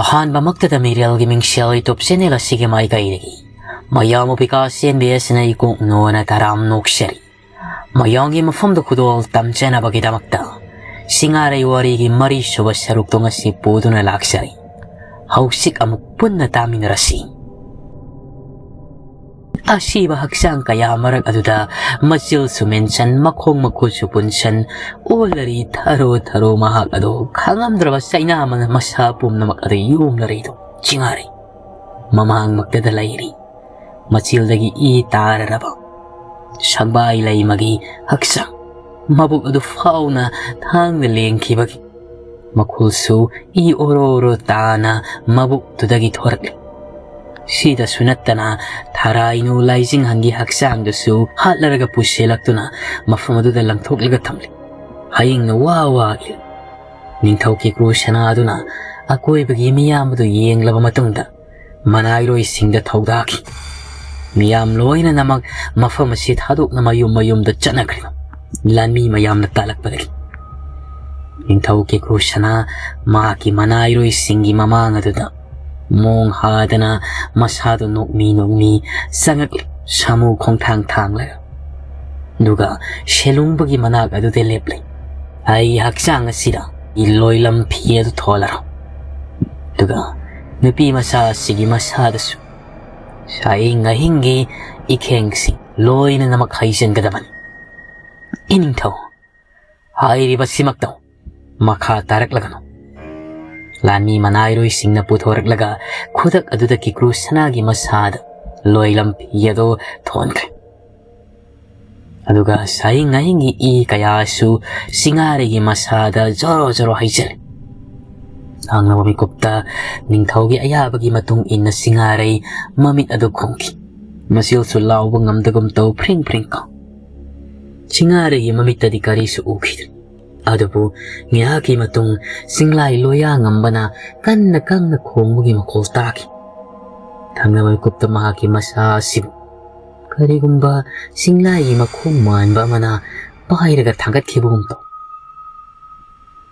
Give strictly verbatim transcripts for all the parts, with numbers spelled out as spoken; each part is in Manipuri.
ꯑꯍꯥꯟꯕꯃꯛꯇꯗ ꯃꯤꯔꯦꯜꯒꯤ ꯃꯤꯡꯁꯦꯜ YouTube channel ꯑꯁꯤꯒꯤ ꯃꯥꯏꯀꯩꯗꯒꯤ ꯃꯌꯥꯝ ꯑꯣꯄꯤꯀꯥ ꯁꯦꯟꯕꯤ ꯑꯁꯤꯅ ꯏꯀꯣꯛ ꯅꯣꯅ ꯇꯔꯥꯝ ꯅꯣꯛꯆꯔꯤ꯫ ꯃꯌꯥꯝꯒꯤ ꯃꯐꯝꯗ ꯈꯨꯗꯣꯜ ꯇꯝꯖꯅꯕꯒꯤꯗꯃꯛꯇ ꯁꯤꯡꯉꯥꯔꯩ ꯋꯥꯔꯤꯒꯤ ꯃꯔꯤꯁꯨꯕ ꯁꯔꯨꯛꯇꯣ ꯉꯁꯤ ꯄꯨꯗꯨꯅ ꯂꯥꯛꯆꯔꯤ꯫ ꯍꯧꯖꯤꯛ ꯑꯃꯨꯛ ꯄꯨꯟꯅ ꯇꯥꯃꯤꯟꯅꯔꯁꯤ꯫ ꯑꯁꯤꯕ ꯍꯛꯆꯥꯡ ꯀꯌꯥ ꯃꯔꯛ ꯑꯗꯨꯗ ꯃꯆꯤꯜꯁꯨ ꯃꯦꯟꯁꯟ, ꯃꯈꯣꯡ ꯃꯈꯨꯠꯁꯨ ꯄꯨꯟꯁꯟ, ꯑꯣꯜꯂꯔꯤ ꯊꯔꯣ ꯊꯔꯣ ꯃꯍꯥꯛ ꯑꯗꯨ ꯈꯪꯉꯝꯗ꯭ꯔꯕ ꯆꯩꯅꯥ ꯑꯃꯅ ꯃꯁꯥ ꯄꯨꯝꯅꯃꯛ ꯑꯗꯨ ꯌꯣꯝꯂꯔꯤꯗꯨ ꯆꯤꯡꯉꯥꯔꯩ ꯃꯃꯥꯡꯃꯛꯇꯗ ꯂꯩꯔꯤ꯫ ꯃꯆꯤꯜꯗꯒꯤ ꯏ ꯇꯥꯔꯔꯕ ꯁꯪꯕꯥꯏ ꯂꯩꯃꯒꯤ ꯍꯛꯆꯥꯡ, ꯃꯕꯨꯛ ꯑꯗꯨ ꯐꯥꯎꯅ ꯊꯥꯡꯅ ꯂꯦꯡꯈꯤꯕꯒꯤ ꯃꯈꯨꯜꯁꯨ ꯏ ꯑꯣꯔꯣ ꯑꯣꯔꯣ ꯇꯥꯅ ꯃꯕꯨꯛꯇꯨꯗꯒꯤ ꯊꯣꯔꯛꯂꯤ꯫ ꯁꯤꯗꯁꯨ ꯅꯠꯇꯅ ꯊꯔꯥꯏꯅꯨ ꯂꯥꯏꯖꯤꯡꯍꯟꯒꯤ ꯍꯛꯆꯥꯡꯗꯨꯁꯨ ꯍꯥꯠꯂꯔꯒ ꯄꯨꯁꯤꯜꯂꯛꯇꯨꯅ ꯃꯐꯝ ꯑꯗꯨꯗ ꯂꯪꯊꯣꯛꯂꯒ ꯊꯝꯂꯤ꯫ ꯍꯌꯤꯡꯅ ꯋꯥ ꯋꯥ ꯏꯜ꯫ ꯅꯤꯡꯊꯧ ꯀꯦꯀ꯭ꯔꯨ ꯁꯅꯥꯗꯨꯅ ꯑꯀꯣꯏꯕꯒꯤ ꯃꯤꯌꯥꯝ ꯑꯗꯨ ꯌꯦꯡꯂꯕ ꯃꯇꯨꯡꯗ ꯃꯅꯥꯏꯔꯣꯏꯁꯤꯡꯗ ꯊꯧꯗꯥꯈꯤ꯫ ꯃꯤꯌꯥꯝ ꯂꯣꯏꯅꯃꯛ ꯃꯐꯝ ꯑꯁꯤ ꯊꯥꯗꯣꯛꯅ ꯃꯌꯨꯝ ꯃꯌꯨꯝꯗ ꯆꯠꯅꯈ꯭ꯔꯦ꯫ ꯂꯥꯟꯃꯤ ꯃꯌꯥꯝꯅ ꯇꯥꯜꯂꯛꯄꯗꯒꯤ ꯅꯤꯡꯊꯧ ꯀꯦꯀ꯭ꯔꯨ ꯁꯅꯥ ꯃꯍꯥꯛꯀꯤ ꯃꯅꯥꯏꯔꯣꯏꯁꯤꯡꯒꯤ ꯃꯃꯥꯡ ꯑꯗꯨꯗ ꯃꯣꯡ ꯍꯥꯗꯅ ꯃꯁꯥꯗꯨ ꯅꯣꯛꯃꯤ ꯅꯣꯛꯃꯤ ꯆꯪꯉꯛꯂꯤ꯫ ꯁꯥꯃꯨ ꯈꯣꯡꯊꯥꯡ ꯊꯥꯡꯂꯒ ꯑꯗꯨꯒ ꯁꯦꯂꯨꯡꯕꯒꯤ ꯃꯅꯥꯛ ꯑꯗꯨꯗ ꯂꯦꯞꯂꯤ꯫ ꯑꯩ ꯍꯛꯆꯥꯡ ꯑꯁꯤꯗ ꯂꯣꯏꯂꯝ ꯐꯤ ꯑꯗꯨ ꯊꯣꯜꯂꯔꯣ꯫ ꯑꯗꯨꯒ ꯅꯨꯄꯤ ꯃꯆꯥ ꯑꯁꯤꯒꯤ ꯃꯁꯥꯗꯁꯨ ꯁꯥꯏ ꯉꯍꯤꯡꯒꯤ ꯏꯈꯦꯡꯁꯤꯡ ꯂꯣꯏꯅꯃꯛ ꯍꯩꯖꯤꯟꯒꯗꯕꯅꯤ꯫ ꯏꯅꯤꯡꯊꯧ, ꯍꯥꯏꯔꯤꯕꯁꯤꯃꯛꯇꯧ ꯃꯈꯥ ꯇꯥꯔꯛꯂꯒꯅꯨ꯫ ꯂꯥꯟꯃꯤ ꯃꯅꯥꯏꯔꯣꯏꯁꯤꯡꯅ ꯄꯨꯊꯣꯔꯛꯂꯒ ꯈꯨꯗꯛ ꯑꯗꯨꯗ ꯀꯤꯀ꯭ꯔꯨ ꯁꯅꯥꯒꯤ ꯃꯁꯥꯗ ꯂꯣꯏꯂꯝ ꯐꯤ ꯑꯗꯨ ꯊꯣꯟꯈ꯭ꯔꯦ꯫ ꯑꯗꯨꯒ ꯁꯥꯍꯤꯡ ꯉꯥꯍꯤꯡꯒꯤ ꯏ ꯀꯌꯥꯁꯨ ꯁꯤꯡꯉꯥꯔꯩꯒꯤ ꯃꯁꯥꯗ ꯖꯣꯔꯣ ꯖꯣꯔꯣ ꯍꯩꯖꯤꯜꯂꯤ꯫ ꯊꯥꯡꯂꯕ ꯃꯤꯀꯨꯞꯇ ꯅꯤꯡꯊꯧꯒꯤ ꯑꯌꯥꯕꯒꯤ ꯃꯇꯨꯡ ꯏꯟꯅ ꯁꯤꯡꯉꯥꯔꯩ ꯃꯃꯤꯠ ꯑꯗꯨ ꯈꯨꯝꯈꯤ꯫ ꯃꯆꯤꯜꯁꯨ ꯂꯥꯎꯕ ꯉꯝꯗꯒꯨꯝ ꯇꯧ ꯐ꯭ꯔꯤꯡ ꯐ꯭ꯔꯤꯡ ꯀꯥꯎ꯫ ꯁꯤꯡꯉꯥꯔꯩꯒꯤ ꯃꯃꯤꯠꯇꯗꯤ ꯀꯔꯤꯁꯨ ꯎꯈꯤꯗ꯭ꯔꯦ꯫ ꯑꯗꯨꯕꯨ ꯉꯥꯏꯍꯥꯛꯀꯤ ꯃꯇꯨꯡ ꯆꯤꯡꯂꯥꯏ ꯂꯣꯌꯥ ꯉꯝꯕꯅ ꯀꯟꯅ ꯀꯪꯅ ꯈꯣꯡꯕꯒꯤ ꯃꯈꯣꯜ ꯇꯥꯈꯤ꯫ ꯊꯪꯅꯕ ꯃꯤꯀꯨꯞꯇ ꯃꯍꯥꯛꯀꯤ ꯃꯁꯥ ꯑꯁꯤꯕꯨ ꯀꯔꯤꯒꯨꯝꯕ ꯆꯤꯡꯂꯥꯏꯒꯤ ꯃꯈꯣꯡ ꯃꯥꯟꯕ ꯑꯃꯅ ꯄꯥꯏꯔꯒ ꯊꯥꯡꯒꯠꯈꯤꯕꯒꯨꯝ ꯇꯧ꯫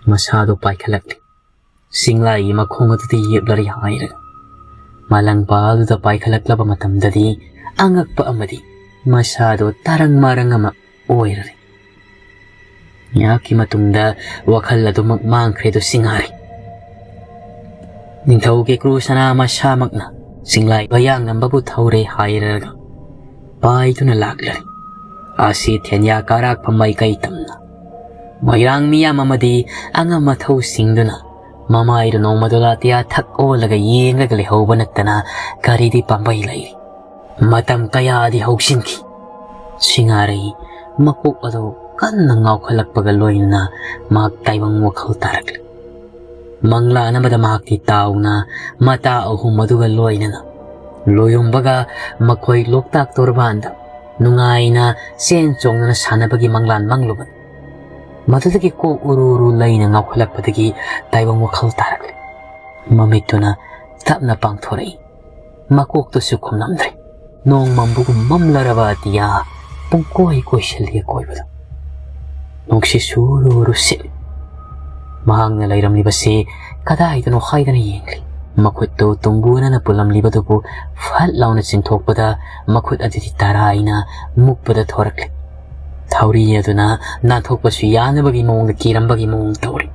ꯃꯁꯥꯗꯨ ꯄꯥꯏꯈꯠꯂꯛꯂꯤ꯫ ꯁꯤꯡꯂꯥꯏꯒꯤ ꯃꯈꯣꯡ ꯑꯗꯨꯗ ꯌꯦꯞꯂꯔꯤ ꯍꯥꯏꯔꯒ ꯃꯥꯂꯪꯄꯥ ꯑꯗꯨꯗ ꯄꯥꯏꯈꯠꯂꯛꯂꯕ ꯃꯇꯝꯗꯗꯤ ꯑꯉꯛꯄ ꯑꯃꯗꯤ ꯃꯁꯥꯗꯣ ꯇꯔꯪ ꯃꯔꯪ ꯑꯃ ꯑꯣꯏꯔꯔꯦ꯫ ꯉꯥꯏꯍꯥꯛꯀꯤ ꯃꯇꯨꯡꯗ ꯋꯥꯈꯜ ꯑꯗꯨꯃꯛ ꯃꯥꯡꯈ꯭ꯔꯦꯗꯣ ꯁꯤꯡꯍꯥꯔꯩ꯫ ꯅꯤꯡꯊꯧꯒꯤ ꯀ꯭ꯔꯨ ꯁꯅꯥ ꯃꯁꯥꯃꯛꯅ ꯁꯤꯡꯂꯥꯏ ꯕꯌꯥꯡ ꯅꯝꯕꯕꯨ ꯊꯧꯔꯦ ꯍꯥꯏꯔꯒ ꯄꯥꯏꯗꯨꯅ ꯂꯥꯛꯂꯔꯦ꯫ ꯑꯁꯤ ꯊꯦꯟꯌꯥ ꯀꯥꯔꯥꯛꯐꯝ ꯃꯥꯏꯀꯩ ꯇꯝꯅ ꯃꯣꯏꯔꯥꯡ ꯃꯤꯌꯥꯝ ꯑꯃꯗꯤ ꯑꯉꯝ ꯑꯊꯧꯁꯤꯡꯗꯨꯅ ꯃꯃꯥꯏꯗ ꯅꯣꯡꯃꯗꯣ ꯂꯥꯇꯤꯌꯥ ꯊꯛ ꯑꯣꯜꯂꯒ ꯌꯦꯡꯂꯒ ꯂꯩꯍꯧꯕ ꯅꯠꯇꯅ ꯀꯔꯤꯗꯤ ꯄꯥꯝꯕꯩ ꯂꯩꯔꯤ꯫ ꯃꯇꯝ ꯀꯌꯥꯗꯤ ꯍꯧꯁꯤꯟꯈꯤ꯫ ꯁꯤꯡꯍꯥꯔꯩ ꯃꯀꯣꯛ ꯑꯗꯨ ꯀꯟꯅ ꯉꯥꯎꯈꯠꯂꯛꯄꯒ ꯂꯣꯏꯅꯅ ꯃꯍꯥꯛ ꯇꯥꯏꯕꯪ ꯋꯥꯈꯜ ꯇꯥꯔꯛꯂꯦ꯫ ꯃꯪꯂꯥꯟ ꯑꯃꯗ ꯃꯍꯥꯛꯇꯤ ꯇꯥꯎꯅ ꯃꯇꯥ ꯑꯍꯨꯝ ꯑꯗꯨꯒ ꯂꯣꯏꯅꯅ ꯂꯣꯏꯔꯨꯝꯕꯒ ꯃꯈꯣꯏ ꯂꯣꯛꯇꯥꯛ ꯇꯣꯔꯕꯥꯟꯗ ꯅꯨꯡꯉꯥꯏꯅ ꯆꯦꯟ ꯆꯣꯡꯗꯨꯅ ꯁꯥꯟꯅꯕꯒꯤ ꯃꯪꯂꯥꯟ ꯃꯪꯂꯨꯕꯅꯤ꯫ ꯃꯗꯨꯗꯒꯤ ꯀꯣꯛ ꯎꯔꯨ ꯎꯔꯨ ꯂꯩꯅ ꯉꯥꯎꯈꯠꯂꯛꯄꯗꯒꯤ ꯇꯥꯏꯕꯪ ꯋꯥꯈꯜ ꯇꯥꯔꯛꯂꯦ꯫ ꯃꯃꯤꯠꯇꯨꯅ ꯇꯞꯅ ꯄꯥꯡꯊꯣꯔꯛꯏ꯫ ꯃꯀꯣꯛꯇꯁꯨ ꯈꯨꯝꯂꯝꯗ꯭ꯔꯦ꯫ ꯅꯣꯡ ꯃꯝꯕꯒꯨꯝ ꯃꯝꯂꯔꯕ ꯑꯇꯤꯌꯥ ꯄꯨꯡꯀꯣꯏ ꯀꯣꯏꯁꯤꯜꯂꯤ ꯑꯀꯣꯏꯕꯗ꯫ ꯅꯨꯡꯁꯤꯠꯁꯨ ꯎꯔꯨ ꯎꯔꯨ ꯁꯤꯠꯂꯤ꯫ ꯃꯍꯥꯛꯅ ꯂꯩꯔꯝꯂꯤꯕꯁꯤ ꯀꯗꯥꯏꯗꯅꯣ ꯍꯥꯏꯗꯅ ꯌꯦꯡꯂꯤ꯫ ꯃꯈꯨꯠꯇꯨ ꯇꯨꯡꯒꯨꯅꯅ ꯄꯨꯜꯂꯝꯂꯤꯕꯗꯨꯕꯨ ꯐꯠ ꯂꯥꯎꯅ ꯆꯤꯡꯊꯣꯛꯄꯗ ꯃꯈꯨꯠ ꯑꯗꯨꯗꯤ ꯇꯔꯥꯏꯅ ꯃꯨꯛꯄꯗ ꯊꯣꯔꯛꯂꯤ꯫ ꯊꯧꯔꯤ ꯑꯗꯨꯅ ꯅꯥꯟꯊꯣꯛꯄꯁꯨ ꯌꯥꯅꯕꯒꯤ ꯃꯑꯣꯡꯗ ꯀꯤꯔꯝꯕꯒꯤ ꯃꯑꯣꯡ ꯇꯧꯔꯤ꯫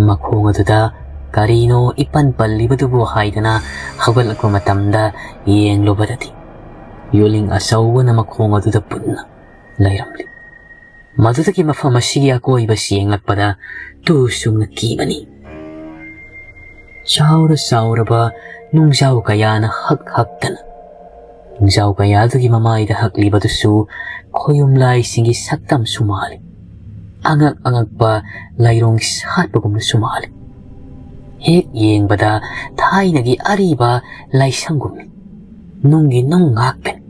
ꯃꯈꯣꯡ ꯑꯗꯨꯗ ꯀꯔꯤꯅꯣ ꯏꯄꯟ ꯄꯜꯂꯤꯕꯗꯨꯕꯨ ꯍꯥꯏꯗꯅ ꯍꯧꯒꯠꯂꯛꯄ ꯃꯇꯝꯗ ꯌꯦꯡꯂꯨꯕꯗꯗꯤ ꯌꯣꯠꯂꯤꯡ ꯑꯆꯧꯕꯅ ꯃꯈꯣꯡ ꯑꯗꯨꯗ ꯄꯨꯟꯅ ꯂꯩꯔꯝꯂꯤ꯫ ꯃꯗꯨꯗꯒꯤ ꯃꯐꯝ ꯑꯁꯤꯒꯤ ꯑꯀꯣꯏꯕꯁꯤ ꯌꯦꯡꯂꯛꯄꯗ ꯇꯨ ꯆꯨꯡꯅ ꯀꯤꯕꯅꯤ꯫ ꯆꯥꯎꯔ ꯆꯥꯎꯔꯕ ꯅꯨꯡꯖꯥꯎ ꯀꯌꯥꯅ ꯍꯛ ꯍꯛꯇꯅ ꯅꯨꯡꯖꯥꯎ ꯀꯌꯥꯗꯨꯒꯤ ꯃꯃꯥꯏꯗ ꯍꯛꯂꯤꯕꯗꯨꯁꯨ ꯈꯣꯌꯨꯝ ꯂꯥꯏꯁꯤꯡꯒꯤ ꯁꯛꯇꯝꯁꯨ ꯃꯥꯜꯂꯤ꯫ ꯑꯉꯛ ꯑꯉꯛꯄ ꯂꯥꯏꯔꯣꯡ ꯁꯥꯠꯄꯒꯨꯝꯅꯁꯨ ꯃꯥꯜꯂꯤ꯫ ꯍꯦꯛ ꯌꯦꯡꯕꯗ ꯊꯥꯏꯅꯒꯤ ꯑꯔꯤꯕ ꯂꯥꯏꯁꯪꯒꯨꯝꯅꯤ꯫ ꯅꯨꯡꯒꯤ ꯅꯨꯡ ꯉꯥꯛꯇꯅꯤ꯫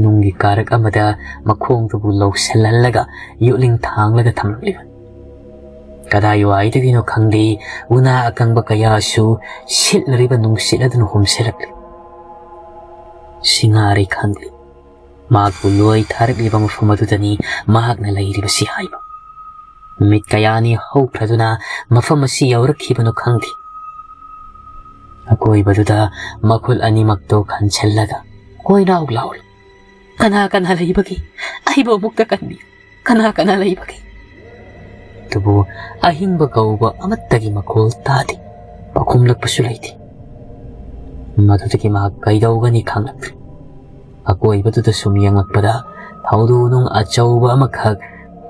ꯅꯨꯡꯒꯤ ꯀꯥꯔꯛ ꯑꯃꯗ ꯃꯈꯣꯡꯗꯨꯕꯨ ꯂꯧꯁꯤꯜꯍꯜꯂꯒ ꯌꯣꯠꯂꯤꯡ ꯊꯥꯡꯂꯒ ꯊꯝꯂꯝꯂꯤꯕꯅꯤ꯫ ꯀꯗꯥꯏꯋꯥꯏꯗꯒꯤꯅꯣ ꯈꯪꯗꯦ, ꯎꯅꯥ ꯑꯀꯪꯕ ꯀꯌꯥꯁꯨ ꯁꯤꯠꯂꯔꯤꯕ ꯅꯨꯡꯁꯤꯠ ꯑꯗꯨꯅ ꯍꯨꯝꯁꯤꯜꯂꯛꯂꯤ꯫ ꯁꯤꯡꯍꯥꯔꯩ ꯈꯪꯂꯤ꯫ ꯃꯍꯥꯛꯄꯨ ꯂꯣꯏ ꯊꯥꯔꯛꯂꯤꯕ ꯃꯐꯝ ꯑꯗꯨꯗꯅꯤ ꯃꯍꯥꯛꯅ ꯂꯩꯔꯤꯕꯁꯤ ꯍꯥꯏꯕ꯫ ꯅꯨꯃꯤꯠ ꯀꯌꯥꯅꯤ ꯍꯧꯈ꯭ꯔꯗꯨꯅ ꯃꯐꯝ ꯑꯁꯤ ꯌꯧꯔꯛꯈꯤꯕꯅꯣ ꯈꯪꯗꯦ꯫ ꯑꯀꯣꯏꯕꯗꯨꯗ ꯃꯈꯨꯠ ꯑꯅꯤꯃꯛꯇꯣ ꯈꯟꯁꯤꯜꯂꯒ ꯀꯣꯏꯔꯥꯎ ꯂꯥꯎꯔꯤ꯫ "ꯀꯅꯥ ꯀꯅꯥ ꯂꯩꯕꯒꯦ? ꯑꯩꯕꯨ ꯑꯃꯨꯛꯇ ꯀꯟꯕꯤꯌꯨ꯫ ꯀꯅꯥ ꯀꯅꯥ ꯂꯩꯕꯒꯦ?" ꯑꯗꯨꯕꯨ ꯑꯍꯤꯡꯕ ꯀꯧꯕ ꯑꯃꯠꯇꯒꯤ ꯃꯈꯣꯜ ꯇꯥꯗꯦ꯫ ꯄꯥꯎꯈꯨꯝꯂꯛꯄꯁꯨ ꯂꯩꯇꯦ꯫ ꯃꯗꯨꯗꯒꯤ ꯃꯍꯥꯛ ꯀꯩꯗꯧꯒꯅꯤ ꯈꯪꯂꯛꯇ꯭ꯔꯦ꯫ ꯑꯀꯣꯏꯕꯗꯨꯗ ꯁꯨꯝ ꯌꯦꯡꯂꯛꯄꯗ ꯊꯧꯗꯣꯛ ꯅꯨꯡ ꯑꯆꯧꯕ ꯑꯃꯈꯛ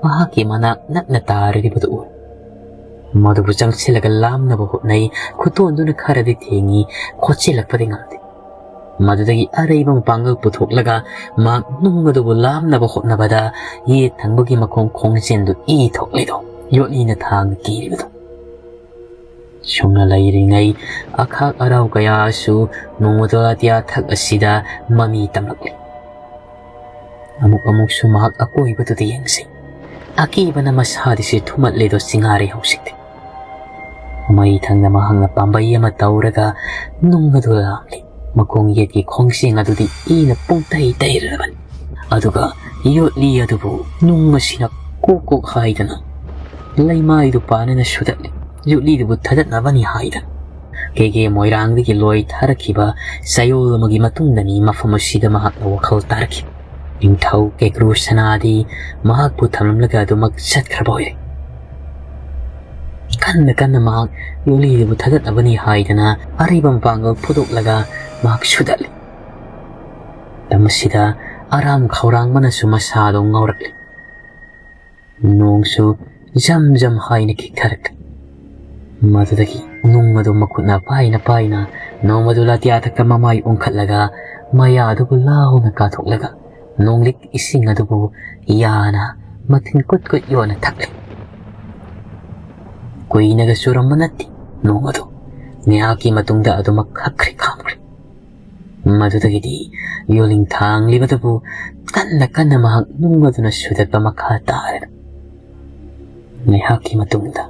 ꯃꯍꯥꯛꯀꯤ ꯃꯅꯥꯛ ꯅꯛꯅ ꯇꯥꯔꯤꯕꯗꯨ ꯎꯏ꯫ ꯃꯗꯨꯕꯨ ꯆꯪꯁꯤꯜꯂꯒ ꯂꯥꯝꯅꯕ ꯍꯣꯠꯅꯩ꯫ ꯈꯨꯇꯣꯟꯗꯨꯅ ꯈꯔꯗꯤ ꯊꯦꯡꯉꯤ, ꯈꯣꯠꯆꯤꯜꯂꯛꯄꯗꯤ ꯉꯝꯗꯦ꯫ ꯃꯗꯨꯗꯒꯤ ꯑꯔꯩꯕ ꯃꯄꯥꯡꯒꯜ ꯄꯨꯊꯣꯛꯂꯒ ꯃꯍꯥꯛ ꯅꯨꯡ ꯑꯗꯨꯕꯨ ꯂꯥꯝꯅꯕ ꯍꯣꯠꯅꯕꯗ ꯌꯦꯠ ꯊꯪꯕꯒꯤ ꯃꯈꯣꯡ ꯈꯣꯡꯖꯦꯟꯗꯨ ꯏ ꯊꯣꯛꯂꯤꯗꯣ ꯌꯣꯠꯂꯤꯅ ꯊꯥꯡꯅ ꯀꯤꯔꯤꯕꯗꯣ꯫ ꯁꯨꯝꯅ ꯂꯩꯔꯤꯉꯩ ꯑꯈꯥꯛ ꯑꯔꯥꯎ ꯀꯌꯥꯁꯨ ꯅꯣꯡꯃꯗꯣ ꯑꯇꯤꯌꯥ ꯊꯛ ꯑꯁꯤꯗ ꯃꯃꯤ ꯇꯝꯂꯛꯂꯤ꯫ ꯑꯃꯨꯛ ꯑꯃꯨꯛꯁꯨ ꯃꯍꯥꯛ ꯑꯀꯣꯏꯕꯗꯨꯗ ꯌꯦꯡꯁꯤ꯫ ꯑꯀꯤꯕꯅ ꯃꯁꯥꯗꯤꯁꯨ ꯊꯨꯝꯍꯠꯂꯦꯗꯣ ꯆꯤꯡꯉꯥꯔꯦ ꯍꯧꯖꯤꯛꯇꯤ꯫ ꯃꯩ ꯊꯪꯅ ꯃꯍꯥꯛꯅ ꯄꯥꯝꯕꯩ ꯑꯃ ꯇꯧꯔꯒ ꯅꯨꯡ ꯑꯗꯨ ꯂꯥꯝꯂꯤ꯫ ꯃꯈꯣꯡ ꯌꯦꯠꯀꯤ ꯈꯣꯡꯖꯦꯡ ꯑꯗꯨꯗꯤ ꯏꯅ ꯄꯨꯡꯇꯩ ꯇꯩꯔꯔꯕꯅꯤ꯫ ꯑꯗꯨꯒ ꯌꯣꯠꯂꯤ ꯑꯗꯨꯕꯨ ꯅꯨꯡ ꯑꯁꯤꯅ ꯀꯣꯛ ꯀꯣꯛ ꯍꯥꯏꯗꯅ ꯂꯩꯃꯥꯏꯗꯨ ꯄꯥꯅꯅ ꯁꯨꯗꯠꯂꯤ꯫ ꯌꯣꯠꯂꯤꯗꯨꯕꯨ ꯊꯥꯗꯠꯅꯕꯅꯤ ꯍꯥꯏꯗꯅ ꯀꯦꯒꯦ ꯃꯣꯏꯔꯥꯡꯗꯒꯤ ꯂꯣꯏ ꯊꯥꯔꯛꯈꯤꯕ ꯆꯌꯣꯜ ꯑꯃꯒꯤ ꯃꯇꯨꯡꯗꯅꯤ ꯃꯐꯝ ꯑꯁꯤꯗ ꯃꯍꯥꯛꯅ ꯋꯥꯈꯜ ꯇꯥꯔꯛꯈꯤꯕ꯫ ꯅꯤꯡꯊꯧ ꯀꯦꯀ꯭ꯔꯨ ꯁꯅꯥꯗꯤ ꯃꯍꯥꯛꯄꯨ ꯊꯝꯂꯝꯂꯒ ꯑꯗꯨꯃꯛ ꯆꯠꯈ꯭ꯔꯕ ꯑꯣꯏꯔꯦ꯫ ꯀꯟꯅ ꯀꯟꯅ ꯃꯍꯥꯛ ꯌꯣꯠꯂꯤꯗꯨꯕꯨ ꯊꯥꯗꯠꯅꯕꯅꯤ ꯍꯥꯏꯗꯅ ꯑꯔꯩꯕ ꯃꯄꯥꯡꯒꯜ ꯐꯨꯗꯣꯛꯂꯒ ꯃꯍꯥꯛ ꯁꯨꯗꯠꯂꯤ꯫ ꯃꯇꯝ ꯑꯁꯤꯗ ꯑꯔꯥꯝ ꯈꯧꯔꯥꯡꯕꯅꯁꯨ ꯃꯁꯥꯗꯨ ꯉꯥꯎꯔꯛꯂꯤ꯫ ꯅꯣꯡꯁꯨ ꯖꯝ ꯖꯝ ꯍꯥꯏꯅ ꯈꯤꯛꯊꯔꯛꯂꯤ꯫ ꯃꯗꯨꯗꯒꯤ ꯅꯨꯡ ꯑꯗꯨ ꯃꯈꯨꯠꯅ ꯄꯥꯏꯅ ꯄꯥꯏꯅ ꯅꯣꯡ ꯑꯗꯨ ꯂꯥꯇꯤꯌꯥꯊꯛꯇ ꯃꯃꯥꯏ ꯑꯣꯟꯈꯠꯂꯒ ꯃꯌꯥ ꯑꯗꯨꯕꯨ ꯂꯥꯎꯅ ꯀꯥꯊꯣꯛꯂꯒ ꯅꯣꯡꯂꯤꯛ ꯏꯁꯤꯡ ꯑꯗꯨꯕꯨ ꯌꯥꯅ ꯃꯊꯤꯟ ꯀꯨꯠ ꯀꯨꯠ ꯌꯣꯟꯅ ꯊꯛꯂꯤ꯫ ꯀꯨꯏꯅꯒ ꯆꯨꯔꯝꯕ ꯅꯠꯇꯦ ꯅꯣꯡ ꯑꯗꯨ꯫ ꯉꯥꯏꯍꯥꯛꯀꯤ ꯃꯇꯨꯡꯗ ꯑꯗꯨꯃꯛ ꯈꯛꯈ꯭ꯔꯦ ꯈꯥꯝꯈ꯭ꯔꯦ꯫ ꯃꯗꯨꯗꯒꯤꯗꯤ ꯌꯣꯜꯂꯤꯡ ꯊꯥꯡꯂꯤꯕꯗꯨꯕꯨ ꯀꯟꯅ ꯀꯟꯅ ꯃꯍꯥꯛ ꯅꯨꯡ ꯑꯗꯨꯅ ꯁꯨꯗꯠꯄ ꯃꯈꯥ ꯇꯥꯔꯦ꯫ ꯉꯥꯏꯍꯥꯛꯀꯤ ꯃꯇꯨꯡꯗ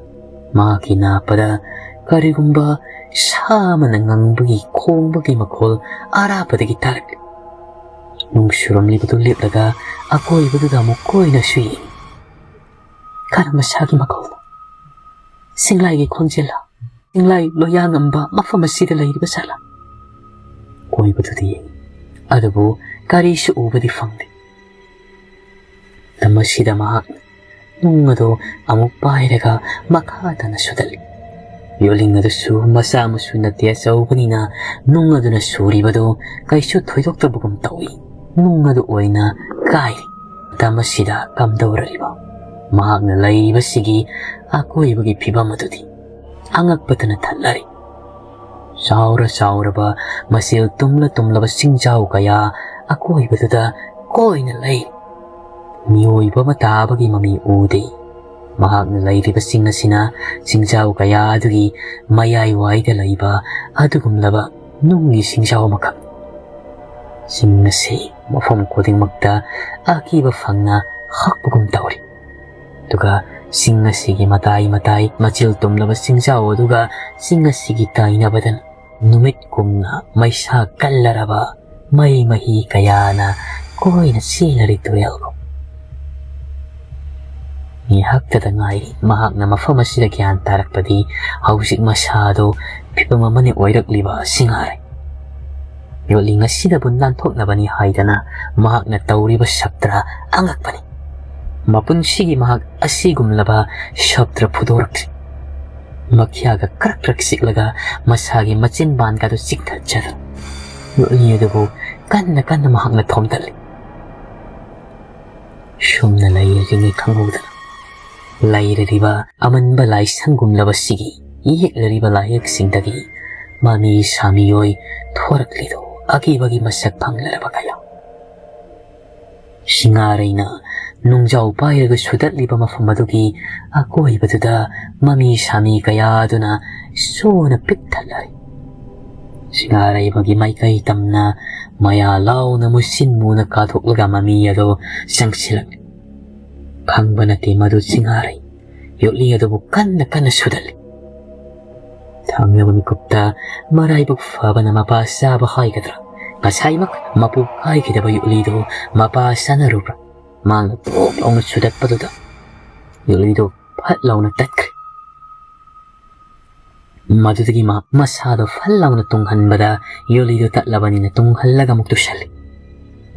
ꯃꯍꯥꯛꯀꯤ ꯅꯥꯞꯄꯗ ꯀꯔꯤꯒꯨꯝꯕ ꯁꯥ ꯑꯃꯅ ꯉꯪꯕꯒꯤ ꯈꯣꯡꯕꯒꯤ ꯃꯈꯣꯜ ꯑꯔꯥꯞꯄꯗꯒꯤ ꯇꯥꯔꯛꯂꯤ꯫ ꯅꯨꯡ ꯁꯨꯔꯝꯂꯤꯕꯗꯨ ꯂꯦꯞꯂꯒ ꯑꯀꯣꯏꯕꯗꯨꯗ ꯑꯃꯨꯛ ꯀꯣꯏꯅꯁꯨ ꯌꯦꯡꯏ꯫ ꯀꯔꯝꯕ ꯁꯥꯒꯤ ꯃꯈꯣꯜꯅꯣ? ꯁꯤꯡꯂꯥꯏꯒꯤ ꯈꯣꯟꯖꯦꯜꯂ? ꯁꯤꯡꯂꯥꯏ ꯂꯣꯌꯥ ꯉꯝꯕ ꯃꯐꯝ ꯑꯁꯤꯗ ꯂꯩꯔꯤꯕ ꯖꯥꯠꯂ? ꯀꯣꯏꯕꯗꯨꯗꯤ ꯌꯦꯡꯏ, ꯑꯗꯨꯕꯨ ꯀꯔꯤꯁꯨ ꯎꯕꯗꯤ ꯐꯪꯗꯦ꯫ ꯃꯇꯝ ꯑꯁꯤꯗ ꯃꯍꯥꯛ ꯅꯨꯡ ꯑꯗꯨ ꯑꯃꯨꯛ ꯄꯥꯏꯔꯒ ꯃꯈꯥ ꯇꯥꯅ ꯁꯨꯗꯠꯂꯤ꯫ ꯌꯣꯠꯂꯤꯡ ꯑꯗꯨꯁꯨ ꯃꯆꯥ ꯃꯁꯨ ꯅꯠꯇꯦ, ꯑꯆꯧꯕꯅꯤꯅ ꯅꯨꯡ ꯑꯗꯨꯅ ꯁꯨꯔꯤꯕꯗꯨ ꯀꯩꯁꯨ ꯊꯣꯏꯗꯣꯛꯇꯕꯒꯨꯝ ꯇꯧꯏ꯫ ꯅꯨꯡ ꯑꯗꯨ ꯑꯣꯏꯅ ꯀꯥꯏꯔꯤ꯫ ꯃꯇꯝ ꯑꯁꯤꯗ ꯀꯝꯗꯧꯔꯤꯕ? ꯃꯍꯥꯛꯅ ꯂꯩꯔꯤꯕꯁꯤꯒꯤ ꯑꯀꯣꯏꯕꯒꯤ ꯐꯤꯕꯝ ꯑꯗꯨꯗꯤ ꯑꯉꯛꯄꯇꯅ ꯊꯜꯂꯔꯤ꯫ ꯆꯥꯎꯔ ꯆꯥꯎꯔꯕ, ꯃꯆꯤꯜ ꯇꯨꯝꯂ ꯇꯨꯝꯂꯕ ꯆꯤꯡꯖꯥꯎ ꯀꯌꯥ ꯑꯀꯣꯏꯕꯗꯨꯗ ꯀꯣꯏꯅ ꯂꯩ꯫ ꯃꯤꯑꯣꯏꯕ ꯑꯃ ꯇꯥꯕꯒꯤ ꯃꯃꯤ ꯎꯗꯦ꯫ ꯃꯍꯥꯛꯅ ꯂꯩꯔꯤꯕ ꯆꯤꯡ ꯑꯁꯤꯅ ꯆꯤꯡꯖꯥꯎ ꯀꯌꯥ ꯑꯗꯨꯒꯤ ꯃꯌꯥꯏꯋꯥꯏꯗ ꯂꯩꯕ ꯑꯗꯨꯒꯨꯝꯂꯕ ꯅꯨꯡꯒꯤ ꯆꯤꯡꯖꯥꯎ ꯑꯃꯈꯛ꯫ ꯆꯤꯡ ꯑꯁꯤ ꯃꯐꯝ ꯈꯨꯗꯤꯡꯃꯛꯇ ꯑꯀꯤꯕ ꯐꯪꯅ ꯍꯛꯄꯒꯨꯝ ꯇꯧꯔꯤ꯫ ꯑꯗꯨꯒ ꯆꯤꯡ ꯑꯁꯤꯒꯤ ꯃꯇꯥꯏ ꯃꯇꯥꯏ ꯃꯆꯤꯜ ꯇꯨꯝꯂꯕ ꯆꯤꯡꯖꯥꯎ ꯑꯗꯨꯒ ꯆꯤꯡ ꯑꯁꯤꯒꯤ ꯇꯥꯏꯅꯕꯗꯅ ꯅꯨꯃꯤꯠ ꯀꯨꯝꯅ ꯃꯩꯁꯥ ꯀꯜꯂꯔꯕ ꯃꯩ ꯃꯍꯤ ꯀꯌꯥꯅ ꯀꯣꯏꯅ ꯆꯦꯜꯂꯔꯤ ꯇꯨꯔꯦꯜꯒꯨꯝ꯫ ꯉꯥꯏꯍꯥꯛꯇꯗ ꯉꯥꯏꯔꯤ ꯃꯍꯥꯛꯅ ꯃꯐꯝ ꯑꯁꯤꯗ ꯒ꯭ꯌꯥꯟ ꯇꯥꯔꯛꯄꯗꯤ ꯍꯧꯖꯤꯛ ꯃꯁꯥꯗꯣ ꯐꯤꯕꯝ ꯑꯃꯅꯤ ꯑꯣꯏꯔꯛꯂꯤꯕ ꯁꯤꯡꯍꯥꯔꯩ꯫ ꯌꯣꯠꯂꯤꯡ ꯑꯁꯤꯗꯕꯨ ꯅꯥꯟꯊꯣꯛꯅꯕꯅꯤ ꯍꯥꯏꯗꯅ ꯃꯍꯥꯛꯅ ꯇꯧꯔꯤꯕ ꯁꯛꯇ꯭ꯔ ꯑꯉꯛꯄꯅꯤ꯫ ꯃꯄꯨꯟꯁꯤꯒꯤ ꯃꯍꯥꯛ ꯑꯁꯤꯒꯨꯝꯂꯕ ꯁꯛꯇ꯭ꯔ ꯐꯨꯗꯣꯔꯛꯇ꯭ꯔꯤ꯫ ꯃꯈ꯭ꯌꯥꯒ ꯀ꯭ꯔꯛ ꯀ꯭ꯔꯛ ꯆꯤꯛꯂꯒ ꯃꯁꯥꯒꯤ ꯃꯆꯤꯟꯕꯥꯟꯒꯗꯨ ꯆꯤꯛꯊꯠꯆꯗꯨꯅ ꯌꯣꯠꯂꯤ ꯑꯗꯨꯕꯨ ꯀꯟꯅ ꯀꯟꯅ ꯃꯍꯥꯛꯅ ꯊꯣꯝꯗꯠꯂꯤ꯫ ꯁꯨꯝꯅ ꯂꯩꯔꯤꯉꯩ ꯈꯪꯍꯧꯗꯅ ꯂꯩꯔꯤꯕ ꯑꯃꯟꯕ ꯂꯥꯏꯁꯪꯒꯨꯝꯂꯕꯁꯤꯒꯤ ꯌꯦꯛꯂꯤꯕ ꯂꯥꯏꯌꯦꯛꯁꯤꯡꯗꯒꯤ ꯃꯃꯤ ꯁꯥꯃꯤꯑꯣꯏ ꯊꯣꯔꯛꯂꯤꯗꯨ ꯑꯀꯤꯕꯒꯤ ꯃꯁꯛ ꯐꯪꯂꯔꯕ ꯀꯌꯥ꯫ ꯁꯤꯡꯍꯥꯔꯩꯅ ꯅꯨꯡꯖꯥꯎ ꯄꯥꯏꯔꯒ ꯁꯨꯗꯠꯂꯤꯕ ꯃꯐꯝ ꯑꯗꯨꯒꯤ ꯑꯀꯣꯏꯕꯗꯨꯗ ꯃꯃꯤ ꯁꯥꯃꯤ ꯀꯌꯥ ꯑꯗꯨꯅ ꯁꯣꯅ ꯄꯤꯛ ꯊꯜꯂꯔꯤ꯫ ꯁꯤꯡꯍꯥꯔꯩ ꯑꯃꯒꯤ ꯃꯥꯏꯀꯩ ꯇꯝꯅ ꯃꯌꯥ ꯂꯥꯎꯅ ꯃꯨꯁꯤꯟ ꯃꯨꯅ ꯀꯥꯊꯣꯛꯂꯒ ꯃꯃꯤ ꯑꯗꯨ ꯆꯪꯁꯤꯜꯂꯛꯂꯤ꯫ ꯈꯪꯕ ꯅꯠꯇꯦ ꯃꯗꯨ ꯁꯤꯡꯍꯥꯔꯩ ꯌꯣꯠꯂꯤ ꯑꯗꯨꯕꯨ ꯀꯟꯅ ꯀꯟꯅ ꯁꯨꯗꯠꯂꯤ꯫ ꯊꯪꯅꯕ ꯃꯤꯀꯨꯞꯇ ꯃꯔꯥꯏꯕꯛ ꯐꯕꯅ ꯃꯄꯥ ꯆꯥꯕ ꯍꯥꯏꯒꯗ꯭ꯔꯥ, ꯉꯁꯥꯏꯃꯛ ꯃꯄꯨ ꯀꯥꯏꯈꯤꯗꯕ ꯌꯣꯠꯂꯤꯗꯨ ꯃꯄꯥ ꯆꯥꯅꯔꯨꯕ꯭ꯔꯥ? ꯃꯥꯅ ꯇꯣꯛ ꯂꯥꯎꯅ ꯁꯨꯗꯠꯄꯗꯨꯗ ꯌꯣꯂꯤꯗꯨ ꯐꯠ ꯂꯥꯎꯅ ꯇꯠꯈ꯭ꯔꯦ꯫ ꯃꯗꯨꯗꯒꯤ ꯃꯥ ꯃꯁꯥꯗꯣ ꯐꯠ ꯂꯥꯎꯅ ꯇꯨꯡꯍꯟꯕꯗ ꯌꯣꯂꯤꯗꯨ ꯇꯠꯂꯕꯅꯤꯅ ꯇꯨꯡꯍꯜꯂꯒ ꯑꯃꯨꯛ ꯇꯨꯁꯜꯂꯤ꯫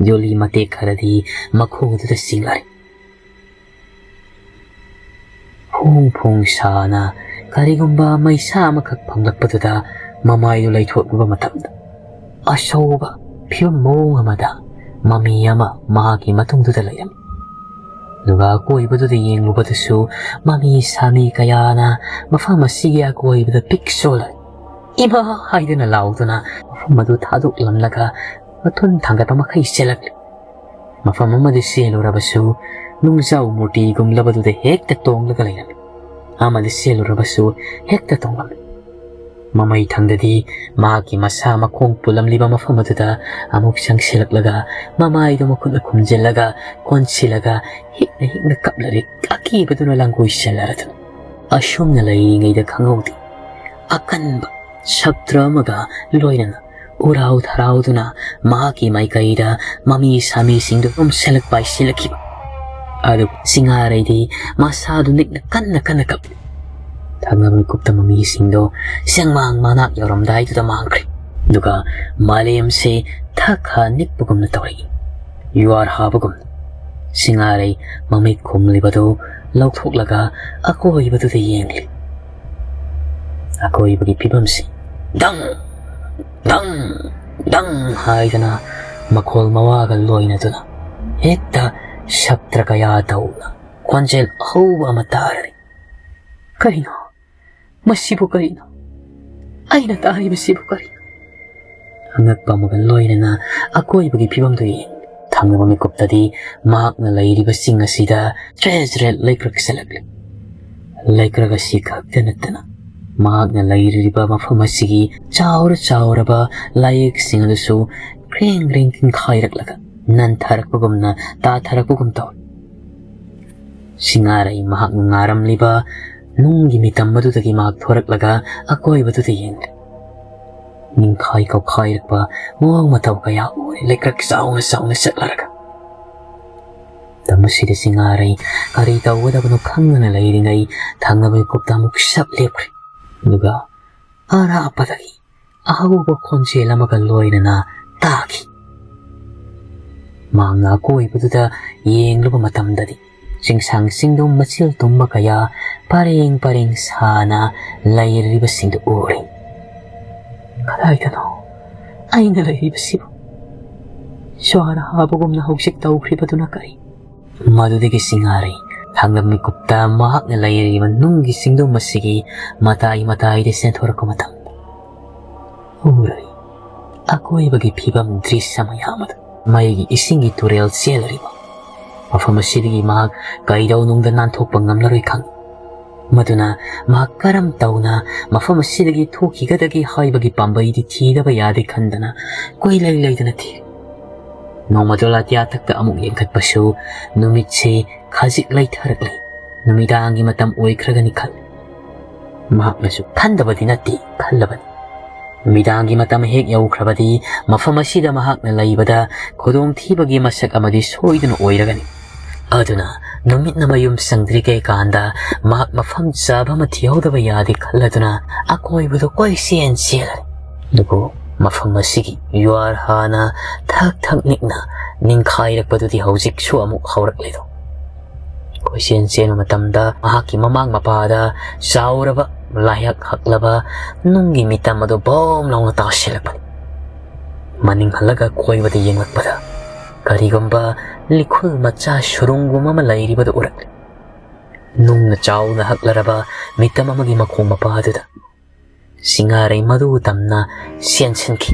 ꯌꯣꯂꯤ ꯃꯇꯦꯛ ꯈꯔꯗꯤ ꯃꯈꯣꯡ ꯑꯗꯨꯗ ꯆꯤꯡꯂꯔꯦ꯫ ꯐꯣꯡ ꯐꯣꯡ ꯁꯥꯅ ꯀꯔꯤꯒꯨꯝꯕ ꯃꯩꯁꯥ ꯑꯃꯈꯛ ꯐꯪꯂꯛꯄꯗꯨꯗ ꯃꯃꯥꯏꯗꯨ ꯂꯩꯊꯣꯛꯂꯨꯕ ꯃꯇꯝꯗ ꯑꯁꯧꯕ ꯐꯤꯕꯝ ꯃꯑꯣꯡ ꯑꯃꯗ ꯃꯃꯤ ꯑꯃ ꯃꯍꯥꯛꯀꯤ ꯃꯇꯨꯡꯗꯨꯗ ꯂꯩꯔꯝꯃꯤ꯫ ꯑꯗꯨꯒ ꯑꯀꯣꯏꯕꯗꯨꯗ ꯌꯦꯡꯂꯨꯕꯗꯁꯨ ꯃꯃꯤ ꯁꯥꯃꯤ ꯀꯌꯥꯅ ꯃꯐꯝ ꯑꯁꯤꯒꯤ ꯑꯀꯣꯏꯕꯗ ꯄꯤꯛ ꯆꯣꯜꯂꯦ꯫ "ꯏꯃꯥ!" ꯍꯥꯏꯗꯨꯅ ꯂꯥꯎꯗꯨꯅ ꯃꯐꯝ ꯑꯗꯨ ꯊꯥꯗꯣꯛꯂꯝꯂꯒ ꯃꯊꯨꯟ ꯊꯥꯡꯒꯠꯄ ꯃꯈꯩ ꯆꯦꯜꯂꯛꯂꯤ꯫ ꯃꯐꯝ ꯑꯃꯗ ꯆꯦꯜꯂꯨꯔꯕꯁꯨ ꯅꯨꯡꯖꯥꯎ ꯃꯨꯔꯇꯤꯒꯨꯝꯂꯕꯗꯨꯗ ꯍꯦꯛꯇ ꯇꯣꯡꯂꯒ ꯂꯩꯔꯝꯃꯤ꯫ ꯑꯃꯗ ꯆꯦꯜꯂꯨꯔꯕꯁꯨ ꯍꯦꯛꯇ ꯇꯣꯡꯂꯝꯃꯤ꯫ ꯃꯃꯩ ꯊꯪꯗꯗꯤ ꯃꯍꯥꯛꯀꯤ ꯃꯁꯥ ꯃꯈꯣꯡ ꯄꯨꯜꯂꯝꯂꯤꯕ ꯃꯐꯝ ꯑꯗꯨꯗ ꯑꯃꯨꯛ ꯆꯪꯁꯤꯜꯂꯛꯂꯒ ꯃꯃꯥꯏꯗꯨ ꯃꯈꯨꯠꯅ ꯈꯨꯝꯖꯤꯜꯂꯒ ꯀꯣꯟꯁꯤꯜꯂꯒ ꯍꯤꯛꯅ ꯍꯤꯛꯅ ꯀꯞꯂꯔꯦ꯫ ꯑꯀꯤꯕꯗꯨꯅ ꯂꯥꯡꯒꯣꯏ ꯁꯦꯜꯂꯔꯗꯨꯅ ꯑꯁꯨꯝꯅ ꯂꯩꯔꯤꯉꯩꯗ ꯈꯪꯍꯧꯗꯦ꯫ ꯑꯀꯟꯕ ꯁꯞꯇ꯭ꯔ ꯑꯃꯒ ꯂꯣꯏꯅꯅ ꯎꯔꯥꯎ ꯊꯔꯥꯎꯗꯨꯅ ꯃꯍꯥꯛꯀꯤ ꯃꯥꯏꯀꯩꯗ ꯃꯃꯤ ꯁꯥꯃꯤꯁꯤꯡꯗꯨ ꯄꯨꯝꯁꯤꯜꯂꯛ ꯄꯥꯏꯁꯤꯜꯂꯛꯈꯤꯕ꯫ ꯑꯗꯨ ꯁꯤꯡꯉꯥꯔꯩꯗꯤ ꯃꯁꯥꯗꯨ ꯅꯤꯛꯅ ꯀꯟꯅ ꯀꯟꯅ ꯀꯞꯂꯤ꯫ ꯊꯪꯅꯕ ꯃꯤꯀꯨꯞꯇ ꯃꯃꯤꯁꯤꯡꯗꯣ ꯁꯦꯡꯃꯥꯡ ꯃꯅꯥꯛ ꯌꯧꯔꯝꯗꯥꯏꯗꯨꯗ ꯃꯥꯡꯈ꯭ꯔꯦ꯫ ꯑꯗꯨꯒ ꯃꯥꯂꯦꯝꯁꯦ ꯊꯛ ꯈꯥ ꯅꯤꯛꯄꯒꯨꯝꯅ ꯇꯧꯔꯛꯏ꯫ ꯌꯨꯍꯥꯔ ꯍꯥꯕꯒꯨꯝ꯫ ꯁꯤꯡꯉꯥꯔꯩ ꯃꯃꯤꯠ ꯈꯨꯝꯂꯤꯕꯗꯨ ꯂꯧꯊꯣꯛꯂꯒ ꯑꯀꯣꯏꯕꯗꯨꯗ ꯌꯦꯡꯂꯤ꯫ ꯑꯀꯣꯏꯕꯒꯤ ꯐꯤꯕꯝꯁꯤ ꯗꯪ ꯗꯪ ꯗꯪ ꯍꯥꯏꯗꯅ ꯃꯈꯣꯜ ꯃꯋꯥꯒ ꯂꯣꯏꯅꯗꯨꯅ ꯍꯦꯛꯇ ꯁꯞꯇ꯭ꯔ ꯀꯌꯥ ꯇꯧꯅ ꯈꯣꯟꯖꯦꯜ ꯑꯍꯧꯕ ꯑꯃ ꯇꯥꯔꯔꯤ꯫ "ꯀꯔꯤꯅꯣ? ꯃꯁꯤꯕꯨ ꯀꯔꯤꯅꯣ? ꯑꯩꯅ ꯇꯥꯔꯤꯕꯁꯤꯕꯨ ꯀꯔꯤꯅꯣ?" ꯑꯉꯛꯄ ꯑꯃꯒ ꯂꯣꯏꯅꯅ ꯑꯀꯣꯏꯕꯒꯤ ꯐꯤꯕꯝꯗꯨ ꯌꯦꯡꯂꯤ꯫ ꯊꯪꯅꯕ ꯃꯤꯀꯨꯞꯇꯗꯤ ꯃꯍꯥꯛꯅ ꯂꯩꯔꯤꯕ ꯆꯤꯡ ꯑꯁꯤꯗ ꯆ꯭ꯔꯦꯠ ꯆ꯭ꯔꯦꯠ ꯂꯩꯀ꯭ꯔꯛ ꯆꯠꯂꯛꯂꯤ꯫ ꯂꯩꯀ꯭ꯔꯛ ꯑꯁꯤ ꯈꯛꯇ ꯅꯠꯇꯅ ꯃꯍꯥꯛꯅ ꯂꯩꯔꯤꯕ ꯃꯐꯝ ꯑꯁꯤꯒꯤ ꯆꯥꯎꯔ ꯆꯥꯎꯔꯕ ꯂꯥꯏꯌꯦꯛꯁꯤꯡ ꯑꯗꯨꯁꯨ ꯒ꯭ꯔꯦꯡ ꯒ꯭ꯔꯦꯡ ꯈꯤꯡꯈꯥꯏꯔꯛꯂꯒ ꯅꯟꯊꯔꯛꯄꯒꯨꯝꯅ ꯇꯥꯊꯔꯛꯄꯒꯨꯝ ꯇꯧꯏ꯫ ꯁꯤꯡꯉꯥꯔꯩ ꯃꯍꯥꯛꯅ ꯉꯥꯔꯝꯂꯤꯕ ꯅꯨꯡꯒꯤ ꯃꯤꯇꯝ ꯑꯗꯨꯗꯒꯤ ꯃꯍꯥꯛ ꯊꯣꯔꯛꯂꯒ ꯑꯀꯣꯏꯕꯗꯨꯗ ꯌꯦꯡꯂꯦ꯫ ꯅꯤꯡꯈꯥꯏ ꯀꯧꯈꯥꯏꯔꯛꯄ ꯃꯑꯣꯡ ꯃꯇꯧ ꯀꯌꯥ ꯎꯔꯦ ꯂꯩꯀ꯭ꯔꯛ ꯆꯥꯎꯅ ꯆꯥꯎꯅ ꯆꯠꯂꯔꯒ꯫ ꯃꯇꯝ ꯑꯁꯤꯗ ꯆꯤꯡꯉꯥꯔꯩ ꯀꯔꯤ ꯇꯧꯒꯗꯕꯅꯣ ꯈꯪꯗꯅ ꯂꯩꯔꯤꯉꯩ ꯊꯪꯅꯕ ꯃꯤꯀꯨꯞꯇ ꯑꯃꯨꯛ ꯁꯞ ꯂꯦꯞꯈ꯭ꯔꯦ꯫ ꯑꯗꯨꯒ ꯑꯔꯥꯞꯄꯗꯒꯤ ꯑꯍꯧꯕ ꯈꯣꯟꯖꯦꯜ ꯑꯃꯒ ꯂꯣꯏꯅꯅ ꯇꯥꯈꯤ꯫ ꯃꯍꯥꯛꯅ ꯑꯀꯣꯏꯕꯗꯨꯗ ꯌꯦꯡꯂꯨꯕ ꯃꯇꯝꯗꯗꯤ ꯆꯤꯡꯁꯥꯡ ꯆꯤꯡꯗꯨꯝ ꯃꯆꯤꯜ ꯇꯨꯝꯕ ꯀꯌꯥ ꯄꯔꯦꯡ ꯄꯔꯦꯡ ꯁꯥꯅ ꯂꯩꯔꯤꯕꯁꯤꯡꯗꯨ ꯎꯔꯦ꯫ "ꯀꯗꯥꯏꯗꯅꯣ ꯑꯩꯅ ꯂꯩꯔꯤꯕꯁꯤꯕꯨ? ꯖ꯭ꯋꯥꯔ ꯍꯥꯕꯒꯨꯝꯅ ꯍꯧꯖꯤꯛ ꯇꯧꯈ꯭ꯔꯤꯕꯗꯨꯅ ꯀꯔꯤ?" ꯃꯗꯨꯗꯒꯤ ꯆꯤꯡꯉꯥꯔꯩ ꯊꯥꯡꯗꯝ ꯃꯤꯀꯨꯞꯇ ꯃꯍꯥꯛꯅ ꯂꯩꯔꯤꯕ ꯅꯨꯡꯒꯤ ꯆꯤꯡꯗꯨꯝ ꯑꯁꯤꯒꯤ ꯃꯇꯥꯏ ꯃꯇꯥꯏꯗ ꯆꯦꯟꯊꯣꯔꯛꯄ ꯃꯇꯝꯗ ꯎꯔꯦ ꯑꯀꯣꯏꯕꯒꯤ ꯐꯤꯕꯝ ꯗ꯭ꯔꯤꯁ꯭ꯌ ꯃꯌꯥꯝ ꯑꯗꯨ꯫ ꯃꯩꯒꯤ ꯏꯁꯤꯡꯒꯤ ꯇꯨꯔꯦꯜ ꯆꯦꯜꯂꯤꯕ ꯃꯐꯝ ꯑꯁꯤꯗꯒꯤ ꯃꯍꯥꯛ ꯀꯩꯗꯧꯅꯨꯡꯗ ꯅꯥꯟꯊꯣꯛꯄ ꯉꯝꯂꯔꯣꯏ ꯈꯪꯏ꯫ ꯃꯗꯨꯅ ꯃꯍꯥꯛ ꯀꯔꯝ ꯇꯧꯅ ꯃꯐꯝ ꯑꯁꯤꯗꯒꯤ ꯊꯣꯛꯈꯤꯒꯗꯒꯦ ꯍꯥꯏꯕꯒꯤ ꯄꯥꯝꯕꯩꯗꯤ ꯊꯤꯗꯕ ꯌꯥꯗꯦ ꯈꯟꯗꯅ ꯀꯣꯏꯂꯩ ꯂꯩꯗꯅ ꯊꯤꯔꯤ꯫ ꯅꯣꯡꯃꯗꯣ ꯑꯇꯤꯌꯥꯊꯛꯇ ꯑꯃꯨꯛ ꯌꯦꯡꯈꯠꯄꯁꯨ ꯅꯨꯃꯤꯠꯁꯤ ꯈꯖꯤꯛ ꯂꯩꯊꯔꯛꯂꯤ꯫ ꯅꯨꯃꯤꯗꯥꯡꯒꯤ ꯃꯇꯝ ꯑꯣꯏꯈ꯭ꯔꯒꯅꯤ ꯈꯜꯂꯤ꯫ ꯃꯍꯥꯛꯅꯁꯨ ꯈꯟꯗꯕꯗꯤ ꯅꯠꯇꯦ, ꯈꯜꯂꯕꯅꯤ꯫ ꯅꯨꯃꯤꯗꯥꯡꯒꯤ ꯃꯇꯝ ꯍꯦꯛ ꯌꯧꯈ꯭ꯔꯕꯗꯤ ꯃꯐꯝ ꯑꯁꯤꯗ ꯃꯍꯥꯛꯅ ꯂꯩꯕꯗ ꯈꯨꯗꯣꯡꯊꯤꯕꯒꯤ ꯃꯁꯛ ꯑꯃꯗꯤ ꯁꯣꯏꯗꯅ ꯑꯣꯏꯔꯒꯅꯤ꯫ ꯑꯗꯨꯅ ꯅꯨꯃꯤꯠꯅ ꯃꯌꯨꯝ ꯆꯪꯗ꯭ꯔꯤꯉꯩ ꯀꯥꯟꯗ ꯃꯍꯥꯛ ꯃꯐꯝ ꯆꯥꯕ ꯑꯃ ꯊꯤꯍꯧꯗꯕ ꯌꯥꯗꯦ ꯈꯜꯂꯗꯨꯅ ꯑꯀꯣꯏꯕꯗꯨ ꯀꯣꯏꯆꯦꯟ ꯆꯦꯜꯂꯤ꯫ ꯑꯗꯨꯕꯨ ꯃꯐꯝ ꯑꯁꯤꯒꯤ ꯌꯨꯍꯥꯔ ꯍꯥꯅ ꯊꯛ ꯊꯛ ꯅꯤꯛꯅ ꯅꯤꯡꯈꯥꯏꯔꯛꯄꯗꯨꯗꯤ ꯍꯧꯖꯤꯛꯁꯨ ꯑꯃꯨꯛ ꯍꯧꯔꯛꯂꯤꯗꯣ꯫ ꯀꯣꯏꯆꯦꯟ ꯆꯦꯟꯕ ꯃꯇꯝꯗ ꯃꯍꯥꯛꯀꯤ ꯃꯃꯥꯡ ꯃꯄꯥꯗ ꯆꯥꯎꯔꯕ ꯂꯥꯏꯍꯛ ꯍꯛꯂꯕ ꯅꯨꯡꯒꯤ ꯃꯤꯇꯝ ꯑꯗꯨ ꯕꯣꯝ ꯂꯥꯎꯅ ꯇꯥꯁꯤꯜꯂꯛꯄꯅꯤ꯫ ꯃꯅꯤꯡ ꯍꯜꯂꯒ ꯀꯣꯏꯕꯗ ꯌꯦꯡꯂꯛꯄꯗ ꯀꯔꯤꯒꯨꯝꯕ ꯂꯤꯈꯨꯜ ꯃꯆꯥ ꯁꯨꯔꯨꯡꯒꯨꯝ ꯑꯃ ꯂꯩꯔꯤꯕꯗꯨ ꯎꯔꯛꯂꯤ꯫ ꯅꯨꯡꯅ ꯆꯥꯎꯅ ꯍꯛꯂꯔꯕ ꯃꯤꯇꯝ ꯑꯃꯒꯤ ꯃꯈꯣꯡ ꯃꯄꯥ ꯑꯗꯨꯗ ꯁꯤꯡꯉꯥꯔꯩ ꯃꯗꯨ ꯇꯝꯅ ꯆꯦꯟꯁꯤꯟꯈꯤ꯫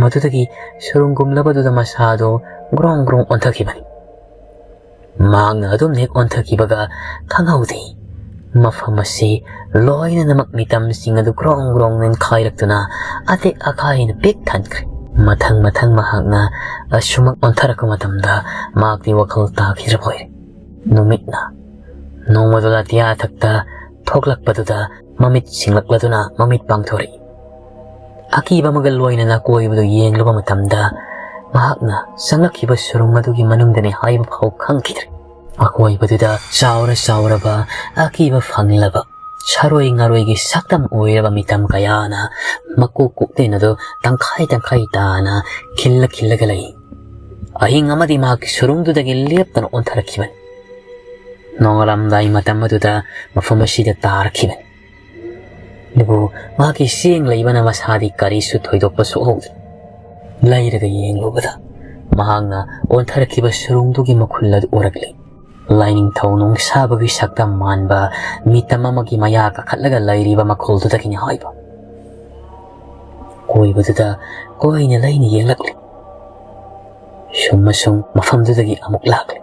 ꯃꯗꯨꯗꯒꯤ ꯁꯨꯔꯨꯡꯒꯨꯝꯂꯕꯗꯨꯗ ꯃꯁꯥꯗꯣ ꯒ꯭ꯔꯣꯡ ꯒ꯭ꯔꯣꯡ ꯑꯣꯟꯊꯈꯤꯕꯅꯤ꯫ ꯃꯍꯥꯛꯅ ꯑꯗꯨꯝ ꯍꯦꯛ ꯑꯣꯟꯊꯈꯤꯕꯒ ꯈꯪꯍꯧꯗꯦ ꯃꯐꯝ ꯑꯁꯤ ꯂꯣꯏꯅꯅꯃꯛ ꯃꯤꯇꯝꯁꯤꯡ ꯑꯗꯨ ꯒ꯭ꯔꯣꯡ ꯒ꯭ꯔꯣꯡ ꯅꯤꯡꯈꯥꯏꯔꯛꯇꯨꯅ ꯑꯇꯦꯛ ꯑꯀꯥꯏꯅ ꯄꯤꯛ ꯊꯟꯈ꯭ꯔꯦ꯫ ꯃꯊꯪ ꯃꯊꯪ ꯃꯍꯥꯛꯅ ꯑꯁꯨꯃꯛ ꯑꯣꯟꯊꯔꯛꯄ ꯃꯇꯝꯗ ꯃꯍꯥꯛꯇꯤ ꯋꯥꯈꯜ ꯇꯥꯈꯤꯗ꯭ꯔꯕ ꯑꯣꯏꯔꯦ꯫ ꯅꯨꯃꯤꯠꯅ ꯅꯣꯡꯃꯗꯣ ꯑꯇꯤꯌꯥꯊꯛꯇ ꯊꯣꯛꯂꯛꯄꯗꯨꯗ ꯃꯃꯤꯠ ꯁꯤꯡꯂꯛꯂꯗꯨꯅ ꯃꯃꯤꯠ ꯄꯥꯡꯊꯣꯔꯛꯏ꯫ ꯑꯀꯤꯕ ꯑꯃꯒ ꯂꯣꯏꯅꯅ ꯀꯣꯏꯕꯗꯨ ꯌꯦꯡꯂꯨꯕ ꯃꯇꯝꯗ ꯃꯍꯥꯛꯅ ꯆꯪꯂꯛꯈꯤꯕ ꯁꯨꯔꯨꯡ ꯑꯗꯨꯒꯤ ꯃꯅꯨꯡꯗꯅꯤ ꯍꯥꯏꯕ ꯐꯥꯎ ꯈꯪꯈꯤꯗ꯭ꯔꯦ꯫ ꯑꯀꯣꯏꯕꯗꯨꯗ ꯆꯥꯎꯔ ꯆꯥꯎꯔꯕ, ꯑꯀꯤꯕ ꯐꯪꯂꯕ, ꯁꯥꯔꯣꯏ ꯉꯥꯔꯣꯏꯒꯤ ꯁꯛꯇꯝ ꯑꯣꯏꯔꯕ ꯃꯤꯇꯝ ꯀꯌꯥꯅ ꯃꯀꯣꯛ ꯀꯣꯛꯇꯦꯟ ꯑꯗꯨ ꯇꯪꯈꯥꯏ ꯇꯪꯈꯥꯏ ꯇꯥꯅ ꯈꯤꯜꯂ ꯈꯤꯜꯂꯒ ꯂꯩ꯫ ꯑꯍꯤꯡ ꯑꯃꯗꯤ ꯃꯍꯥꯛꯀꯤ ꯁꯨꯔꯨꯡꯗꯨꯗꯒꯤ ꯂꯦꯞꯇꯅ ꯑꯣꯟꯊꯔꯛꯈꯤꯕꯅꯤ꯫ ꯅꯣꯡꯉꯥꯜꯂꯝꯗꯥꯏ ꯃꯇꯝ ꯑꯗꯨꯗ ꯃꯐꯝ ꯑꯁꯤꯗ ꯇꯥꯔꯛꯈꯤꯕꯅꯤ꯫ ꯑꯗꯨꯕꯨ ꯃꯍꯥꯛꯀꯤ ꯆꯦꯡ ꯂꯩꯕꯅ ꯃꯁꯥꯗꯤ ꯀꯔꯤꯁꯨ ꯊꯣꯏꯗꯣꯛꯄ ꯁꯣꯛꯍꯧꯗꯦ꯫ ꯂꯩꯔꯒ ꯌꯦꯡꯂꯨꯕꯗ ꯃꯍꯥꯛꯅ ꯑꯣꯟꯊꯔꯛꯈꯤꯕ ꯁꯨꯔꯨꯡꯗꯨꯒꯤ ꯃꯈꯨꯜ ꯑꯗꯨ ꯎꯔꯛꯂꯤ꯫ ꯂꯥꯏꯅꯤꯡꯊꯧ ꯅꯨꯡꯁꯥꯕꯒꯤ ꯁꯛꯇꯝ ꯃꯥꯟꯕ ꯃꯤꯇꯝ ꯑꯃꯒꯤ ꯃꯌꯥ ꯀꯥꯈꯠꯂꯒ ꯂꯩꯔꯤꯕ ꯃꯈꯨꯜꯗꯨꯗꯒꯤꯅꯤ ꯍꯥꯏꯕ꯫ ꯀꯣꯏꯕꯗꯨꯗ ꯀꯣꯏꯅ ꯂꯩꯅ ꯌꯦꯡꯂꯛꯂꯤ꯫ ꯁꯨꯝ ꯑꯃꯁꯨꯡ ꯃꯐꯝꯗꯨꯗꯒꯤ ꯑꯃꯨꯛ ꯂꯥꯛꯂꯤ꯫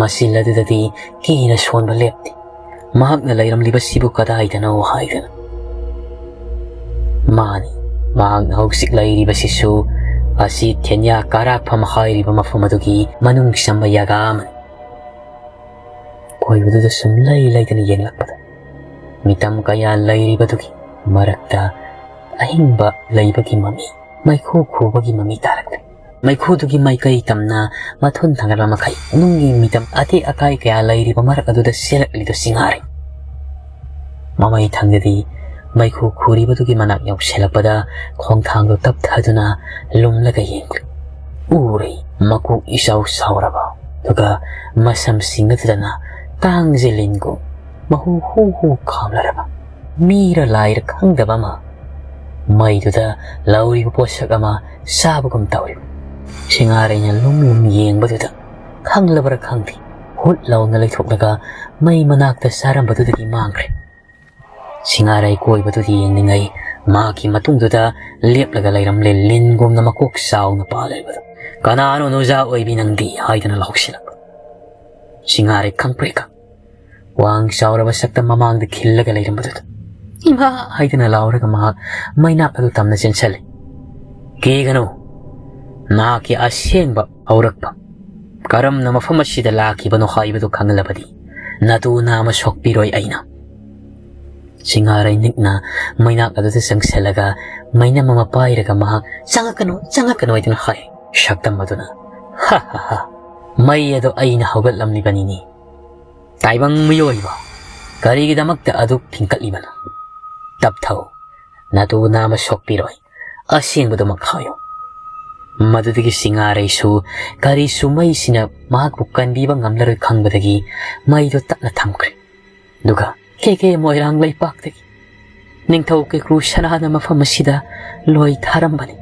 ꯃꯁꯤꯜ ꯑꯗꯨꯗꯗꯤ ꯀꯤꯅ ꯁꯣꯟꯕ ꯂꯦꯞꯇꯦ꯫ ꯃꯍꯥꯛꯅ ꯂꯩꯔꯝꯂꯤꯕꯁꯤꯕꯨ ꯀꯗꯥꯏꯗꯅꯣ ꯍꯥꯏꯗꯅ꯫ ꯃꯥꯅꯤ, ꯃꯍꯥꯛꯅ ꯍꯧꯖꯤꯛ ꯂꯩꯔꯤꯕꯁꯤꯁꯨ ꯑꯁꯤ ꯊꯦꯟꯌꯥ ꯀꯥꯔꯥꯛꯐꯝ ꯍꯥꯏꯔꯤꯕ ꯃꯐꯝ ꯑꯗꯨꯒꯤ ꯃꯅꯨꯡ ꯆꯪꯕ ꯌꯥꯒꯥ ꯑꯃꯅꯤ꯫ ꯀꯣꯏꯕꯗꯨꯗ ꯁꯨꯝ ꯂꯩ ꯂꯩꯗꯅ ꯌꯦꯡꯂꯛꯄꯗ ꯃꯤꯇꯝ ꯀꯌꯥ ꯂꯩꯔꯤꯕꯗꯨꯒꯤ ꯃꯔꯛꯇ ꯑꯍꯤꯡꯕ ꯂꯩꯕꯒꯤ ꯃꯃꯤ, ꯃꯩꯈꯨ ꯈꯨꯕꯒꯤ ꯃꯃꯤ ꯇꯥꯔꯛꯂꯦ꯫ ꯃꯩꯈꯨꯗꯨꯒꯤ ꯃꯥꯏꯀꯩ ꯇꯝꯅ ꯃꯊꯣꯟ ꯊꯥꯡꯒꯠꯄ ꯃꯈꯩ ꯃꯅꯨꯡꯒꯤ ꯃꯤꯇꯝ ꯑꯇꯦꯛ ꯑꯀꯥꯏ ꯀꯌꯥ ꯂꯩꯔꯤꯕ ꯃꯔꯛ ꯑꯗꯨꯗ ꯆꯦꯜꯂꯛꯂꯤꯗꯨ ꯁꯤꯡꯉꯥꯔꯩ꯫ ꯃꯃꯩ ꯊꯪꯗꯗꯤ ꯃꯩꯈꯨ ꯈꯨꯔꯤꯕꯗꯨꯒꯤ ꯃꯅꯥꯛ ꯌꯧꯁꯤꯜꯂꯛꯄꯗ ꯈꯣꯡꯊꯥꯡꯗꯨ ꯇꯞꯊꯗꯨꯅ ꯂꯨꯝꯂꯒ ꯌꯦꯡꯂꯤ꯫ ꯎꯔꯦ, ꯃꯀꯣꯛ ꯏꯆꯥꯎ ꯆꯥꯎꯔꯕ, ꯑꯗꯨꯒ ꯃꯁꯝꯁꯤꯡ ꯑꯗꯨꯗꯅ ꯇꯥꯡꯖꯦ ꯂꯤꯟꯒꯨꯝ ꯃꯍꯨ ꯍꯨ ꯍꯨ ꯈꯥꯝꯂꯔꯕ, ꯃꯤꯔ ꯂꯥꯏꯔ ꯈꯪꯗꯕ ꯑꯃ ꯃꯩꯗꯨꯗ ꯂꯧꯔꯤꯕ ꯄꯣꯠꯁꯛ ꯑꯃ ꯆꯥꯕꯒꯨꯝ ꯇꯧꯔꯤꯕ꯫ ꯁꯤꯡꯉꯥꯔꯩꯅ ꯂꯨꯝ ꯂꯨꯝ ꯌꯦꯡꯕꯗꯨꯗ ꯈꯪꯂꯕ꯭ꯔꯥ ꯈꯪꯗꯦ, ꯍꯨꯠ ꯂꯥꯎꯅ ꯂꯩꯊꯣꯛꯂꯒ ꯃꯩ ꯃꯅꯥꯛꯇ ꯆꯥꯔꯝꯕꯗꯨꯗꯒꯤ ꯃꯥꯡꯈ꯭ꯔꯦ꯫ ꯁꯤꯡꯉꯥꯔꯩ ꯀꯣꯏꯕꯗꯨꯗꯤ ꯌꯦꯡꯂꯤꯉꯩ ꯃꯍꯥꯛꯀꯤ ꯃꯇꯨꯡꯗꯨꯗ ꯂꯦꯞꯂꯒ ꯂꯩꯔꯝꯂꯦ ꯂꯤꯟꯒꯨꯝꯅ ꯃꯀꯣꯛ ꯆꯥꯎꯅ ꯄꯥꯜꯂꯤꯕꯗꯨ꯫ "ꯀꯅꯥꯅꯣ ꯅꯣꯖꯥ ꯑꯣꯏꯕꯤ ꯅꯪꯗꯤ?" ꯍꯥꯏꯗꯅ ꯂꯥꯎꯁꯤꯜꯂꯛꯄ꯫ ꯁꯤꯡꯉꯥꯔꯩ ꯈꯪꯄ꯭ꯔꯦꯛꯀ ꯋꯥꯡ ꯆꯥꯎꯔꯕ ꯁꯛꯇꯝ ꯃꯃꯥꯡꯗ ꯈꯤꯜꯂꯒ ꯂꯩꯔꯝꯕꯗꯨꯗ "ꯏꯃꯥ!" ꯍꯥꯏꯗꯅ ꯂꯥꯎꯔꯒ ꯃꯍꯥꯛ ꯃꯩꯅꯥꯛ ꯑꯗꯨ ꯇꯝꯅ ꯆꯦꯟꯁꯤꯜꯂꯤ꯫ "ꯀꯤꯒꯅꯨ, ꯅꯍꯥꯛꯀꯤ ꯑꯁꯦꯡꯕ ꯍꯧꯔꯛꯐꯝ ꯀꯔꯝꯅ ꯃꯐꯝ ꯑꯁꯤꯗ ꯂꯥꯛꯈꯤꯕꯅꯣ ꯍꯥꯏꯕꯗꯨ ꯈꯪꯂꯕꯗꯤ ꯅꯇꯨ ꯅꯥꯝꯃ ꯁꯣꯛꯄꯤꯔꯣꯏ ꯑꯩꯅ꯫" ꯁꯤꯡꯉꯥꯔꯩ ꯅꯤꯛꯅ ꯃꯩꯅꯥꯛ ꯑꯗꯨꯗ ꯆꯪꯁꯤꯜꯂꯒ ꯃꯩꯅꯝ ꯑꯃ ꯄꯥꯏꯔꯒ ꯃꯍꯥꯛ, "ꯆꯪꯉꯛꯀꯅꯨ, ꯆꯪꯉꯛꯀꯅꯨ" ꯍꯥꯏꯗꯨꯅ ꯍꯥꯏ꯫ ꯁꯛꯇꯝ ꯑꯗꯨꯅ, "ꯍ ꯍ ꯍ, ꯃꯩ ꯑꯗꯣ ꯑꯩꯅ ꯍꯧꯒꯠꯂꯝꯂꯤꯕꯅꯤꯅꯦ꯫ ꯇꯥꯏꯕꯪ ꯃꯤꯑꯣꯏꯕ, ꯀꯔꯤꯒꯤꯗꯃꯛꯇ ꯑꯗꯨꯛ ꯊꯤꯡꯀꯠꯂꯤꯕꯅꯣ? ꯇꯞꯊꯧ, ꯅꯇꯨ ꯅꯥꯃ ꯁꯣꯛꯄꯤꯔꯣꯏ, ꯑꯁꯦꯡꯕꯗꯨꯃꯛ ꯍꯥꯏꯌꯨ"꯫ ꯃꯗꯨꯗꯒꯤ ꯁꯤꯡꯉꯥꯔꯩꯁꯨ ꯀꯔꯤꯁꯨ ꯃꯩꯁꯤꯅ ꯃꯍꯥꯛꯄꯨ ꯀꯟꯕꯤꯕ ꯉꯝꯂꯔꯣꯏ ꯈꯪꯕꯗꯒꯤ ꯃꯩꯗꯨ ꯇꯞꯅ ꯊꯝꯈ꯭ꯔꯦ꯫ ꯑꯗꯨꯒ ꯀꯦ ꯀꯦ ꯃꯣꯏꯔꯥꯡ ꯂꯩꯄꯥꯛꯇꯒꯤ ꯅꯤꯡꯊꯧ ꯀꯩꯀ꯭ꯔꯨ ꯁꯅꯥꯅ ꯃꯐꯝ ꯑꯁꯤꯗ ꯂꯣꯏ ꯊꯥꯔꯝꯕꯅꯤ꯫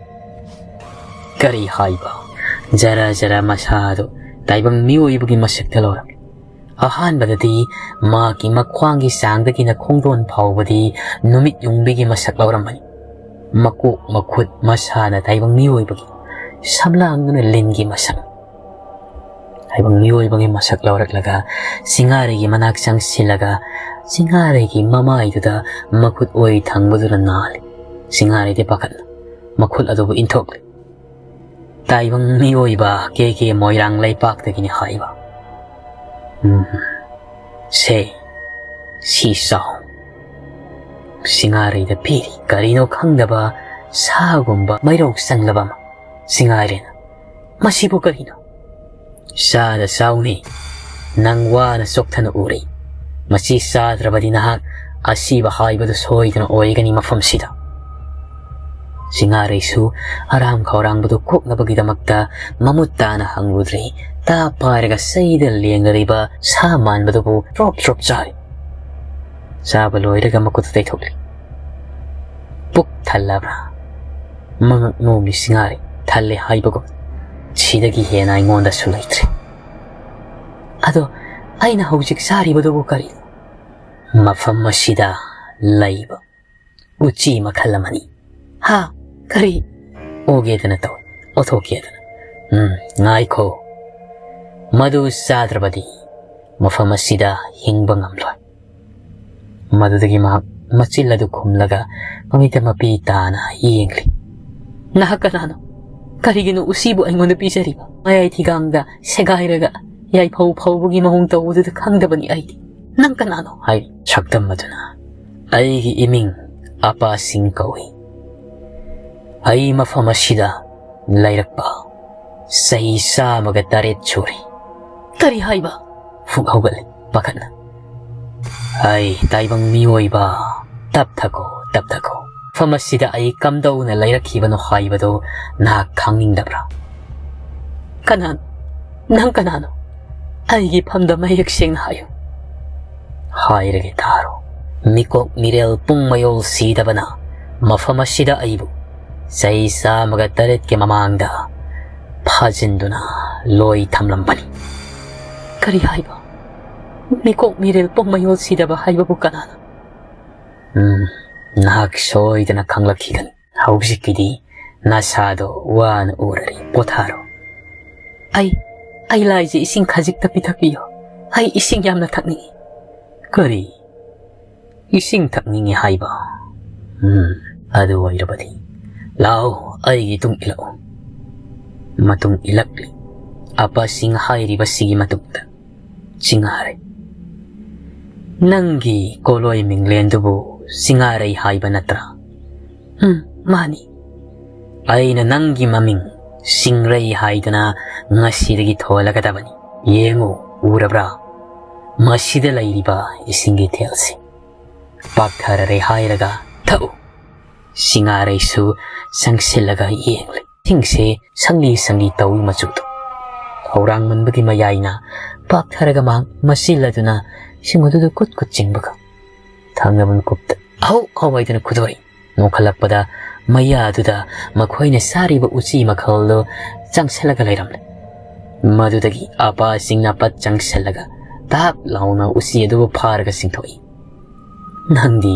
ꯀꯔꯤ ꯍꯥꯏꯕ? ꯖꯔ ꯖꯔ ꯃꯁꯥꯗꯨ ꯇꯥꯏꯕꯪ ꯃꯤꯑꯣꯏꯕꯒꯤ ꯃꯁꯛꯇ ꯂꯧꯔꯝꯃꯤ꯫ ꯑꯍꯥꯟꯕꯗꯗꯤ ꯃꯍꯥꯛꯀꯤ ꯃꯈ꯭ꯋꯥꯡꯒꯤ ꯆꯥꯡꯗꯒꯤꯅ ꯈꯣꯡꯗꯣꯟ ꯐꯥꯎꯕꯗꯤ ꯅꯨꯃꯤꯠ ꯌꯨꯡꯕꯤꯒꯤ ꯃꯁꯛ ꯂꯧꯔꯝꯕꯅꯤ꯫ ꯃꯀꯣꯛ, ꯃꯈꯨꯠ, ꯃꯁꯥꯅ ꯇꯥꯏꯕꯪ ꯃꯤꯑꯣꯏꯕꯒꯤ, ꯁꯝꯂꯥꯡꯗꯨꯅ ꯂꯤꯟꯒꯤ ꯃꯁꯛ꯫ ꯇꯥꯏꯕꯪ ꯃꯤꯑꯣꯏꯕꯒꯤ ꯃꯁꯛ ꯂꯧꯔꯛꯂꯒ ꯁꯤꯡꯉꯥꯔꯩꯒꯤ ꯃꯅꯥꯛ ꯆꯪꯁꯤꯜꯂꯒ ꯁꯤꯡꯉꯥꯔꯩꯒꯤ ꯃꯃꯥꯏꯗꯨꯗ ꯃꯈꯨꯠ ꯑꯣꯏ ꯊꯪꯕꯗꯨꯅ ꯅꯥꯜꯂꯤ꯫ ꯁꯤꯡꯉꯥꯔꯩꯗꯤ ꯄꯥꯈꯠꯅ ꯃꯈꯨꯠ ꯑꯗꯨꯕꯨ ꯏꯟꯊꯣꯛꯂꯤ꯫ "ꯇꯥꯏꯕꯪ ꯃꯤꯑꯣꯏꯕ ꯀꯦ ꯀꯦ ꯃꯣꯏꯔꯥꯡ ꯂꯩꯄꯥꯛꯇꯒꯤꯅꯤ" ꯍꯥꯏꯕ꯫ "ꯎꯝ, ꯁꯦ, ꯁꯤ ꯆꯥꯎ"꯫ ꯁꯤꯡꯉꯥꯔꯩꯗ ꯄꯤꯔꯤ ꯀꯔꯤꯅꯣ ꯈꯪꯗꯕ ꯁꯥꯒꯨꯝꯕ ꯃꯩꯔꯧ ꯆꯪꯂꯕ ꯑꯃ꯫ ꯁꯤꯡꯉꯥꯔꯩꯅ, "ꯃꯁꯤꯕꯨ ꯀꯔꯤꯅꯣ?" "ꯆꯥꯗ ꯆꯥꯎꯅꯤ, ꯅꯪ ꯋꯥꯅ ꯆꯣꯛꯊꯅ ꯎꯔꯤ꯫ ꯃꯁꯤ ꯆꯥꯗ꯭ꯔꯕꯗꯤ ꯅꯍꯥꯛ ꯑꯁꯤꯕ ꯍꯥꯏꯕꯗꯨ ꯁꯣꯏꯗꯅ ꯑꯣꯏꯒꯅꯤ ꯃꯐꯝꯁꯤꯗ"꯫ ꯁꯤꯡꯉꯥꯔꯩꯁꯨ ꯑꯔꯥꯝ ꯈꯧꯔꯥꯡꯕꯗꯨ ꯀꯣꯛꯅꯕꯒꯤꯗꯃꯛꯇ ꯃꯃꯨꯠ ꯇꯥꯅ ꯍꯪꯂꯨꯗ꯭ꯔꯤ꯫ ꯇꯥ ꯄꯥꯏꯔꯒ ꯆꯩꯗ ꯂꯦꯡꯂꯤꯕ ꯁꯥ ꯃꯥꯟꯕꯗꯨꯕꯨ ꯇ꯭ꯔꯣꯞ ꯇ꯭ꯔꯣꯞ ꯆꯥꯔꯤ꯫ ꯆꯥꯕ ꯂꯣꯏꯔꯒ ꯃꯈꯨꯠꯇ ꯇꯩꯊꯣꯛꯂꯤ꯫ "ꯄꯨꯛ ꯊꯜꯂꯕ꯭ꯔꯥ?" ꯃꯉꯛ ꯅꯣꯝꯃꯤ ꯁꯤꯡꯉꯥꯔꯩ꯫ "ꯊꯜꯂꯦ" ꯍꯥꯏꯕꯒꯨꯝ꯫ "ꯁꯤꯗꯒꯤ ꯍꯦꯟꯅ ꯑꯩꯉꯣꯟꯗꯁꯨ ꯂꯩꯇ꯭ꯔꯦ꯫ ꯑꯗꯣ ꯑꯩꯅ ꯍꯧꯖꯤꯛ ꯆꯥꯔꯤꯕꯗꯨꯕꯨ ꯀꯔꯤꯅꯣ?" "ꯃꯐꯝ ꯑꯁꯤꯗ ꯂꯩꯕ ꯎꯆꯤ ꯃꯈꯜ ꯑꯃꯅꯤ"꯫ "ꯍꯥ? ꯀꯔꯤ?" ꯑꯣꯒꯦꯗꯅ ꯇꯧꯏ, ꯑꯣꯊꯣꯛꯀꯦꯗꯅ꯫ "ꯎꯝ, ꯉꯥꯏꯈꯣ꯫ ꯃꯗꯨ ꯆꯥꯗ꯭ꯔꯕꯗꯤ ꯃꯐꯝ ꯑꯁꯤꯗ ꯍꯤꯡꯕ ꯉꯝꯂꯣꯏ"꯫ ꯃꯗꯨꯗꯒꯤ ꯃꯍꯥꯛ ꯃꯆꯤꯜ ꯑꯗꯨ ꯈꯨꯝꯂꯒ ꯃꯃꯤꯠꯇ ꯃꯄꯤ ꯇꯥꯅ ꯌꯦꯡꯂꯤ꯫ "ꯅꯍꯥꯛ ꯀꯅꯥꯅꯣ? ꯀꯔꯤꯒꯤꯅꯣ ꯎꯆꯤꯕꯨ ꯑꯩꯉꯣꯟꯗ ꯄꯤꯖꯔꯤꯕ? ꯃꯌꯥꯏ ꯊꯤꯒꯥꯡꯗ ꯁꯦꯒꯥꯏꯔꯒ ꯌꯥꯏꯐꯧ ꯐꯧꯕꯒꯤ ꯃꯑꯣꯡ ꯇꯧꯕꯗꯨꯗ ꯈꯪꯗꯕꯅꯤ ꯑꯩꯗꯤ꯫ ꯅꯪ ꯀꯅꯥꯅꯣ?" ꯍꯥꯏꯔꯤ꯫ ꯁꯛꯇꯝ ꯑꯗꯨꯅ, "ꯑꯩꯒꯤ ꯏꯃꯤꯡ ꯑꯄꯥ ꯁꯤꯡ ꯀꯧꯏ꯫ ꯑꯩ ꯃꯐꯝ ꯑꯁꯤꯗ ꯂꯩꯔꯛꯄ ꯆꯍꯤ ꯆꯥꯝꯃꯒ ꯇꯔꯦꯠ ꯁꯨꯔꯦ꯫ "ꯀꯔꯤ ꯍꯥꯏꯕ?" ꯐꯨꯛ ꯍꯧꯒꯠꯂꯦ ꯄꯥꯈꯠꯅ꯫ "ꯑꯩ ꯇꯥꯏꯕꯪ ꯃꯤꯑꯣꯏꯕ, ꯇꯞꯊꯈꯣ, ꯇꯞꯊꯈꯣ꯫ ꯃꯐꯝ ꯑꯁꯤꯗ ꯑꯩ ꯀꯝꯗꯧꯅ ꯂꯩꯔꯛꯈꯤꯕꯅꯣ ꯍꯥꯏꯕꯗꯨ ꯅꯍꯥꯛ ꯈꯪꯅꯤꯡꯗꯕ꯭ꯔꯥ?" "ꯀꯅꯥꯅꯣ? ꯅꯪ ꯀꯅꯥꯅꯣ? ꯑꯩꯒꯤ ꯐꯝꯗ ꯃꯌꯦꯛ ꯁꯦꯡꯅ ꯍꯥꯏꯌꯨ꯫" "ꯍꯥꯏꯔꯒꯦ ꯇꯥꯔꯣ꯫ ꯃꯤꯀꯣꯛ ꯃꯤꯔꯦꯜ ꯄꯨꯡ ꯃꯌꯣꯜ ꯁꯤꯗꯕꯅ ꯃꯐꯝ ꯑꯁꯤꯗ ꯑꯩꯕꯨ ꯆꯍꯤ ꯆꯥꯝꯃꯒ ꯇꯔꯦꯠꯀꯤ ꯃꯃꯥꯡꯗ ꯐꯥꯖꯤꯟꯗꯨꯅ ꯂꯣꯏ ꯊꯝꯂꯝꯕꯅꯤ꯫" "ꯀꯔꯤ ꯍꯥꯏꯕ? ꯃꯤꯀꯣꯛ ꯃꯤꯔꯦꯜ ꯄꯨꯡ ꯃꯌꯣꯜ ꯁꯤꯗꯕ ꯍꯥꯏꯕꯕꯨ ꯀꯅꯥꯅꯣ?" "ꯎꯝ, ꯅꯍꯥꯛ ꯁꯣꯏꯗꯅ ꯈꯪꯂꯛꯈꯤꯒꯅꯤ꯫ ꯍꯧꯖꯤꯛꯀꯤꯗꯤ ꯅꯁꯥꯗꯣ ꯋꯥꯅ ꯎꯔꯔꯦ, ꯄꯣꯊꯥꯔꯣ꯫" "ꯑꯩ, ꯑꯩ ꯂꯥꯏꯁꯦ ꯏꯁꯤꯡ ꯈꯖꯤꯛꯇ ꯄꯤꯊꯛꯄꯤꯌꯣ꯫ ꯑꯩ ꯏꯁꯤꯡ ꯌꯥꯝꯅ ꯊꯛꯅꯤꯡꯏ꯫" "ꯀꯔꯤ? ꯏꯁꯤꯡ ꯊꯛꯅꯤꯡꯉꯤ ꯍꯥꯏꯕ? ꯎꯝ, ꯑꯗꯨ ꯑꯣꯏꯔꯕꯗꯤ ꯂꯥꯛꯑꯣ, ꯑꯩꯒꯤ ꯇꯨꯡ ꯏꯜꯂꯛꯑꯣ꯫" ꯃꯇꯨꯡ ꯏꯜꯂꯛꯂꯤ꯫ ꯑꯄꯥꯁꯤꯡ ꯍꯥꯏꯔꯤꯕꯁꯤꯒꯤ ꯃꯇꯨꯡꯗ ꯆꯤꯡꯉꯥꯔꯩ꯫ "ꯅꯪꯒꯤ ꯀꯣꯂꯣꯏ ꯃꯤꯡꯂꯦꯟꯗꯨꯕꯨ ꯆꯤꯡꯉꯥꯔꯩ ꯍꯥꯏꯕ ꯅꯠꯇ꯭ꯔꯥ?" "ꯎꯝ, ꯃꯥꯅꯤ꯫" "ꯑꯩꯅ ꯅꯪꯒꯤ ꯃꯃꯤꯡ ꯆꯤꯡꯔꯩ ꯍꯥꯏꯗꯅ ꯉꯁꯤꯗꯒꯤ ꯊꯣꯜꯂꯒꯗꯕꯅꯤ꯫ ꯌꯦꯡꯉꯨ, ꯎꯔꯕ꯭ꯔꯥ? ꯃꯁꯤꯗ ꯂꯩꯔꯤꯕ ꯏꯁꯤꯡꯒꯤ ꯏꯊꯦꯜꯁꯤ ꯄꯥꯛꯊꯔꯔꯦ ꯍꯥꯏꯔꯒ ꯊꯛꯎ꯫" ꯆꯤꯡꯉꯥꯔꯩꯁꯨ ꯆꯪꯁꯤꯜꯂꯒ ꯌꯦꯡꯂꯦ꯫ ꯏꯁꯤꯡꯁꯦ ꯁꯪꯂꯤ ꯁꯪꯂꯤ ꯇꯧꯏ ꯃꯆꯨꯗꯣ꯫ ꯈꯧꯔꯥꯡꯃꯟꯕꯒꯤ ꯃꯌꯥꯏꯅ ꯄꯥꯛꯊꯔꯒ ꯃꯍꯥꯛ ꯃꯆꯤꯜ ꯑꯗꯨꯅ ꯏꯁꯤꯡ ꯑꯗꯨꯗ ꯀꯨꯠ ꯀꯨꯠ ꯆꯤꯡꯕꯒ ꯊꯪꯅꯕ ꯃꯤꯀꯨꯞꯇ ꯍꯧ ꯍꯧ ꯍꯥꯏꯗꯨꯅ ꯈꯨꯗꯣꯔꯛꯏ꯫ ꯅꯣꯡꯈꯠꯂꯛꯄꯗ ꯃꯌꯥꯗꯨꯗ ꯃꯈꯣꯏꯅ ꯆꯥꯔꯤꯕ ꯎꯆꯤ ꯃꯈꯜꯗꯣ ꯆꯪꯁꯤꯜꯂꯒ ꯂꯩꯔꯝꯂꯦ꯫ ꯃꯗꯨꯗꯒꯤ ꯑꯄꯥꯁꯤꯡꯅ ꯄꯠ ꯆꯪꯁꯤꯜꯂꯒ ꯇꯥꯞ ꯂꯥꯎꯅ ꯎꯆꯤ ꯑꯗꯨꯕꯨ ꯐꯥꯔꯒ ꯆꯤꯡꯊꯣꯛꯏ꯫ "ꯅꯪꯗꯤ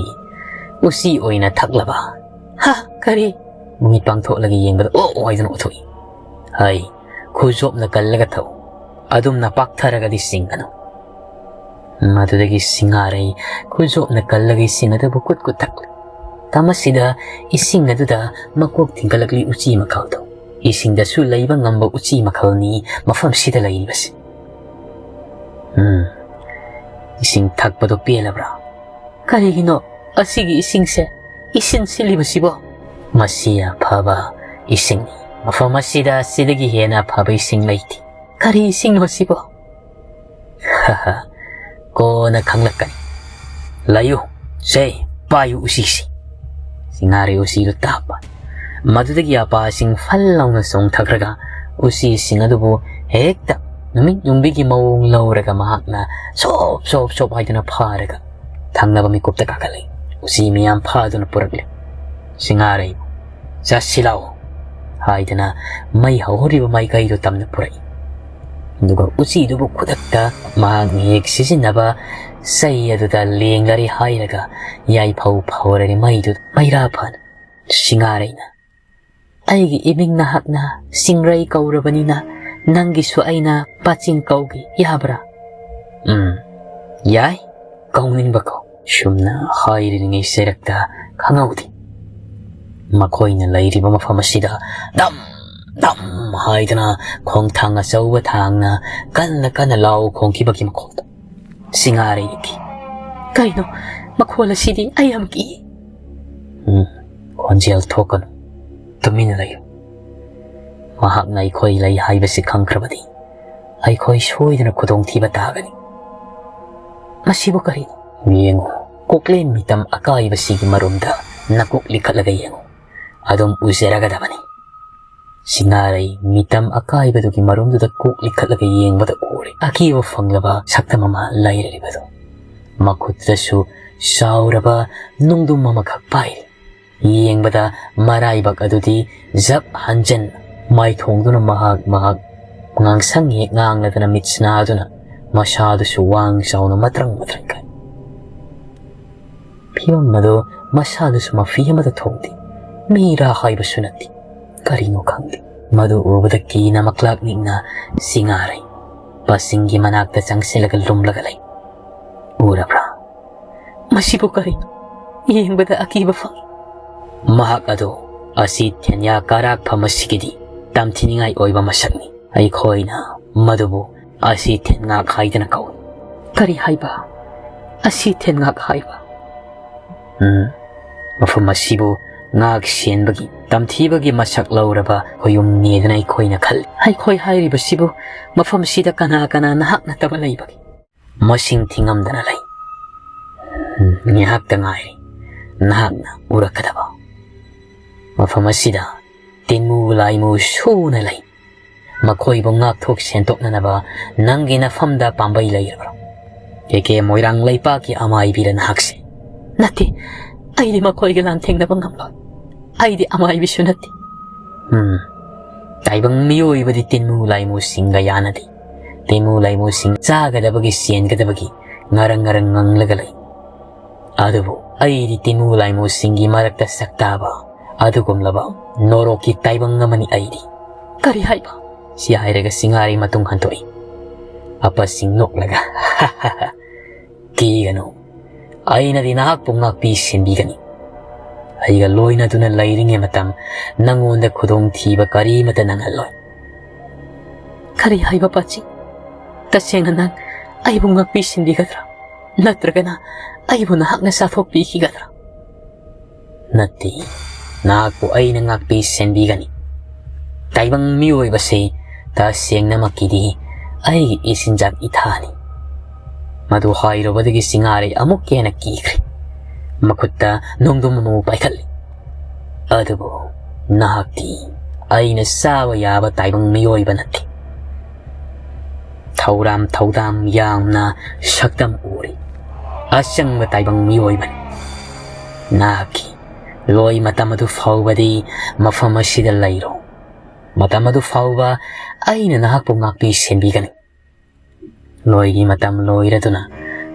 ꯎꯆꯤ ꯑꯣꯏꯅ ꯊꯛꯂꯕ?" "ꯍꯥ? ꯀꯔꯤ?" ꯃꯃꯤꯠ ꯄꯥꯡꯊꯣꯛꯂꯒ ꯌꯦꯡꯕꯗ ꯑꯣ ꯑꯣ ꯍꯥꯏꯗꯨꯅ ꯑꯣꯊꯣꯛꯏ꯫ "ꯍꯩ, ꯈꯨꯖꯣꯞꯅ ꯀꯜꯂꯒ ꯊꯛꯎ꯫ ꯑꯗꯨꯝꯅ ꯄꯥꯛꯊꯔꯒꯗꯤ ꯆꯤꯡꯒꯅꯨ꯫" ꯃꯗꯨꯗꯒꯤ ꯆꯤꯡꯉꯥꯔꯩ ꯈꯨꯖꯣꯞꯅ ꯀꯜꯂꯒ ꯏꯁꯤꯡ ꯑꯗꯨꯕꯨ ꯀꯨꯠ ꯀꯨꯠ ꯊꯛꯂꯦ꯫ ꯇꯝ ꯑꯁꯤꯗ ꯏꯁꯤꯡ ꯑꯗꯨꯗ ꯃꯀꯣꯛ ꯊꯤꯡꯒꯠꯂꯛꯂꯤ ꯎꯆꯤ ꯃꯈꯜꯗꯣ꯫ ꯏꯁꯤꯡꯗꯁꯨ ꯂꯩꯕ ꯉꯝꯕ ꯎꯆꯤ ꯃꯈꯜꯅꯤ ꯃꯐꯝꯁꯤꯗ ꯂꯩꯔꯤꯕꯁꯤ꯫ "ꯎꯝ, ꯏꯁꯤꯡ ꯊꯛꯄꯗꯣ ꯄꯦꯜꯂꯕ꯭ꯔꯥ?" "ꯀꯔꯤꯒꯤꯅꯣ ꯑꯁꯤꯒꯤ ꯏꯁꯤꯡꯁꯦ ꯏꯁꯤꯟ ꯁꯤꯜꯂꯤꯕꯁꯤꯕꯣ?" "ꯃꯁꯤ ꯑꯐꯕ ꯏꯁꯤꯡꯅꯤ꯫ ꯃꯐꯝ ꯑꯁꯤꯗ ꯁꯤꯗꯒꯤ ꯍꯦꯟꯅ ꯐꯕ ꯏꯁꯤꯡ ꯂꯩꯇꯦ꯫ ꯀꯔꯤ ꯏꯁꯤꯡꯅꯣ ꯁꯤꯕꯣ? ꯀꯣꯟꯅ ꯈꯪꯂꯛꯀꯅꯤ꯫ ꯂꯩꯌꯨ, ꯁꯦ, ꯄꯥꯏꯌꯨ ꯎꯆꯤꯁꯤ꯫ ꯁꯤꯡꯉꯥꯔꯩ ꯎꯆꯤꯗꯨ ꯇꯥꯞꯄ꯫ ꯃꯗꯨꯗꯒꯤ ꯑꯄꯥꯁꯤꯡ ꯐꯜ ꯂꯥꯎꯅ ꯆꯣꯡꯊꯈ꯭ꯔꯒ ꯎꯆꯤꯁꯤꯡ ꯑꯗꯨꯕꯨ ꯍꯦꯛꯇ ꯅꯨꯃꯤꯠ ꯌꯨꯡꯕꯤꯒꯤ ꯃꯑꯣꯡ ꯂꯧꯔꯒ ꯃꯍꯥꯛꯅ ꯁꯣꯞ ꯁꯣꯞ ꯁꯣꯞ ꯍꯥꯏꯗꯨꯅ ꯐꯥꯔꯒ ꯊꯪꯅꯕ ꯃꯤꯀꯨꯞꯇ ꯀꯥꯈꯠꯂꯛꯏ꯫ ꯎꯆꯤ ꯃꯤꯌꯥꯝ ꯐꯥꯗꯨꯅ ꯄꯨꯔꯛꯂꯤ꯫ ꯁꯤꯡꯉꯥꯔꯩ, "ꯆꯠꯁꯤ ꯂꯥꯛꯑꯣ" ꯍꯥꯏꯗꯅ ꯃꯩ ꯍꯧꯍꯧꯔꯤꯕ ꯃꯥꯏꯀꯩꯗꯨ ꯇꯝꯅ ꯄꯨꯔꯛꯏ꯫ ꯑꯗꯨꯒ ꯎꯆꯤꯗꯨꯕꯨ ꯈꯨꯗꯛꯇ ꯃꯍꯥꯛꯅ ꯍꯦꯛ ꯁꯤꯖꯤꯟꯅꯕ ꯆꯩ ꯑꯗꯨꯗ ꯂꯦꯡꯂꯔꯦ ꯍꯥꯏꯔꯒ ꯌꯥꯏꯐꯧ ꯐꯧꯔꯔꯦ ꯃꯩꯗꯨ ꯃꯩꯔꯥ ꯐꯅ꯫ ꯁꯤꯡꯉꯥꯔꯩꯅ, "ꯑꯩꯒꯤ ꯏꯃꯤꯡ ꯅꯍꯥꯛꯅ ꯁꯤꯡꯔꯩ ꯀꯧꯔꯕꯅꯤꯅ ꯅꯪꯒꯤꯁꯨ ꯑꯩꯅ ꯄꯥꯆꯤꯡ ꯀꯧꯒꯦ, ꯌꯥꯕ꯭ꯔꯥ?" "ꯎꯝ, ꯌꯥꯏ, ꯀꯧꯅꯤꯡꯕ ꯀꯧ꯫" ꯁꯨꯝꯅ ꯍꯥꯏꯔꯤꯉꯩ ꯆꯩꯔꯛꯇ ꯈꯪꯍꯧꯗꯦ꯫ ꯃꯈꯣꯏꯅ ꯂꯩꯔꯤꯕ ꯃꯐꯝ ꯑꯁꯤꯗ ꯗꯝ ꯗꯝ ꯍꯥꯏꯗꯅ ꯈꯣꯡꯊꯥꯡ ꯑꯆꯧꯕ ꯊꯥꯡꯅ ꯀꯟꯅ ꯀꯟꯅ ꯂꯥꯎ ꯈꯣꯡꯈꯤꯕꯒꯤ ꯃꯈꯣꯜꯗꯣ꯫ ꯁꯤꯡꯉꯥꯔꯩꯒꯤ, "ꯀꯩꯅꯣ ꯃꯈꯣꯜ ꯑꯁꯤꯗꯤ? ꯑꯩ ꯌꯥꯝ ꯀꯤ꯫" "ꯎꯝ, ꯈꯣꯟꯖꯦꯜ ꯊꯣꯛꯀꯅꯨ, ꯇꯨꯃꯤꯟꯅ ꯂꯩꯌꯨ꯫ ꯃꯍꯥꯛꯅ ꯑꯩꯈꯣꯏ ꯂꯩ ꯍꯥꯏꯕꯁꯤ ꯈꯪꯈ꯭ꯔꯕꯗꯤ ꯑꯩꯈꯣꯏ ꯁꯣꯏꯗꯅ ꯈꯨꯗꯣꯡꯊꯤꯕ ꯇꯥꯒꯅꯤ꯫" "ꯃꯁꯤꯕꯨ ꯀꯔꯤꯅꯣ?" "ꯌꯦꯡꯉꯨ, ꯀꯣꯛꯂꯦꯟ ꯃꯤꯇꯝ ꯑꯀꯥꯏꯕꯁꯤꯒꯤ ꯃꯔꯨꯝꯗ ꯅꯀꯣꯛ ꯂꯤꯈꯠꯂꯒ ꯌꯦꯡꯉꯨ, ꯑꯗꯨꯝ ꯎꯖꯔꯒꯗꯕꯅꯤ꯫" ꯁꯤꯡꯉꯥꯔꯩ ꯃꯤꯇꯝ ꯑꯀꯥꯏꯕꯗꯨꯒꯤ ꯃꯔꯨꯝꯗꯨꯗ ꯀꯣꯛ ꯂꯤꯈꯠꯂꯒ ꯌꯦꯡꯕꯗ ꯎꯔꯦ ꯑꯀꯤꯕ ꯐꯪꯂꯕ ꯁꯛꯇꯝ ꯑꯃ ꯂꯩꯔꯔꯤꯕꯗꯨ꯫ ꯃꯈꯨꯠꯇꯁꯨ ꯆꯥꯎꯔꯕ ꯅꯨꯡꯗꯨꯝ ꯑꯃꯈꯛ ꯄꯥꯏꯔꯤ꯫ ꯌꯦꯡꯕꯗ ꯃꯔꯥꯏꯕꯛ ꯑꯗꯨꯗꯤ ꯖꯞ ꯍꯟꯖꯟ ꯃꯥꯏꯊꯣꯡꯗꯨꯅ ꯃꯍꯥꯛ ꯃꯍꯥꯛ ꯉꯥꯡꯁꯪ ꯍꯦꯛ ꯉꯥꯡꯂꯗꯅ ꯃꯤꯠꯁꯅꯥꯗꯨꯅ ꯃꯁꯥꯗꯨꯁꯨ ꯋꯥꯡ ꯆꯥꯎꯅ ꯃꯇ꯭ꯔꯪ ꯃꯇ꯭ꯔꯪ ꯀꯥꯏ꯫ ꯐꯤꯕꯝ ꯑꯗꯨ ꯃꯁꯥꯗꯨꯁꯨ ꯃꯐꯤ ꯑꯃꯗ ꯊꯣꯡꯗꯦ꯫ ꯃꯤꯔꯥ ꯍꯥꯏꯕꯁꯨ ꯅꯠꯇꯦ꯫ ꯀꯔꯤꯅꯣ ꯈꯪꯗꯦ꯫ ꯃꯗꯨ ꯎꯕꯗ ꯀꯤꯅ ꯃꯛꯂꯥꯛ ꯅꯤꯛꯅ ꯁꯤꯡꯉꯥꯔꯩ ꯄꯥꯁꯤꯡꯒꯤ ꯃꯅꯥꯛꯇ ꯆꯪꯁꯤꯜꯂꯒ ꯂꯨꯝꯂꯒ ꯂꯩ꯫ "ꯎꯔꯕ꯭ꯔꯥ? ꯃꯁꯤꯕꯨ ꯀꯔꯤꯅꯣ? ꯌꯦꯡꯕꯗ ꯑꯀꯤꯕ ꯐꯥꯎꯏ꯫" ꯃꯍꯥꯛ ꯑꯗꯨ ꯑꯁꯤ ꯊꯦꯟꯌꯥ ꯀꯥꯔꯥꯛꯐꯝ ꯑꯁꯤꯒꯤꯗꯤ ꯇꯝꯊꯤꯅꯤꯡꯉꯥꯏ ꯑꯣꯏꯕ ꯃꯁꯛꯅꯤ꯫ ꯑꯩꯈꯣꯏꯅ ꯃꯗꯨꯕꯨ ꯑꯁꯤ ꯊꯦꯟꯉꯥꯛ ꯍꯥꯏꯗꯅ ꯀꯧꯏ꯫ "ꯀꯔꯤ ꯍꯥꯏꯕ? ꯑꯁꯤ ꯊꯦꯟꯉꯥꯛ ꯍꯥꯏꯕ?" "ꯎꯝ, ꯃꯐꯝ ꯑꯁꯤꯕꯨ ꯉꯥꯛ ꯁꯦꯟꯕꯒꯤ, ꯇꯝꯊꯤꯕꯒꯤ ꯃꯁꯛ ꯂꯧꯔꯕ ꯍꯨꯌꯨꯝꯅꯦꯗꯅ ꯑꯩꯈꯣꯏꯅ ꯈꯜꯂꯤ꯫ ꯑꯩꯈꯣꯏ ꯍꯥꯏꯔꯤꯕꯁꯤꯕꯨ ꯃꯐꯝꯁꯤꯗ ꯀꯅꯥ ꯀꯅꯥ ꯅꯍꯥꯛ ꯅꯠꯇꯕ ꯂꯩꯕꯒꯦ? ꯃꯁꯤꯡ ꯊꯤꯉꯝꯗꯅ ꯂꯩ꯫ ꯉꯥꯏꯍꯥꯛꯇ ꯉꯥꯏꯔꯦ ꯅꯍꯥꯛꯅ ꯎꯔꯛꯀꯗꯕ꯫ ꯃꯐꯝ ꯑꯁꯤꯗ ꯇꯤꯟꯃꯨ ꯂꯥꯏꯃꯨ ꯁꯨꯅ ꯂꯩ꯫ ꯃꯈꯣꯏꯕꯨ ꯉꯥꯛꯊꯣꯛ ꯁꯦꯟꯗꯣꯛꯅꯅꯕ ꯅꯪꯒꯤ ꯅꯐꯝꯗ ꯄꯥꯝꯕꯩ ꯂꯩꯔꯕ꯭ꯔꯣ? ꯀꯦ ꯀꯦ ꯃꯣꯏꯔꯥꯡ ꯂꯩꯄꯥꯛꯀꯤ ꯑꯃꯥꯏꯕꯤꯔ ꯅꯍꯥꯛꯁꯦ? ꯅꯠꯇꯦ, ꯑꯩꯗꯤ ꯃꯈꯣꯏꯒ ꯂꯥꯟꯊꯦꯡꯅꯕ ꯉꯝꯂꯣꯏ꯫ ꯑꯩꯗꯤ ꯑꯃꯥꯏꯕꯤꯁꯨ ꯅꯠꯇꯦ꯫ ꯎꯝ, ꯇꯥꯏꯕꯪ ꯃꯤꯑꯣꯏꯕꯗꯤ ꯇꯤꯟꯃꯨ ꯂꯥꯏꯃꯨꯁꯤꯡꯒ ꯌꯥꯅꯗꯦ꯫ ꯇꯤꯟꯃꯨ ꯂꯥꯏꯃꯨꯁꯤꯡ ꯆꯥꯒꯗꯕꯒꯤ ꯆꯦꯟꯒꯗꯕꯒꯤ ꯉꯔꯪ ꯉꯔꯪ ꯉꯪꯂꯒ ꯂꯩ꯫ ꯑꯗꯨꯕꯨ ꯑꯩꯗꯤ ꯇꯤꯟꯃꯨ ꯂꯥꯏꯃꯨꯁꯤꯡꯒꯤ ꯃꯔꯛꯇ ꯁꯛꯇꯥꯕ ꯑꯗꯨꯒꯨꯝꯂꯕ ꯅꯣꯔꯣꯛꯀꯤ ꯇꯥꯏꯕꯪ ꯑꯃꯅꯤ ꯑꯩꯗꯤ꯫ ꯀꯔꯤ ꯍꯥꯏꯕ? ꯁꯤ ꯍꯥꯏꯔꯒ ꯁꯤꯡꯍꯥꯔꯩ ꯃꯇꯨꯡ ꯍꯟꯗꯣꯛꯏ꯫ ꯑꯄꯁꯤꯡ ꯅꯣꯛꯂꯒ, "ꯀꯤꯒꯅꯨ, ꯑꯩꯅꯗꯤ ꯅꯍꯥꯛꯄꯨ ꯉꯥꯛꯄꯤ ꯁꯦꯟꯕꯤꯒꯅꯤ꯫ ꯑꯩꯒ ꯂꯣꯏꯅꯗꯨꯅ ꯂꯩꯔꯤꯉꯩ ꯃꯇꯝ ꯅꯪꯉꯣꯟꯗ ꯈꯨꯗꯣꯡꯊꯤꯕ ꯀꯔꯤꯃꯠꯇ ꯅꯪꯍꯜꯂꯣꯏ꯫" ꯀꯔꯤ ꯍꯥꯏꯕ ꯄꯥꯆꯤ? ꯇꯁꯦꯡꯅ ꯅꯪ ꯑꯩꯕꯨ ꯉꯥꯛꯄꯤ ꯁꯦꯟꯕꯤꯒꯗ꯭ꯔꯥ? ꯅꯠꯇ꯭ꯔꯒꯅ ꯑꯩꯕꯨ ꯅꯍꯥꯛꯅ ꯆꯥꯊꯣꯛꯄꯤꯈꯤꯒꯗ꯭ꯔꯥ? ꯅꯠꯇꯦ, ꯅꯍꯥꯛꯄꯨ ꯑꯩꯅ ꯉꯥꯛꯄꯤ ꯁꯦꯟꯕꯤꯒꯅꯤ꯫ ꯇꯥꯏꯕꯪ ꯃꯤꯑꯣꯏꯕꯁꯤ ꯇꯁꯦꯡꯅꯃꯛꯀꯤꯗꯤ ꯑꯩꯒꯤ ꯏꯆꯤꯟꯖꯥꯛ ꯏꯊꯥꯅꯤ꯫ ꯃꯗꯨ ꯍꯥꯏꯔꯨꯕꯗꯒꯤ ꯁꯤꯡꯍꯥꯔꯩ ꯑꯃꯨꯛꯀ ꯍꯦꯟꯅ ꯀꯤꯈ꯭ꯔꯦ꯫ ꯃꯈꯨꯠꯇ ꯅꯣꯡꯗꯝ ꯑꯃꯕꯨ ꯄꯥꯏꯈꯠꯂꯤ꯫ ꯑꯗꯨꯕꯨ ꯅꯍꯥꯛꯇꯤ ꯑꯩꯅ ꯆꯥꯕ ꯌꯥꯕ ꯇꯥꯏꯕꯪ ꯃꯤꯑꯣꯏꯕ ꯅꯠꯇꯦ꯫ ꯊꯧꯔꯥꯝ ꯊꯧꯗꯥꯝ ꯌꯥꯝꯅ ꯁꯛꯇꯝ ꯎꯔꯤ ꯑꯆꯪꯕ ꯇꯥꯏꯕꯪ ꯃꯤꯑꯣꯏꯕꯅꯤ꯫ ꯅꯍꯥꯛꯀꯤ ꯂꯣꯏ ꯃꯇꯝ ꯑꯗꯨ ꯐꯥꯎꯕꯗꯤ ꯃꯐꯝ ꯑꯁꯤꯗ ꯂꯩꯔꯣ꯫ ꯃꯇꯝ ꯑꯗꯨ ꯐꯥꯎꯕ ꯑꯩꯅ ꯅꯍꯥꯛꯄꯨ ꯉꯥꯛꯄꯤ ꯁꯦꯟꯕꯤꯒꯅꯤ꯫ ꯂꯣꯏꯒꯤ ꯃꯇꯝ ꯂꯣꯏꯔꯗꯨꯅ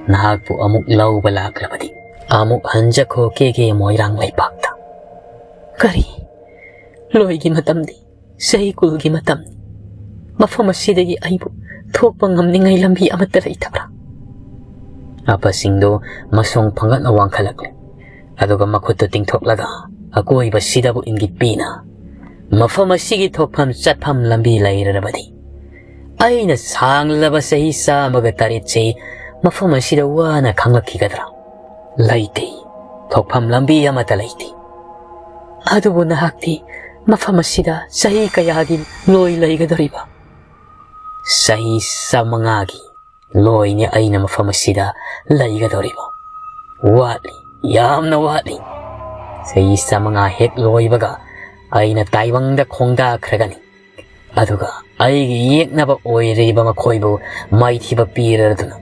ꯅꯍꯥꯛꯄꯨ ꯑꯃꯨꯛ ꯂꯧꯕ ꯂꯥꯛꯂꯕꯗꯤ ꯑꯃꯨꯛ ꯍꯟꯖꯈꯣ ꯀꯦ ꯀꯦ ꯃꯣꯏꯔꯥꯡ ꯂꯩꯄꯥꯛꯇ꯫ ꯀꯔꯤ? ꯂꯣꯏꯒꯤ ꯃꯇꯝꯗꯤ ꯆꯍꯤ ꯀꯨꯜꯒꯤ ꯃꯇꯝꯅꯤ꯫ ꯃꯐꯝ ꯑꯁꯤꯗꯒꯤ ꯑꯩꯕꯨ ꯊꯣꯛꯄ ꯉꯝꯅꯤꯡꯉꯥꯏ ꯂꯝꯕꯤ ꯑꯃꯠꯇ ꯂꯩꯇꯕ꯭ꯔꯥ? ꯑꯄꯁꯤꯡꯗꯨ ꯃꯁꯣꯡ ꯐꯪꯒꯠꯅ ꯋꯥꯡꯈꯠꯂꯛꯂꯦ꯫ ꯑꯗꯨꯒ ꯃꯈꯨꯠꯇꯨ ꯇꯤꯡꯊꯣꯛꯂꯒ ꯑꯀꯣꯏꯕꯁꯤꯗꯕꯨ ꯏꯪꯒꯤꯠ ꯄꯤꯅ, "ꯃꯐꯝ ꯑꯁꯤꯒꯤ ꯊꯣꯛꯐꯝ ꯆꯠꯐꯝ ꯂꯝꯕꯤ ꯂꯩꯔꯔꯕꯗꯤ ꯑꯩꯅ ꯁꯥꯡꯂꯕ ꯆꯍꯤ ꯆꯥꯝꯃꯒ ꯇꯔꯦꯠꯁꯤ ꯃꯐꯝ ꯑꯁꯤꯗ ꯋꯥꯅ ꯈꯥꯡꯂꯛꯈꯤꯒꯗ꯭ꯔꯥ? ꯂꯩꯇꯦ꯫ ꯊꯣꯛꯐꯝ ꯂꯝꯕꯤ ꯑꯃꯠꯇ ꯂꯩꯇꯦ꯫ ꯑꯗꯨꯕꯨ ꯅꯍꯥꯛꯇꯤ ꯃꯐꯝ ꯑꯁꯤꯗ ꯆꯍꯤ ꯀꯌꯥꯒꯤ ꯂꯣꯏ ꯂꯩꯒꯗꯧꯔꯤꯕ? "ꯆꯍꯤ ꯆꯥꯃꯉꯥꯒꯤ ꯂꯣꯏꯅꯤ ꯑꯩꯅ ꯃꯐꯝ ꯑꯁꯤꯗ ꯂꯩꯒꯗꯧꯔꯤꯕ꯫ ꯋꯥꯠꯂꯤ, ꯌꯥꯝꯅ ꯋꯥꯠꯂꯤ꯫ ꯆꯍꯤ ꯆꯥꯃꯉꯥ ꯍꯦꯛ ꯂꯣꯏꯕꯒ ꯑꯩꯅ ꯇꯥꯏꯕꯪꯗ ꯈꯣꯡꯗꯥꯈ꯭ꯔꯒꯅꯤ꯫ ꯑꯗꯨꯒ ꯑꯩꯒꯤ ꯌꯦꯛꯅꯕ ꯑꯣꯏꯔꯤꯕ ꯃꯈꯣꯏꯕꯨ ꯃꯥꯏꯊꯤꯕ ꯄꯤꯔꯗꯨꯅ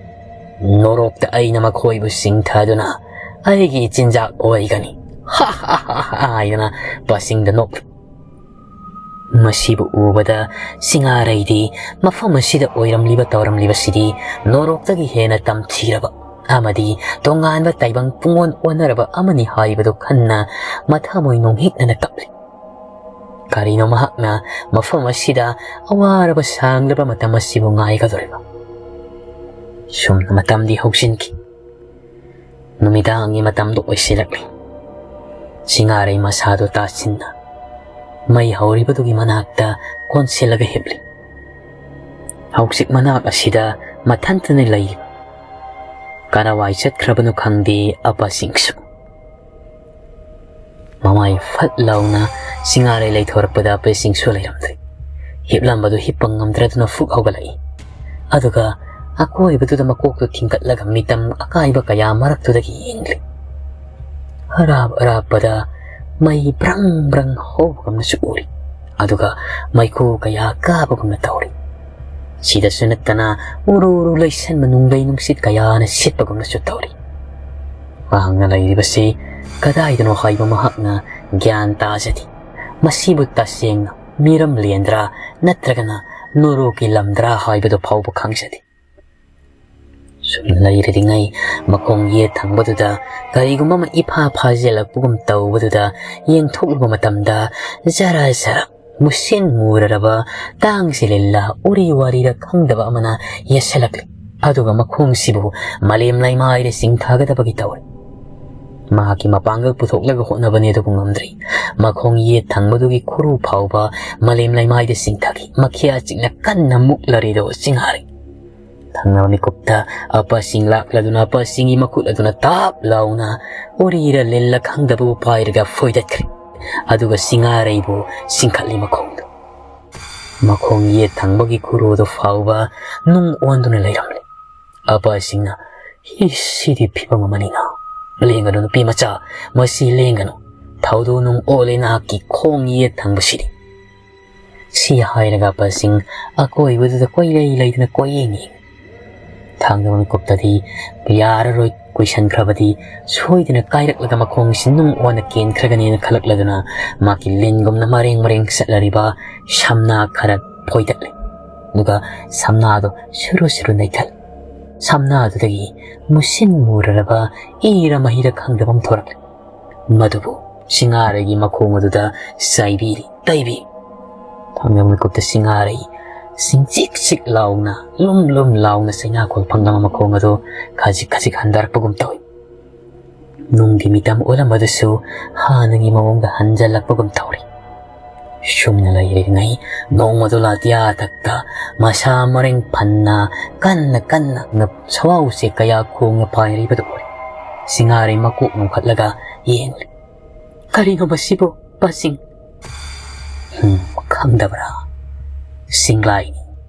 ꯅꯣꯔꯣꯛꯇ ꯑꯩꯅ ꯃꯈꯣꯏꯕꯨ ꯆꯤꯡꯊꯗꯨꯅ ꯑꯩꯒꯤ ꯆꯤꯟꯖꯥꯛ ꯑꯣꯏꯒꯅꯤ"꯫ "ꯍꯥ ꯍꯥ ꯍꯥ ꯍꯥ" ꯍꯥꯏꯗꯅ ꯄꯥꯁꯤꯡꯗ ꯅꯣꯛꯂꯤ꯫ ꯃꯁꯤꯕꯨ ꯎꯕꯗ ꯁꯤꯡꯉꯥꯔꯩꯗꯤ ꯃꯐꯝ ꯑꯁꯤꯗ ꯑꯣꯏꯔꯝꯂꯤꯕ ꯇꯧꯔꯝꯂꯤꯕꯁꯤꯗꯤ ꯅꯣꯔꯣꯛꯇꯒꯤ ꯍꯦꯟꯅ ꯇꯝꯊꯤꯔꯕ ꯑꯃꯗꯤ ꯇꯣꯉꯥꯟꯕ ꯇꯥꯏꯕꯪ ꯄꯨꯡꯑꯣꯟ ꯑꯣꯟꯅꯔꯕ ꯑꯃꯅꯤ ꯍꯥꯏꯕꯗꯨ ꯈꯟꯅ ꯃꯊꯃꯣꯏ ꯅꯣꯡꯍꯤꯛꯅꯅ ꯀꯞꯂꯤ꯫ ꯀꯔꯤꯅꯣ ꯃꯍꯥꯛꯅ ꯃꯐꯝ ꯑꯁꯤꯗ ꯑꯋꯥꯔꯕ ꯁꯥꯡꯂꯕ ꯃꯇꯝ ꯑꯁꯤꯕꯨ ꯉꯥꯏꯒꯗꯧꯔꯤꯕ? ꯁꯨꯝꯅ ꯃꯇꯝꯗꯤ ꯍꯧꯖꯤꯟꯈꯤ꯫ ꯅꯨꯃꯤꯗꯥꯡꯒꯤ ꯃꯇꯝꯗꯨ ꯑꯣꯏꯁꯤꯜꯂꯛꯂꯤ꯫ ꯁꯤꯡꯉꯥꯔꯩ ꯃꯁꯥꯗꯨ ꯇꯥꯁꯤꯟꯅ ꯃꯩ ꯍꯧꯔꯤꯕꯗꯨꯒꯤ ꯃꯅꯥꯛꯇ ꯀꯣꯟꯁꯤꯜꯂꯒ ꯍꯤꯞꯂꯤ꯫ ꯍꯧꯖꯤꯛ ꯃꯅꯥꯛ ꯑꯁꯤꯗ ꯃꯊꯟꯇꯅ ꯂꯩꯔꯤꯕ꯫ ꯀꯔꯥꯏ ꯆꯠꯈ꯭ꯔꯕꯅꯣ ꯈꯪꯗꯦ ꯑꯄꯥꯁꯤꯡꯁꯨ꯫ ꯃꯃꯥꯏ ꯐꯠ ꯂꯥꯎꯅ ꯁꯤꯡꯉꯥꯔꯩ ꯂꯩꯊꯣꯔꯛꯄꯗ ꯑꯄꯥꯁꯤꯡꯁꯨ ꯂꯩꯔꯝꯗ꯭ꯔꯦ꯫ ꯍꯤꯞꯂꯝꯕꯗꯨ ꯍꯤꯞꯄ ꯉꯝꯗ꯭ꯔꯗꯨꯅ ꯐꯨꯛ ꯍꯧꯒꯠꯂꯛꯏ꯫ ꯑꯗꯨꯒ ꯑꯀꯣꯏꯕꯗꯨꯗ ꯃꯀꯣꯛꯇꯨ ꯊꯤꯡꯒꯠꯂꯒ ꯃꯤꯇꯝ ꯑꯀꯥꯏꯕ ꯀꯌꯥ ꯃꯔꯛꯇꯨꯗꯒꯤ ꯌꯦꯡꯂꯤ꯫ ꯑꯔꯥꯞ ꯑꯔꯥꯞꯄꯗ ꯃꯩ ꯕ꯭ꯔꯪ ꯕ꯭ꯔꯪ ꯍꯧꯕꯒꯨꯝꯅꯁꯨ ꯎꯔꯤ꯫ ꯑꯗꯨꯒ ꯃꯩꯈꯨ ꯀꯌꯥ ꯀꯥꯕꯒꯨꯝꯅ ꯇꯧꯔꯤ꯫ ꯁꯤꯗꯁꯨ ꯅꯠꯇꯅ ꯎꯔꯨ ꯎꯔꯨ ꯂꯩꯁꯟꯕ ꯅꯨꯡꯂꯩ ꯅꯨꯡꯁꯤꯠ ꯀꯌꯥꯅ ꯁꯤꯠꯄꯒꯨꯝꯅꯁꯨ ꯇꯧꯔꯤ꯫ ꯃꯍꯥꯛꯅ ꯂꯩꯔꯤꯕꯁꯤ ꯀꯗꯥꯏꯗꯅꯣ ꯍꯥꯏꯕ ꯃꯍꯥꯛꯅ ꯒ꯭ꯌꯥꯟ ꯇꯥꯖꯗꯦ꯫ ꯃꯁꯤꯕꯨ ꯇꯁꯦꯡꯅ ꯃꯤꯔꯝ ꯂꯦꯟꯗ꯭ꯔꯥ ꯅꯠꯇ꯭ꯔꯒꯅ ꯅꯣꯔꯣꯛꯀꯤ ꯂꯝꯗ꯭ꯔꯥ ꯍꯥꯏꯕꯗꯨ ꯐꯥꯎꯕ ꯈꯪꯖꯗꯦ꯫ ꯁꯨꯝ ꯂꯩꯔꯤꯉꯩ ꯃꯈꯣꯡ ꯌꯦꯠ ꯊꯪꯕꯗꯨꯗ ꯀꯔꯤꯒꯨꯝꯕ ꯑꯃ ꯏꯐꯥ ꯐꯥꯖꯤꯜꯂꯛꯄꯒꯨꯝ ꯇꯧꯕꯗꯨꯗ ꯌꯦꯡꯊꯣꯛꯂꯨꯕ ꯃꯇꯝꯗ ꯖꯔ ꯖꯔ ꯃꯨꯁꯤꯟ ꯃꯨꯔꯔꯕ ꯇꯥꯡꯁꯤ ꯂꯤꯜꯂ ꯎꯔꯤ ꯋꯥꯔꯤꯔ ꯈꯪꯗꯕ ꯑꯃꯅ ꯌꯦꯠꯁꯤꯜꯂꯛꯂꯤ꯫ ꯑꯗꯨꯒ ꯃꯈꯣꯡꯁꯤꯕꯨ ꯃꯥꯂꯦꯝ ꯂꯩꯃꯥꯏꯗ ꯆꯤꯡꯊꯒꯗꯕꯒꯤ ꯇꯧꯔꯤ꯫ ꯃꯍꯥꯛꯀꯤ ꯃꯄꯥꯡꯒꯜ ꯄꯨꯊꯣꯛꯂꯒ ꯍꯣꯠꯅꯕꯅꯤ ꯑꯗꯨꯕꯨ ꯉꯝꯗ꯭ꯔꯤ꯫ ꯃꯈꯣꯡ ꯌꯦꯠ ꯊꯪꯕꯗꯨꯒꯤ ꯈꯨꯔꯨ ꯐꯥꯎꯕ ꯃꯥꯂꯦꯝ ꯂꯩꯃꯥꯏꯗ ꯆꯤꯡꯊꯈꯤ꯫ ꯃꯈ꯭ꯌꯥ ꯆꯤꯛꯅ ꯀꯟꯅ ꯃꯨꯛꯂꯔꯤꯗꯣ ꯆꯤꯡꯍꯥꯔꯤ꯫ ꯊꯪꯅꯕ ꯃꯤꯀꯨꯞꯇ ꯑꯄꯥꯁꯤꯡ ꯂꯥꯛꯂꯗꯨꯅ ꯑꯄꯥꯁꯤꯡꯒꯤ ꯃꯈꯨꯠ ꯑꯗꯨꯅ ꯇꯥꯞ ꯂꯥꯎꯅ ꯎꯔꯤꯔ ꯂꯤꯜꯂ ꯈꯪꯗꯕꯕꯨ ꯄꯥꯏꯔꯒ ꯐꯣꯏꯗꯠꯈ꯭ꯔꯦ꯫ ꯑꯗꯨꯒ ꯁꯤꯡꯉꯥꯔꯩꯕꯨ ꯆꯤꯡꯈꯠꯂꯤ ꯃꯈꯣꯡꯗꯨ꯫ ꯃꯈꯣꯡ ꯌꯦꯠ ꯊꯪꯕꯒꯤ ꯈꯨꯔꯨꯗꯨ ꯐꯥꯎꯕ ꯅꯨꯡ ꯑꯣꯟꯗꯨꯅ ꯂꯩꯔꯝꯂꯦ꯫ ꯑꯄꯥꯁꯤꯡꯅ, "ꯏꯁ, ꯁꯤꯗꯤ ꯐꯤꯕꯝ ꯑꯃꯅꯤꯅ꯫ ꯂꯦꯡꯒꯅꯨ ꯅꯨꯄꯤ ꯃꯆꯥ, ꯃꯁꯤ ꯂꯦꯡꯒꯅꯨ꯫ ꯊꯧꯗꯣꯛ ꯅꯨꯡ ꯑꯣꯜꯂꯦ ꯅꯍꯥꯛꯀꯤ ꯈꯣꯡ ꯌꯦꯠ ꯊꯪꯕꯁꯤꯗꯤ"꯫ ꯁꯤ ꯍꯥꯏꯔꯒ ꯑꯄꯥꯁꯤꯡ ꯑꯀꯣꯏꯕꯗꯨꯗ ꯀꯣꯏꯂꯩ ꯂꯩꯗꯨꯅ ꯀꯣꯏꯌꯦꯡ ꯌꯦꯡꯉꯤ꯫ ꯊꯥꯡꯗꯕ ꯃꯤꯀꯨꯞꯇꯗꯤ ꯌꯥꯔꯔꯣꯏ, ꯀꯨꯏꯁꯟꯈ꯭ꯔꯕꯗꯤ ꯁꯣꯏꯗꯅ ꯀꯥꯏꯔꯛꯂꯒ ꯃꯈꯣꯡꯁꯤ ꯅꯨꯡ ꯑꯣꯟꯅ ꯀꯦꯟꯈ꯭ꯔꯒꯅꯤꯅ ꯈꯜꯂꯛꯂꯗꯨꯅ ꯃꯥꯒꯤ ꯂꯤꯟꯒꯨꯝꯅ ꯃꯔꯦꯡ ꯃꯔꯦꯡ ꯆꯠꯂꯔꯤꯕ ꯁꯝꯅꯥ ꯈꯔ ꯐꯣꯏꯗꯠꯂꯦ꯫ ꯑꯗꯨꯒ ꯁꯝꯅꯥꯗꯣ ꯁꯨꯔꯨ ꯁꯨꯔꯨ ꯅꯩꯊꯠꯂꯦ꯫ ꯁꯝꯅꯥꯗꯨꯗꯒꯤ ꯃꯨꯁꯤꯟ ꯃꯨꯔꯔꯕ ꯏꯔ ꯃꯍꯤꯔ ꯈꯪꯗꯕ ꯑꯃ ꯊꯣꯔꯛꯂꯦ꯫ ꯃꯗꯨꯕꯨ ꯁꯤꯡꯉꯥꯔꯩꯒꯤ ꯃꯈꯣꯡ ꯑꯗꯨꯗ ꯆꯥꯏꯕꯤꯔꯤ, ꯇꯩꯕꯤ꯫ ꯊꯥꯡꯗꯕ ꯃꯤꯀꯨꯞꯇ ꯁꯤꯡꯉꯥꯔꯩ ꯆꯤꯡꯆꯤꯛ ꯆꯤꯛ ꯂꯥꯎꯅ, ꯂꯨꯝ ꯂꯨꯝ ꯂꯥꯎꯅ ꯆꯩꯅꯥꯈꯣꯜ ꯐꯪꯂꯕ ꯃꯈꯣꯡ ꯑꯗꯨ ꯈꯖꯤꯛ ꯈꯖꯤꯛ ꯍꯟꯊꯔꯛꯄꯒꯨꯝ ꯇꯧꯏ꯫ ꯅꯨꯡꯒꯤ ꯃꯤꯇꯝ ꯑꯣꯜꯂꯝꯕꯗꯨꯁꯨ ꯍꯥꯟꯅꯒꯤ ꯃꯑꯣꯡꯗ ꯍꯟꯖꯜꯂꯛꯄꯒꯨꯝ ꯇꯧꯔꯤ꯫ ꯁꯨꯝꯅ ꯂꯩꯔꯤꯉꯩ ꯅꯣꯡꯃꯗꯨ ꯂꯥꯇꯤꯌꯥ ꯊꯛꯇ ꯃꯁꯥ ꯃꯔꯦꯡ ꯐꯟꯅ ꯀꯟꯅ ꯀꯟꯅ ꯁꯋꯥ ꯎꯆꯦꯛ ꯀꯌꯥ ꯈꯣꯡꯅ ꯄꯥꯏꯔꯤꯕꯗꯨ ꯎꯔꯦ꯫ ꯁꯤꯡꯉꯥꯔꯩ ꯃꯀꯣꯛ ꯅꯣꯡꯈꯠꯂꯒ ꯌꯦꯡꯂꯤ꯫ "ꯀꯔꯤꯅꯣ ꯃꯁꯤꯕꯨ, ꯄꯥꯁꯤꯡ?" "ꯍꯨꯝ, ꯈꯪꯗꯕ꯭ꯔꯥ? ꯆꯤꯡꯂꯥꯏꯅꯤ꯫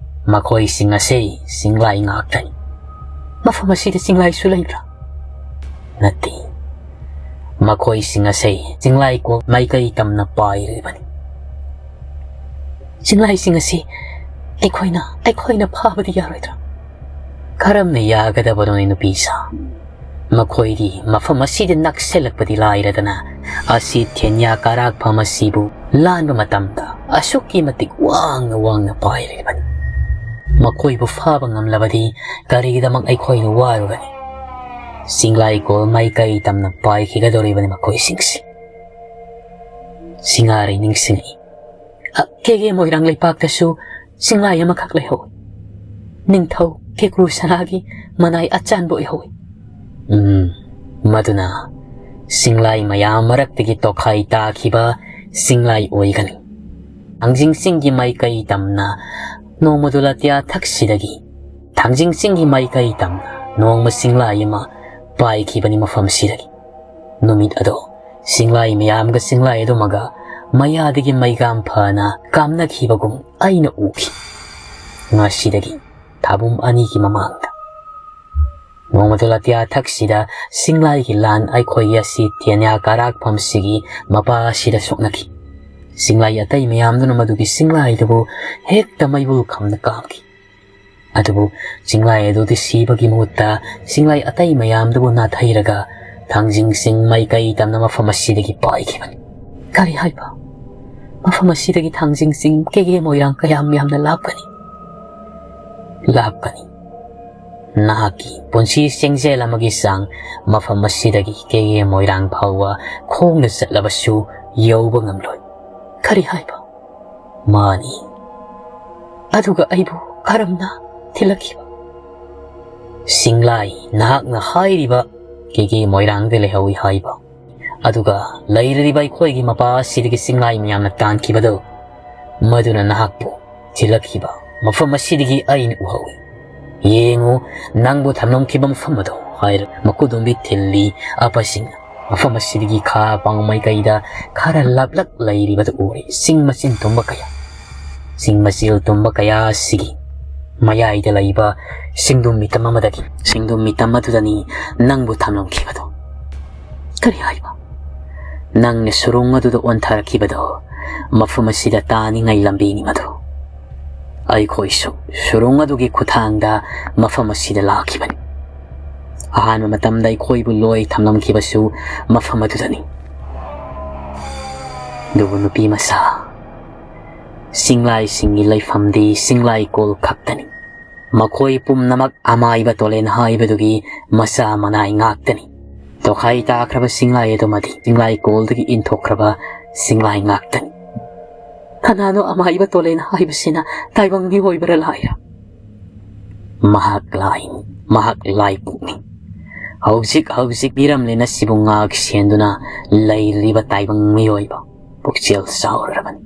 ꯃꯈꯣꯏꯁꯤꯡ ꯑꯁꯤ ꯆꯤꯡꯂꯥꯏ ꯉꯥꯛꯇꯅꯤ꯫" "ꯃꯐꯝ ꯑꯁꯤꯗ ꯆꯤꯡꯂꯥꯏꯁꯨ ꯂꯩꯕ꯭ꯔꯥ?" "ꯅꯠꯇꯦ꯫ ꯃꯈꯣꯏꯁꯤꯡ ꯑꯁꯤ ꯆꯤꯡꯂꯥꯏ ꯀꯣ-, ꯃꯥꯏꯀꯩ ꯇꯝꯅ ꯄꯥꯏꯔꯤꯕꯅꯤ꯫" "ꯆꯤꯡꯂꯥꯏꯁꯤꯡ ꯑꯁꯤ ꯑꯩꯈꯣꯏꯅ, ꯑꯩꯈꯣꯏꯅ ꯐꯥꯕꯗꯤ ꯌꯥꯔꯣꯏꯗ꯭ꯔꯥ?" "ꯀꯔꯝꯅ ꯌꯥꯒꯗꯕꯅꯣꯅꯦ, ꯅꯨꯄꯤ ꯁꯥ? ꯃꯈꯣꯏꯗꯤ ꯃꯐꯝ ꯑꯁꯤꯗ ꯅꯛꯁꯤꯜꯂꯛꯄꯗꯤ ꯂꯥꯏꯔꯗꯅ, ꯑꯁꯤ ꯊꯦꯟꯌꯥ ꯀꯔꯥꯛꯐꯝ ꯑꯁꯤꯕꯨ ꯂꯥꯟꯕ ꯃꯇꯝꯗ ꯑꯁꯨꯛꯀꯤ ꯃꯇꯤꯛ ꯋꯥꯡꯅ ꯋꯥꯡꯅ ꯄꯥꯏꯔꯤꯕꯅꯤ꯫ ꯃꯈꯣꯏꯕꯨ ꯐꯥꯕ ꯉꯝꯂꯕꯗꯤ ꯀꯔꯤꯒꯤꯗꯃꯛ ꯑꯩꯈꯣꯏꯅ ꯋꯥꯔꯨꯒꯅꯤ? ꯆꯤꯡꯂꯥꯏꯀꯣꯜ ꯃꯥꯏꯀꯩ ꯇꯝꯅ ꯄꯥꯏꯈꯤꯒꯗꯧꯔꯤꯕꯅꯤ ꯃꯈꯣꯏꯁꯤꯡꯁꯤ꯫" ꯁꯤꯡꯉꯥꯔꯩ ꯅꯤꯡꯁꯤꯡꯉꯤ꯫ "ꯑ, ꯀꯦꯒꯦ ꯃꯣꯏꯔꯥꯡ ꯂꯩꯄꯥꯛꯇꯁꯨ ꯆꯤꯡꯂꯥꯏ ꯑꯃꯈꯛ ꯂꯩꯍꯧꯏ꯫ ꯅꯤꯡꯊꯧ ꯀꯦꯀ꯭ꯔꯨ ꯁꯅꯥꯒꯤ ꯃꯅꯥꯏ ꯑꯆꯥꯟꯕ ꯑꯣꯏꯍꯧꯏ꯫" "ꯎꯝ, ꯃꯗꯨꯅ ꯆꯤꯡꯂꯥꯏ ꯃꯌꯥꯝ ꯃꯔꯛꯇꯒꯤ ꯇꯣꯈꯥꯏ ꯇꯥꯈꯤꯕ ꯆꯤꯡꯂꯥꯏ ꯑꯣꯏꯒꯅꯤ꯫ ꯊꯥꯡꯖꯤꯡ ꯆꯤꯡꯒꯤ ꯃꯥꯏꯀꯩ ꯇꯝꯅ ꯅꯣꯡꯃꯗꯨ ꯂꯥꯇꯤꯌꯥ ꯊꯛꯁꯤꯗꯒꯤ, ꯊꯥꯡꯖꯤꯡ ꯆꯤꯡꯒꯤ ꯃꯥꯏꯀꯩ ꯇꯝꯅ ꯅꯣꯡꯃ ꯆꯤꯡꯂꯥꯏ ꯑꯃ ꯄꯥꯏꯈꯤꯕꯅꯤ ꯃꯐꯝꯁꯤꯗꯒꯤ꯫ ꯅꯨꯃꯤꯠ ꯑꯗꯣ ꯆꯤꯡꯂꯥꯏ ꯃꯌꯥꯝꯒ ꯆꯤꯡꯂꯥꯏ ꯑꯗꯨꯃꯒ ꯃꯌꯥꯗꯒꯤ ꯃꯩꯒꯥꯝ ꯐꯅ ꯀꯥꯝꯅꯈꯤꯕꯒꯨꯝ ꯑꯩꯅ ꯎꯈꯤ꯫ ꯉꯁꯤꯗꯒꯤ ꯊꯥꯕꯨꯝ ꯑꯅꯤꯒꯤ ꯃꯃꯥꯡꯗ꯫ ꯅꯣꯡꯃꯗꯨ ꯂꯥꯇꯤꯌꯥ ꯊꯛꯁꯤꯗ ꯆꯤꯡꯂꯥꯏꯒꯤ ꯂꯥꯟ ꯑꯩꯈꯣꯏꯒꯤ ꯑꯁꯤ ꯇꯦꯅ꯭ꯌꯥ ꯀꯥꯔꯥꯛꯐꯝꯁꯤꯒꯤ ꯃꯄꯥ ꯑꯁꯤꯗ ꯁꯣꯛꯅꯈꯤ꯫ ꯆꯤꯡꯂꯥꯏ ꯑꯇꯩ ꯃꯌꯥꯝꯗꯨꯅ ꯃꯗꯨꯒꯤ ꯆꯤꯡꯂꯥꯏꯗꯨꯕꯨ ꯍꯦꯛꯇ ꯃꯩꯕꯨꯜ ꯈꯝꯅ ꯀꯥꯝꯈꯤ꯫ ꯑꯗꯨꯕꯨ ꯆꯤꯡꯂꯥꯏ ꯑꯗꯨꯗꯤ ꯁꯤꯕꯒꯤ ꯃꯍꯨꯠꯇ ꯆꯤꯡꯂꯥꯏ ꯑꯇꯩ ꯃꯌꯥꯝꯗꯨꯕꯨ ꯅꯥꯊꯩꯔꯒ ꯊꯥꯡꯖꯤꯡ ꯆꯤꯡ ꯃꯥꯏꯀꯩ ꯇꯝꯅ ꯃꯐꯝ ꯑꯁꯤꯗꯒꯤ ꯄꯥꯏꯈꯤꯕꯅꯤ꯫ ꯀꯔꯤ ꯍꯥꯏꯕ? ꯃꯐꯝ ꯑꯁꯤꯗꯒꯤ ꯊꯥꯡꯖꯤꯡ ꯆꯤꯡ ꯀꯦꯒꯦ ꯃꯣꯏꯔꯥꯡ ꯀꯌꯥꯝ ꯌꯥꯝꯅ ꯂꯥꯞꯀꯅꯤ? ꯂꯥꯞꯀꯅꯤ꯫ ꯅꯍꯥꯛꯀꯤ ꯄꯨꯟꯁꯤ ꯆꯦꯡꯖꯦꯜ ꯑꯃꯒꯤ ꯆꯥꯡ ꯃꯐꯝ ꯑꯁꯤꯗꯒꯤ ꯀꯦꯒꯦ ꯃꯣꯏꯔꯥꯡ ꯐꯥꯎꯕ ꯈꯣꯡꯅ ꯆꯠꯂꯕꯁꯨ ꯌꯧꯕ ꯉꯝꯂꯣꯏ꯫ ꯀꯔꯤ ꯍꯥꯏꯕ? ꯃꯥꯅꯤ꯫ ꯑꯗꯨꯒ ꯑꯩꯕꯨ ꯀꯔꯝꯅ ꯊꯤꯜꯂꯛꯈꯤꯕ? ꯆꯤꯡꯂꯥꯏ, ꯅꯍꯥꯛꯅ ꯍꯥꯏꯔꯤꯕ ꯀꯦꯒꯦ ꯃꯣꯏꯔꯥꯡꯗ ꯂꯩꯍꯧꯏ ꯍꯥꯏꯕ, ꯑꯗꯨꯒ ꯂꯩꯔꯤꯕ ꯑꯩꯈꯣꯏꯒꯤ ꯃꯄꯥ ꯑꯁꯤꯗꯒꯤ ꯆꯤꯡꯂꯥꯏ ꯃꯌꯥꯝꯅ ꯇꯥꯟꯈꯤꯕꯗꯨ, ꯃꯗꯨꯅ ꯅꯍꯥꯛꯄꯨ ꯊꯤꯜꯂꯛꯈꯤꯕ ꯃꯐꯝ ꯑꯁꯤꯗꯒꯤ ꯑꯩꯅ ꯎꯍꯧꯏ꯫ ꯌꯦꯡꯉꯨ, ꯅꯪꯕꯨ ꯊꯝꯂꯝꯈꯤꯕ ꯃꯐꯝ ꯑꯗꯨ ꯍꯥꯏꯔ ꯃꯀꯨꯗꯨꯝꯕꯤ ꯊꯤꯜꯂꯤ꯫ ꯑꯄꯥꯁꯤꯡꯅ ꯃꯐꯝ ꯑꯁꯤꯗꯒꯤ ꯈꯥ ꯄꯥꯡ ꯃꯥꯏꯀꯩꯗ ꯈꯔ ꯂꯥꯞꯂꯛ ꯂꯩꯔꯤꯕꯗꯨ ꯎꯔꯦ꯫ ꯆꯤꯡ ꯃꯆꯤꯟ ꯇꯨꯝꯕ ꯀꯌꯥ, ꯆꯤꯡ ꯃꯆꯤꯜ ꯇꯨꯝꯕ ꯀꯌꯥ ꯑꯁꯤꯒꯤ ꯃꯌꯥꯏꯗ ꯂꯩꯕ ꯆꯤꯡꯗꯨꯝ ꯃꯤꯇꯝ ꯑꯃꯗꯒꯤ, ꯆꯤꯡꯗꯨꯝ ꯃꯤꯇꯝ ꯑꯗꯨꯗꯅꯤ ꯅꯪꯕꯨ ꯊꯝꯂꯝꯈꯤꯕꯗꯨ꯫ ꯀꯔꯤ ꯍꯥꯏꯕ? ꯅꯪꯅ ꯁꯨꯔꯨꯡ ꯑꯗꯨꯗ ꯑꯣꯟꯊꯔꯛꯈꯤꯕꯗꯣ, ꯃꯐꯝ ꯑꯁꯤꯗ ꯇꯥꯅꯤꯡꯉꯥꯏ ꯂꯝꯕꯤꯅꯤ ꯃꯗꯨ꯫ ꯑꯩꯈꯣꯏꯁꯨ ꯁꯨꯔꯨꯡ ꯑꯗꯨꯒꯤ ꯈꯨꯠꯊꯥꯡꯗ ꯃꯐꯝ ꯑꯁꯤꯗ ꯂꯥꯛꯈꯤꯕꯅꯤ꯫ ꯑꯍꯥꯟꯕ ꯃꯇꯝꯗ ꯑꯩꯈꯣꯏꯕꯨ ꯂꯣꯏ ꯊꯝꯂꯝꯈꯤꯕꯁꯨ ꯃꯐꯝ ꯑꯗꯨꯗꯅꯤ꯫ ꯑꯗꯨꯕꯨ ꯅꯨꯄꯤ ꯃꯆꯥ, ꯆꯤꯡꯂꯥꯏꯁꯤꯡꯒꯤ ꯂꯩꯐꯝꯗꯤ ꯆꯤꯡꯂꯥꯏꯀꯣꯜ ꯈꯛꯇꯅꯤ꯫ ꯃꯈꯣꯏ ꯄꯨꯝꯅꯃꯛ ꯑꯃꯥꯏꯕ ꯇꯣꯂꯦꯟ ꯍꯥꯏꯕꯗꯨꯒꯤ ꯃꯆꯥ ꯃꯅꯥꯏ ꯉꯥꯛꯇꯅꯤ꯫ ꯇꯣꯈꯥꯏ ꯇꯥꯈ꯭ꯔꯕ ꯆꯤꯡꯂꯥꯏ ꯑꯗꯨꯃꯗꯤ ꯆꯤꯡꯂꯥꯏꯀꯣꯜꯗꯒꯤ ꯏꯟꯊꯣꯛꯈ꯭ꯔꯕ ꯆꯤꯡꯂꯥꯏ ꯉꯥꯛꯇꯅꯤ꯫ ꯀꯅꯥꯅꯣ ꯑꯃꯥꯏꯕ ꯇꯣꯂꯦꯟ ꯍꯥꯏꯕꯁꯤꯅ? ꯇꯥꯏꯕꯪ ꯃꯤꯑꯣꯏꯕꯔ ꯂꯥꯏꯔ? ꯃꯍꯥꯛ ꯂꯥꯏꯅꯤ, ꯃꯍꯥꯛ ꯂꯥꯏꯕꯨꯅꯤ꯫ ꯍꯧꯖꯤꯛ ꯍꯧꯖꯤꯛ ꯃꯤꯔꯝꯂꯦꯟ ꯑꯁꯤꯕꯨ ꯉꯥꯛ ꯁꯦꯟꯗꯨꯅ ꯂꯩꯔꯤꯕ ꯇꯥꯏꯕꯪ ꯃꯤꯑꯣꯏꯕ ꯄꯨꯛꯆꯦꯜ ꯆꯥꯎꯔꯔꯕꯅꯤ꯫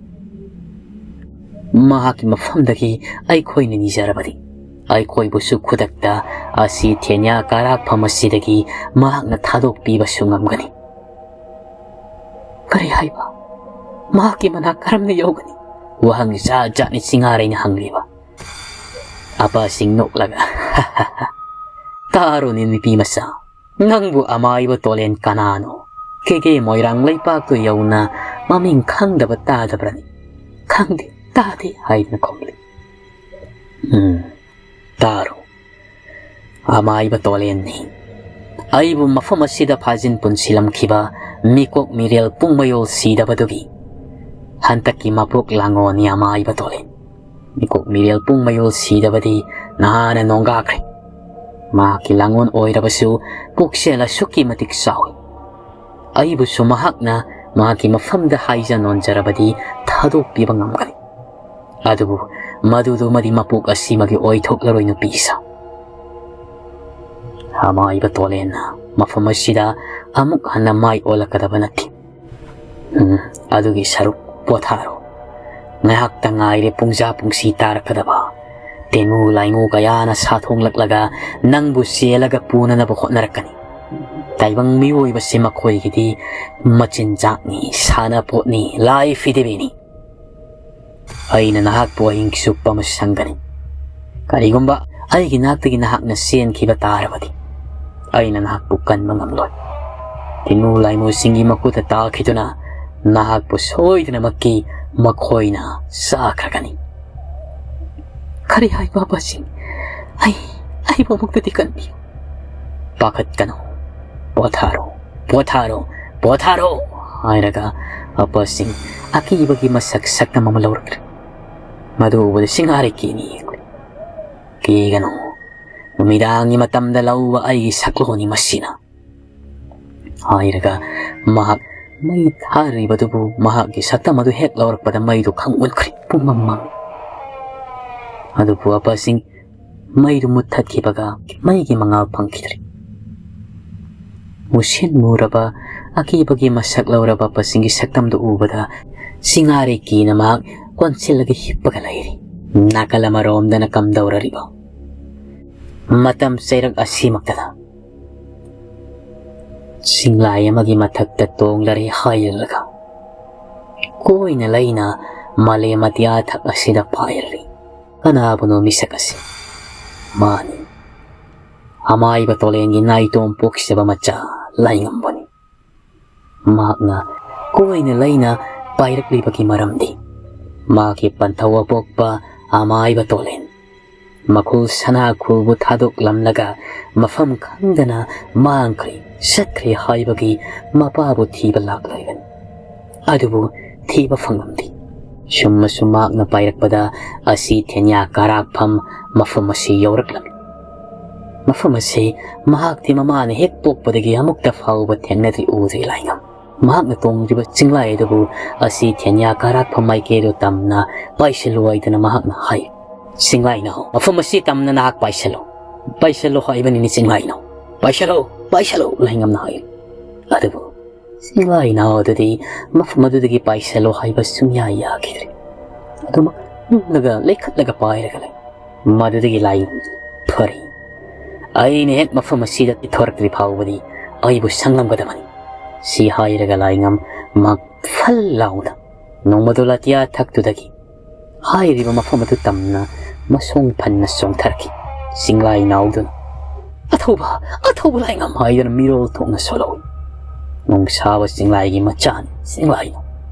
ꯃꯍꯥꯛꯀꯤ ꯃꯐꯝꯗꯒꯤ ꯑꯩꯈꯣꯏꯅ ꯅꯤꯖꯔꯕꯗꯤ, ꯑꯩꯈꯣꯏꯕꯨꯁꯨ ꯈꯨꯗꯛꯇ ꯑꯁꯤ ꯊꯦꯅ꯭ꯌꯥ ꯀꯥꯔꯥꯛꯐꯝ ꯑꯁꯤꯗꯒꯤ ꯃꯍꯥꯛꯅ ꯊꯥꯗꯣꯛꯄꯤꯕꯁꯨ ꯉꯝꯒꯅꯤ꯫ "ꯀꯔꯤ ꯍꯥꯏꯕ? ꯃꯍꯥꯛꯀꯤ ꯃꯅꯥꯛ ꯀꯔꯝꯅ ꯌꯧꯒꯅꯤ?" ꯋꯥꯍꯪ ꯖꯥꯠ ꯖꯥꯠꯅꯤ ꯁꯤꯡꯉꯥꯔꯩꯅ ꯍꯪꯂꯤꯕ꯫ ꯑꯄꯥꯁꯤꯡ ꯅꯣꯛꯂꯒ, "ꯇꯥꯔꯣꯅꯦ ꯅꯨꯄꯤ ꯃꯆꯥ, ꯅꯪꯕꯨ ꯑꯃꯥꯏꯕ ꯇꯣꯂꯦꯟ ꯀꯅꯥꯅꯣ? ꯀꯦꯒꯦ ꯃꯣꯏꯔꯥꯡ ꯂꯩꯄꯥꯛꯇꯨ ꯌꯧꯅ ꯃꯃꯤꯡ ꯈꯪꯗꯕ ꯇꯥꯗꯕ꯭ꯔꯅꯤ?" "ꯈꯪꯗꯦ, ꯇꯥꯗꯦ" ꯍꯥꯏꯗꯨꯅ ꯈꯨꯝꯂꯤ꯫ "ꯎꯝ, ꯇꯥꯔꯣ꯫ ꯑꯃꯥꯏꯕ ꯇꯣꯂꯦꯟꯅꯤ꯫ ꯑꯩꯕꯨ ꯃꯐꯝ ꯑꯁꯤꯗ ꯐꯥꯖꯤꯟ ꯄꯨꯟꯁꯤꯜꯂꯝꯈꯤꯕ ꯃꯤꯀꯣꯛ ꯃꯤꯔꯦꯜ ꯄꯨꯡ ꯃꯌꯣꯜ ꯁꯤꯗꯕꯗꯨꯒꯤ ꯍꯟꯗꯛꯀꯤ ꯃꯄꯣꯛ ꯂꯥꯡꯉꯣꯟꯅꯤ ꯑꯃꯥꯏꯕ ꯇꯣꯂꯦꯟ꯫ ꯃꯤꯀꯣꯛ ꯃꯤꯔꯦꯜ ꯄꯨꯡ ꯃꯌꯣꯜ ꯁꯤꯗꯕꯗꯤ ꯅꯍꯥꯟꯅ ꯅꯣꯡꯒꯥꯈ꯭ꯔꯦ꯫ ꯃꯍꯥꯛꯀꯤ ꯂꯥꯡꯉꯣꯟ ꯑꯣꯏꯔꯕꯁꯨ ꯄꯨꯛꯆꯦꯜ ꯑꯁꯨꯛꯀꯤ ꯃꯇꯤꯛ ꯆꯥꯎꯏ꯫ ꯑꯩꯕꯨꯁꯨ ꯃꯍꯥꯛꯅ ꯃꯍꯥꯛꯀꯤ ꯃꯐꯝꯗ ꯍꯥꯏꯖ ꯅꯣꯟꯖꯔꯕꯗꯤ ꯊꯥꯗꯣꯛꯄꯤꯕ ꯉꯝꯒꯅꯤ꯫ ꯑꯗꯨꯕꯨ ꯃꯗꯨꯗꯨꯃꯗꯤ ꯃꯄꯣꯛ ꯑꯁꯤꯃꯒꯤ ꯑꯣꯏꯊꯣꯛꯂꯔꯣꯏ ꯅꯨꯄꯤ ꯁꯥ꯫ ꯑꯃꯥꯏꯕ ꯇꯣꯂꯦꯟꯅ ꯃꯐꯝ ꯑꯁꯤꯗ ꯑꯃꯨꯛ ꯍꯟꯅ ꯃꯥꯏ ꯑꯣꯜꯂꯛꯀꯗꯕ ꯅꯠꯇꯦ꯫ ꯎꯝ, ꯑꯗꯨꯒꯤ ꯁꯔꯨꯛ ꯄꯣꯊꯥꯔꯣ꯫ ꯉꯥꯏꯍꯥꯛꯇ ꯉꯥꯏꯔꯦ ꯄꯨꯡꯖꯥ ꯄꯨꯡꯁꯤ ꯇꯥꯔꯛꯀꯗꯕ꯫ ꯇꯦꯅꯨ ꯂꯥꯏꯉꯨ ꯀꯌꯥꯅ ꯁꯥꯊꯣꯡꯂꯛꯂꯒ ꯅꯪꯕꯨ ꯆꯦꯜꯂꯒ ꯄꯨꯅꯅꯕ ꯍꯣꯠꯅꯔꯛꯀꯅꯤ꯫ ꯇꯥꯏꯕꯪ ꯃꯤꯑꯣꯏꯕꯁꯤ ꯃꯈꯣꯏꯒꯤꯗꯤ ꯃꯆꯤꯟꯖꯥꯛꯅꯤ, ꯁꯥꯟꯅꯄꯣꯠꯅꯤ, ꯂꯥꯏ ꯐꯤꯗꯦꯕꯤꯅꯤ꯫ ꯑꯩꯅ ꯅꯍꯥꯛꯄꯨ ꯑꯍꯤꯡ ꯆꯨꯞꯄ ꯑꯃ ꯁꯪꯒꯅꯤ꯫ ꯀꯔꯤꯒꯨꯝꯕ ꯑꯩꯒꯤ ꯅꯥꯛꯇꯒꯤ ꯅꯍꯥꯛꯅ ꯆꯦꯟꯈꯤꯕ ꯇꯥꯔꯕꯗꯤ, ꯑꯩꯅ ꯅꯍꯥꯛꯄꯨ ꯀꯟꯕ ꯉꯝꯂꯣꯏ꯫ ꯇꯤꯅꯨ ꯂꯥꯏꯃꯨꯁꯤꯡꯒꯤ ꯃꯈꯨꯠꯇ ꯇꯥꯈꯤꯗꯨꯅ ꯅꯍꯥꯛꯄꯨ ꯁꯣꯏꯗꯅꯃꯛꯀꯤ ꯃꯈꯣꯏꯅ ꯆꯥꯈ꯭ꯔꯒꯅꯤ꯫ ꯀꯔꯤ ꯍꯥꯏꯕ ꯑꯄꯥꯁꯤꯡ? ꯑꯩ, ꯑꯩꯕꯨ ꯑꯃꯨꯛꯇꯗꯤ ꯀꯟꯕꯤꯌꯨ꯫ ꯄꯥꯈꯠꯀꯅꯨ꯫ ꯄꯣꯊꯥꯔꯣ, ꯄꯣꯊꯥꯔꯣ, ꯄꯣꯊꯥꯔꯣ ꯍꯥꯏꯔꯒ ꯑꯄꯥꯁꯤꯡ ꯑꯀꯤꯕꯒꯤ ꯃꯁꯛ ꯁꯛꯇꯝ ꯑꯃ ꯂꯧꯔꯛꯂꯦ꯫ ꯃꯗꯨ ꯎꯕꯗ ꯁꯤꯡꯍꯥꯔꯩ ꯀꯤꯅꯤ ꯌꯦꯡꯂꯦ꯫ ꯀꯤꯒꯅꯨ, ꯅꯨꯃꯤꯗꯥꯡꯒꯤ ꯃꯇꯝꯗ ꯂꯧꯕ ꯑꯩꯒꯤ ꯁꯛꯂꯣꯟꯅꯤ ꯃꯁꯤꯅ ꯍꯥꯏꯔꯒ ꯃꯍꯥꯛ ꯃꯩ ꯊꯥꯔꯤꯕꯗꯨꯕꯨ ꯃꯍꯥꯛꯀꯤ ꯁꯛꯇꯝ ꯑꯗꯨ ꯍꯦꯛ ꯂꯧꯔꯛꯄꯗ ꯃꯩꯗꯨ ꯈꯪ ꯎꯠꯈ꯭ꯔꯦ꯫ ꯄꯨꯝꯃꯝ ꯃꯝꯃꯤ꯫ ꯑꯗꯨꯕꯨ ꯑꯄꯥꯁꯤꯡ ꯃꯩꯗꯨ ꯃꯨꯠꯊꯠꯈꯤꯕꯒ ꯃꯩꯒꯤ ꯃꯉꯥꯜ ꯐꯪꯈꯤꯗ꯭ꯔꯦ꯫ ꯃꯨꯁꯤꯟ ꯃꯨꯔꯕ ꯑꯀꯤꯕꯒꯤ ꯃꯁꯛ ꯂꯧꯔꯕ ꯑꯄꯥꯁꯤꯡꯒꯤ ꯁꯛꯇꯝꯗꯨ ꯎꯕꯗ ꯁꯤꯡꯍꯥꯔꯩ ꯀꯤꯅ ꯃꯍꯥꯛ ꯀꯣꯟꯁꯤꯜꯂꯒ ꯍꯤꯞꯄꯒ ꯂꯩꯔꯤ꯫ ꯅꯥꯀꯜ ꯑꯃꯔꯣꯝꯗꯅ ꯀꯝꯗꯧꯔꯔꯤꯕ? ꯃꯇꯝ ꯆꯩꯔꯛ ꯑꯁꯤꯃꯛꯇꯗ ꯆꯤꯡꯂꯥꯏ ꯑꯃꯒꯤ ꯃꯊꯛꯇ ꯇꯣꯡꯂꯔꯦ ꯍꯥꯏꯔꯒ ꯀꯣꯏꯅ ꯂꯩꯅ ꯃꯥꯂꯦꯝ ꯑꯇꯤꯌꯥ ꯊꯛ ꯑꯁꯤꯗ ꯄꯥꯏꯔꯔꯦ꯫ ꯀꯅꯥꯕꯨꯅꯣ ꯃꯤꯁꯛ ꯑꯁꯤ? ꯃꯥꯅꯤ, ꯑꯃꯥꯏꯕ ꯇꯣꯂꯦꯟꯒꯤ ꯅꯥꯏꯇꯣꯝ ꯄꯣꯛꯆꯕ ꯃꯆꯥ ꯂꯥꯏꯉꯝꯕꯅꯤ꯫ ꯃꯍꯥꯛꯅ ꯀꯣꯏꯅ ꯂꯩꯅ ꯄꯥꯏꯔꯛꯂꯤꯕꯒꯤ ꯃꯔꯝꯗꯤ ꯃꯍꯥꯛꯀꯤ ꯄꯟꯊꯧ ꯑꯄꯣꯛꯄ ꯑꯃꯥꯏꯕ ꯇꯣꯂꯦꯟ ꯃꯈꯨꯜ ꯁꯅꯥ ꯈꯨꯜꯕꯨ ꯊꯥꯗꯣꯛꯂꯝꯂꯒ ꯃꯐꯝ ꯈꯪꯗꯅ ꯃꯥꯡꯈ꯭ꯔꯦ, ꯆꯠꯈ꯭ꯔꯦ ꯍꯥꯏꯕꯒꯤ ꯃꯄꯥꯕꯨ ꯊꯤꯕ ꯂꯥꯛꯂꯣꯏꯕꯅꯤ꯫ ꯑꯗꯨꯕꯨ ꯊꯤꯕ ꯐꯪꯂꯝꯗꯦ꯫ ꯁꯨꯝ ꯑꯁꯨꯝ ꯃꯍꯥꯛꯅ ꯄꯥꯏꯔꯛꯄꯗ ꯑꯁꯤ ꯊꯦꯟꯌꯥ ꯀꯥꯔꯥꯛꯐꯝ ꯃꯐꯝ ꯑꯁꯤ ꯌꯧꯔꯛꯂꯝꯃꯤ꯫ ꯃꯐꯝ ꯑꯁꯤ ꯃꯍꯥꯛꯇꯤ ꯃꯃꯥꯅ ꯍꯦꯛ ꯄꯣꯛꯄꯗꯒꯤ ꯑꯃꯨꯛꯇ ꯐꯥꯎꯕ ꯊꯦꯡꯅꯗ꯭ꯔꯤ, ꯎꯗ꯭ꯔꯤ ꯂꯥꯏꯉꯝ꯫ ꯃꯍꯥꯛꯅ ꯇꯣꯡꯂꯤꯕ ꯆꯤꯡꯂꯥꯏ ꯑꯗꯨꯕꯨ ꯑꯁꯤ ꯊꯦꯟꯌꯥ ꯀꯥꯔꯥꯛꯐꯝ ꯃꯥꯏꯀꯩꯗꯨ ꯇꯝꯅ ꯄꯥꯏꯁꯤꯜꯂꯨ ꯍꯥꯏꯗꯨꯅ ꯃꯍꯥꯛꯅ ꯍꯥꯏ꯫ ꯆꯤꯡꯂꯥꯏꯅꯥꯎ, ꯃꯐꯝ ꯑꯁꯤ ꯇꯝꯅ ꯅꯍꯥꯛ ꯄꯥꯏꯁꯤꯜꯂꯨ꯫ ꯄꯥꯏꯁꯤꯜꯂꯨ ꯍꯥꯏꯕꯅꯤꯅꯦ ꯆꯤꯡꯂꯥꯏꯅꯥꯎ꯫ ꯄꯥꯏꯁꯤꯜꯂꯨ, ꯄꯥꯏꯁꯤꯜꯂꯨ, ꯂꯥꯏꯉꯝꯅ ꯍꯥꯏ꯫ ꯑꯗꯨꯕꯨ ꯆꯤꯡꯂꯥꯏꯅꯥꯎ ꯑꯗꯨꯗꯤ ꯃꯐꯝ ꯑꯗꯨꯗꯒꯤ ꯄꯥꯏꯁꯤꯜꯂꯨ ꯍꯥꯏꯕ ꯁꯨꯡꯌꯥ ꯌꯥꯈꯤꯗ꯭ꯔꯦ꯫ ꯑꯗꯨꯃꯛ ꯅꯝꯂꯒ ꯂꯩꯈꯠꯂꯒ ꯄꯥꯏꯔꯒ ꯂꯩ꯫ ꯃꯗꯨꯗꯒꯤ ꯂꯥꯏꯉꯝ, "ꯐꯔꯦ, ꯑꯩꯅ ꯍꯦꯛ ꯃꯐꯝ ꯑꯁꯤꯗ ꯊꯣꯔꯛꯇ꯭ꯔꯤ ꯐꯥꯎꯕꯗꯤ ꯑꯩꯕꯨ ꯁꯪꯂꯝꯒꯗꯕꯅꯤ" ꯁꯤ ꯍꯥꯏꯔꯒ ꯂꯥꯏꯉꯝ ꯃꯍꯥꯛ ꯐꯜ ꯂꯥꯎꯅ ꯅꯣꯡꯃꯗꯣꯜ ꯑꯇꯤꯌꯥ ꯊꯛꯇꯨꯗꯒꯤ ꯍꯥꯏꯔꯤꯕ ꯃꯐꯝ ꯑꯗꯨ ꯇꯝꯅ ꯃꯁꯣꯡ ꯐꯟꯅ ꯆꯣꯡꯊꯔꯛꯈꯤ꯫ ꯆꯤꯡꯂꯥꯏ ꯅꯥꯎꯗꯨꯅ, "ꯑꯊꯧꯕ, ꯑꯊꯧꯕ ꯂꯥꯏꯉꯝ" ꯍꯥꯏꯗꯨꯅ ꯃꯤꯔꯣꯜ ꯊꯣꯛꯅ ꯁꯣꯜꯍꯧꯏ꯫ ꯅꯣꯡꯁꯥꯕ ꯆꯤꯡꯂꯥꯏꯒꯤ ꯃꯆꯥꯅꯤ ꯆꯤꯡꯂꯥꯏꯅꯥꯎ꯫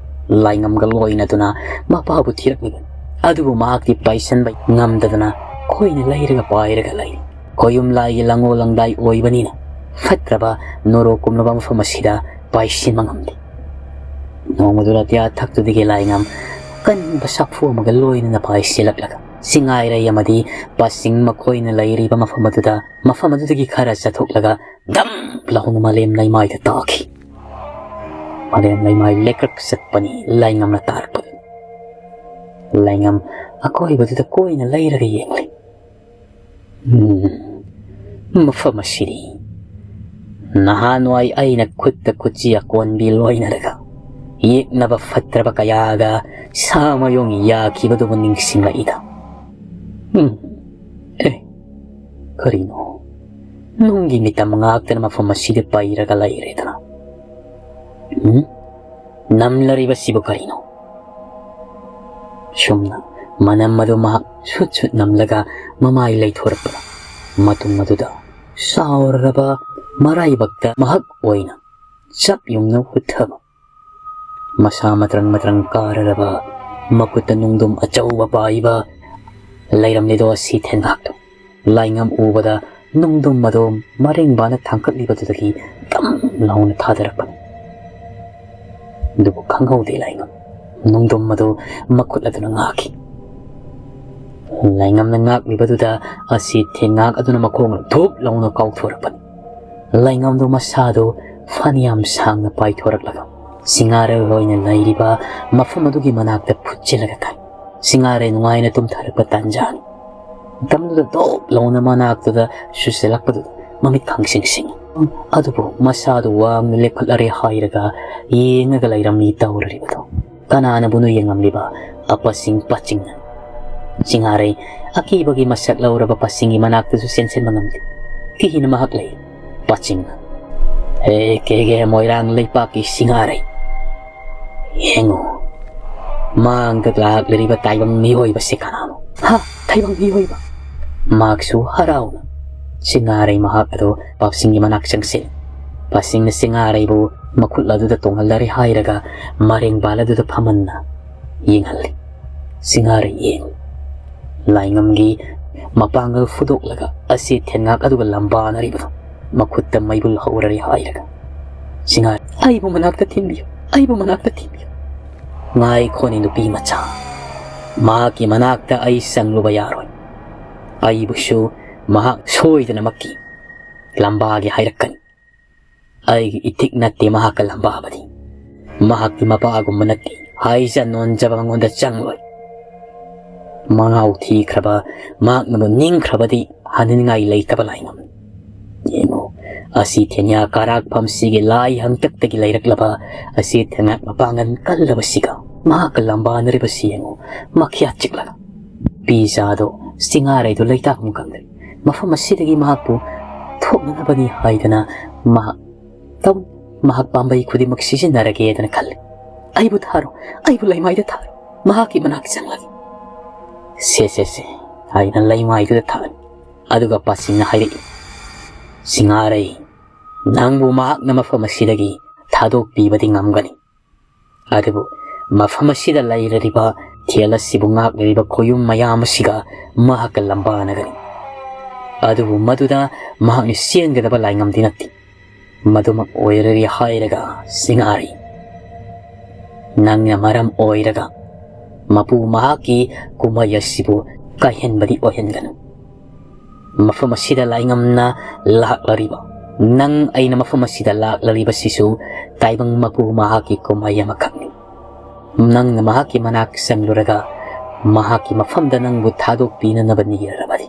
ꯂꯥꯏꯉꯝꯒ ꯂꯣꯏꯅꯗꯨꯅ ꯃꯄꯥꯕꯨ ꯊꯤꯔꯛꯂꯤꯕꯅꯤ꯫ ꯑꯗꯨꯕꯨ ꯃꯍꯥꯛꯇꯤ ꯄꯥꯏꯁꯟꯕ ꯉꯝꯗꯗꯨꯅ ꯈꯣꯏꯅ ꯂꯩꯔꯒ ꯄꯥꯏꯔꯒ ꯂꯩꯔꯤ꯫ ꯈꯣꯌꯨꯝ ꯂꯥꯏꯒꯤ ꯂꯪꯉꯣ ꯂꯪꯗꯥꯏ ꯑꯣꯏꯕꯅꯤꯅ ꯐꯠꯇ꯭ꯔꯕ ꯅꯣꯔꯣꯛ ꯀꯨꯝꯂꯕ ꯃꯐꯝ ꯑꯁꯤꯗ ꯄꯥꯏꯁꯤꯟꯕ ꯉꯝꯗꯦ꯫ ꯅꯣꯡꯃꯗꯨ ꯑꯇꯤꯌꯥ ꯊꯛꯇꯨꯗꯒꯤ ꯂꯥꯏꯉꯝ ꯑꯀꯟꯕ ꯁꯥꯐꯨ ꯑꯃꯒ ꯂꯣꯏꯅꯅ ꯄꯥꯏꯁꯤꯜꯂꯛꯂꯒ ꯆꯤꯡꯉꯥꯏꯔꯩ ꯑꯃꯗꯤ ꯄꯥꯁꯤꯡ ꯃꯈꯣꯏꯅ ꯂꯩꯔꯤꯕ ꯃꯐꯝ ꯑꯗꯨꯗ, ꯃꯐꯝ ꯑꯗꯨꯗꯒꯤ ꯈꯔ ꯆꯠꯊꯣꯛꯂꯒ ꯗꯝ ꯂꯥꯎꯅ ꯃꯥꯂꯦꯝ ꯂꯩꯃꯥꯏꯗ ꯇꯥꯈꯤ꯫ ꯃꯥꯂꯦꯝ ꯂꯩꯃꯥꯏ ꯂꯩꯀ꯭ꯔꯛ ꯆꯠꯄꯅꯤ ꯂꯥꯏꯉꯝꯅ ꯇꯥꯔꯛꯄꯗꯨ꯫ ꯂꯥꯏꯉꯝ ꯑꯀꯣꯏꯕꯗꯨꯗ ꯀꯣꯏꯅ ꯂꯩꯔꯒ ꯌꯦꯡꯂꯤ꯫ "ꯎꯝ, ꯃꯐꯝ ꯑꯁꯤꯗꯤ ꯅꯍꯥꯟꯋꯥꯏ ꯑꯩꯅ ꯈꯨꯠꯇ ꯈꯨꯠꯆꯤ ꯑꯀꯣꯟꯕꯤ ꯂꯣꯏꯅꯔꯒ ꯌꯦꯛꯅꯕ ꯐꯠꯇ꯭ꯔꯕ ꯀꯌꯥꯒ ꯁꯥ ꯃꯌꯣꯡ ꯌꯥꯈꯤꯕꯗꯨꯕꯨ ꯅꯤꯡꯁꯤꯡꯂꯛꯏꯗ꯫ ꯎꯝ, ꯑꯦ, ꯀꯔꯤꯅꯣ? ꯅꯨꯡꯒꯤ ꯃꯤꯇꯝ ꯉꯥꯛꯇꯅ ꯃꯐꯝ ꯑꯁꯤꯗ ꯄꯩꯔꯒ ꯂꯩꯔꯦꯗꯅ꯫ ꯎꯝ? ꯅꯝꯂꯔꯤꯕꯁꯤꯕꯨ ꯀꯔꯤꯅꯣ? ꯁꯨꯝꯅ ꯃꯅꯝ ꯑꯗꯨ ꯃꯍꯥꯛ ꯁꯨꯠ ꯁꯨꯠ ꯅꯝꯂꯒ ꯃꯃꯥꯏ ꯂꯩꯊꯣꯔꯛꯄꯗ, ꯃꯇꯨꯡ ꯑꯗꯨꯗ ꯆꯥꯎꯔꯕ ꯃꯔꯥꯏꯕꯛꯇ ꯃꯍꯥꯛ ꯑꯣꯏꯅ ꯆꯞ ꯌꯨꯡꯅ ꯍꯨꯠꯊꯕ, ꯃꯁꯥ ꯃꯇ꯭ꯔꯪ ꯃꯇ꯭ꯔꯪ ꯀꯥꯔꯔꯕ, ꯃꯈꯨꯠꯇ ꯅꯨꯡꯗꯨꯝ ꯑꯆꯧꯕ ꯄꯥꯏꯕ ꯂꯩꯔꯝꯂꯤꯗꯣ ꯑꯁꯤ ꯊꯦꯟꯒꯥꯛꯇꯣ꯫ ꯂꯥꯏꯉꯝ ꯎꯕꯗ ꯅꯨꯡꯗꯨꯝ ꯑꯗꯨ ꯃꯔꯦꯡꯕꯥꯅ ꯊꯥꯡꯀꯠꯂꯤꯕꯗꯨꯗꯒꯤ ꯇꯝ ꯂꯥꯎꯅ ꯊꯥꯗꯔꯛꯄꯅꯤ꯫ ꯑꯗꯨꯕꯨ ꯈꯪꯍꯧꯗꯦ ꯂꯥꯏꯉꯝ ꯅꯨꯡꯗꯨꯝ ꯑꯗꯨ ꯃꯈꯨꯠ ꯑꯗꯨꯅ ꯉꯥꯛꯈꯤ꯫ ꯂꯥꯏꯉꯝꯅ ꯉꯥꯛꯂꯤꯕꯗꯨꯗ ꯑꯁꯤ ꯊꯦꯟꯉꯥꯛ ꯑꯗꯨꯅ ꯃꯈꯣꯡꯅ ꯙꯨꯞ ꯂꯥꯎꯅ ꯀꯥꯎꯊꯣꯔꯛꯄꯅꯤ꯫ ꯂꯥꯏꯉꯝꯗꯨ ꯃꯁꯥꯗꯨ ꯐꯅꯌꯥꯝ ꯁꯥꯡꯅ ꯄꯥꯏꯊꯣꯔꯛꯂꯒ ꯁꯤꯡꯉꯥꯔꯩ ꯑꯣꯏꯅ ꯂꯩꯔꯤꯕ ꯃꯐꯝ ꯑꯗꯨꯒꯤ ꯃꯅꯥꯛꯇ ꯐꯨꯠꯆꯤꯜꯂꯒ ꯊꯥꯏ꯫ ꯁꯤꯡꯉꯥꯔꯩ ꯅꯨꯡꯉꯥꯏꯅ ꯇꯨꯝꯊꯔꯛꯄ ꯇꯥꯟꯖꯥꯅꯤ꯫ ꯃꯇꯝꯗꯨꯗ ꯗꯣꯞ ꯂꯥꯎꯅ ꯃꯅꯥꯛꯇꯨꯗ ꯁꯨꯁꯤꯜꯂꯛꯄꯗꯨꯗ ꯃꯃꯤꯠ ꯈꯪꯁꯤꯡ ꯁꯤꯡꯏ꯫ ꯑꯗꯨꯕꯨ ꯃꯁꯥꯗꯨ ꯋꯥꯡꯅ ꯂꯦꯞꯈꯠꯂꯔꯦ ꯍꯥꯏꯔꯒ ꯌꯦꯡꯉꯒ ꯂꯩꯔꯝꯃꯤ ꯇꯧꯔꯤꯕꯗꯣ꯫ ꯀꯅꯥꯅꯕꯨꯅꯣ ꯌꯦꯡꯂꯝꯂꯤꯕ? ꯑꯄꯥꯁꯤꯡ ꯄꯥꯆꯤꯡꯅ꯫ ꯁꯤꯡꯉꯥꯔꯩ ꯑꯀꯤꯕꯒꯤ ꯃꯁꯛ ꯂꯧꯔꯕ ꯄꯥꯆꯤꯡꯒꯤ ꯃꯅꯥꯛꯇꯁꯨ ꯆꯦꯟꯁꯤꯟꯕ ꯉꯝꯗꯦ꯫ ꯀꯤꯅ ꯃꯍꯥꯛ ꯂꯩ꯫ ꯄꯥꯆꯤꯡꯅ, "ꯍꯦ ꯀꯦꯒꯦ ꯃꯣꯏꯔꯥꯡ ꯂꯩꯄꯥꯛꯀꯤ ꯁꯤꯡꯉꯥꯔꯩ, ꯌꯦꯡꯉꯨ, ꯃꯥꯡꯗ ꯂꯥꯛꯂꯤꯕ ꯇꯥꯏꯕꯪ ꯃꯤꯑꯣꯏꯕꯁꯤ ꯀꯅꯥꯅꯣ?" "ꯍꯥ? ꯇꯥꯏꯕꯪ ꯃꯤꯑꯣꯏꯕ?" ꯃꯍꯥꯛꯁꯨ ꯍꯔꯥꯎꯅ ꯁꯤꯡꯉꯥꯔꯩ ꯃꯍꯥꯛ ꯑꯗꯨ ꯄꯥꯆꯤꯡꯒꯤ ꯃꯅꯥꯛ ꯆꯪꯁꯤꯜꯂꯤ꯫ ꯄꯥꯆꯤꯡꯅ ꯁꯤꯡꯉꯥꯔꯩꯕꯨ ꯃꯈꯨꯠ ꯑꯗꯨꯗ ꯇꯣꯡꯍꯜꯂꯔꯦ ꯍꯥꯏꯔꯒ ꯃꯔꯦꯡꯕꯥꯜ ꯑꯗꯨꯗ ꯐꯝꯍꯟꯅ ꯌꯦꯡꯍꯜꯂꯤ꯫ ꯁꯤꯡꯉꯥꯔꯩ ꯌꯦꯡꯂꯤ꯫ ꯂꯥꯏꯉꯝꯒꯤ ꯃꯄꯥꯡꯒꯜ ꯐꯨꯗꯣꯛꯂꯒ ꯑꯁꯤ ꯊꯦꯟꯉꯥꯛ ꯑꯗꯨꯒ ꯂꯝꯕꯥꯅꯔꯤꯕꯗꯣ ꯃꯈꯨꯠꯇ ꯃꯩꯕꯨꯜ ꯍꯧꯔꯔꯦ ꯍꯥꯏꯔꯒ꯫ ꯁꯤꯡꯉꯥꯔꯩ, "ꯑꯩꯕꯨ ꯃꯅꯥꯛꯇ ꯊꯤꯟꯕꯤꯌꯨ, ꯑꯩꯕꯨ ꯃꯅꯥꯛꯇ ꯊꯤꯟꯕꯤꯌꯨ꯫" "ꯉꯥꯏꯈꯣꯅꯦ ꯅꯨꯄꯤ ꯃꯆꯥ, ꯃꯍꯥꯛꯀꯤ ꯃꯅꯥꯛꯇ ꯑꯩ ꯆꯪꯂꯨꯕ ꯌꯥꯔꯣꯏ꯫ ꯑꯩꯕꯨꯁꯨ ꯃꯍꯥꯛ ꯁꯣꯏꯗꯅꯃꯛꯀꯤ ꯂꯝꯕꯥꯒꯦ ꯍꯥꯏꯔꯛꯀꯅꯤ꯫ ꯑꯩꯒꯤ ꯏꯊꯤꯛ ꯅꯠꯇꯦ ꯃꯍꯥꯛꯀ ꯂꯝꯕꯥꯕꯗꯤ꯫ ꯃꯍꯥꯛꯀꯤ ꯃꯄꯥꯒꯨꯝꯕ ꯅꯠꯇꯦ꯫ ꯍꯥꯏꯖ ꯅꯣꯟꯖꯕ ꯃꯉꯣꯟꯗ ꯆꯪꯂꯣꯏ꯫ ꯃꯉꯥꯎ ꯊꯤꯈ꯭ꯔꯕ ꯃꯍꯥꯛꯅꯕꯨ ꯅꯤꯡꯈ꯭ꯔꯕꯗꯤ ꯍꯟꯅꯤꯡꯉꯥꯏ ꯂꯩꯇꯕ ꯂꯥꯏꯉꯝ꯫ ꯌꯦꯡꯉꯨ, ꯑꯁꯤ ꯊꯦꯟꯌꯥ ꯀꯥꯔꯥꯛꯐꯝꯁꯤꯒꯤ ꯂꯥꯏ ꯍꯪꯇꯛꯇꯒꯤ ꯂꯩꯔꯛꯂꯕ ꯑꯁꯤ ꯊꯦꯟꯌꯥꯛ ꯃꯄꯥꯡꯒꯜ ꯀꯜꯂꯕꯁꯤꯒ ꯃꯍꯥꯛꯀ ꯂꯝꯕꯥꯅꯔꯤꯕꯁꯤ ꯌꯦꯡꯉꯨ, ꯃꯈ꯭ꯌꯥꯠ ꯆꯤꯛꯂꯒ꯫ ꯄꯤꯖꯥꯗꯣ ꯁꯤꯡꯉꯥꯔꯩꯗꯣ ꯂꯩꯇꯥꯛꯐꯝ ꯈꯪꯗ꯭ꯔꯦ꯫ ꯃꯐꯝ ꯑꯁꯤꯗꯒꯤ ꯃꯍꯥꯛꯄꯨ ꯊꯣꯛꯅꯅꯕꯅꯤ ꯍꯥꯏꯗꯅ ꯃꯍꯥꯛ ꯇꯧ-, ꯃꯍꯥꯛ ꯄꯥꯝꯕꯩ ꯈꯨꯗꯤꯡꯃꯛ ꯁꯤꯖꯤꯟꯅꯔꯒꯦꯗꯅ ꯈꯜꯂꯤ꯫ "ꯑꯩꯕꯨ ꯊꯥꯔꯣ, ꯑꯩꯕꯨ ꯂꯩꯃꯥꯏꯗ ꯊꯥꯔꯣ, ꯃꯍꯥꯛꯀꯤ ꯃꯅꯥꯛ ꯆꯪꯂꯒꯦ"꯫ "ꯁꯦ, ꯁꯦ, ꯁꯦ" ꯍꯥꯏꯅ ꯂꯩꯃꯥꯏꯗꯨꯗ ꯊꯥꯔꯤ꯫ ꯑꯗꯨꯒ ꯄꯥꯁꯤꯡꯅ ꯍꯥꯏꯔꯛꯏ, "ꯁꯤꯡꯉꯥꯔꯩ, ꯅꯪꯕꯨ ꯃꯍꯥꯛꯅ ꯃꯐꯝ ꯑꯁꯤꯗꯒꯤ ꯊꯥꯗꯣꯛꯄꯤꯕꯗꯤ ꯉꯝꯒꯅꯤ꯫ ꯑꯗꯨꯕꯨ ꯃꯐꯝ ꯑꯁꯤꯗ ꯂꯩꯔꯤꯕ ꯊꯦꯜ ꯑꯁꯤꯕꯨ ꯉꯥꯛꯂꯤꯕ ꯈꯣꯌꯨꯝ ꯃꯌꯥꯝ ꯑꯁꯤꯒ ꯃꯍꯥꯛꯀ ꯂꯝꯕꯥꯅꯒꯅꯤ꯫ ꯑꯗꯨꯕꯨ ꯃꯗꯨꯗ ꯃꯍꯥꯛꯅ ꯆꯦꯟꯒꯗꯕ ꯂꯥꯏꯉꯝꯗꯤ ꯅꯠꯇꯦ꯫ ꯃꯗꯨꯃꯛ ꯑꯣꯏꯔꯔꯤ ꯍꯥꯏꯔꯒ ꯁꯤꯡꯉꯥꯔꯩ, ꯅꯪꯅ ꯃꯔꯝ ꯑꯣꯏꯔꯒ ꯃꯄꯨ ꯃꯍꯥꯛꯀꯤ ꯀꯨꯝꯍꯩ ꯑꯁꯤꯕꯨ ꯀꯥꯏꯍꯟꯕꯗꯤ ꯑꯣꯏꯍꯟꯒꯅꯨ꯫ ꯃꯐꯝ ꯑꯁꯤꯗ ꯂꯥꯏꯉꯝꯅ ꯂꯥꯛꯂꯔꯤꯕ, ꯅꯪ ꯑꯩꯅ ꯃꯐꯝ ꯑꯁꯤꯗ ꯂꯥꯛꯂꯔꯤꯕꯁꯤꯁꯨ ꯇꯥꯏꯕꯪ ꯃꯄꯨ ꯃꯍꯥꯛꯀꯤ ꯀꯨꯝꯍꯩ ꯑꯃꯈꯛꯅꯤ꯫ ꯅꯪꯅ ꯃꯍꯥꯛꯀꯤ ꯃꯅꯥꯛ ꯆꯪꯂꯨꯔꯒ ꯃꯍꯥꯛꯀꯤ ꯃꯐꯝꯗ ꯅꯪꯕꯨ ꯊꯥꯗꯣꯛꯄꯤꯅꯅꯕ ꯅꯤꯔꯕꯗꯤ,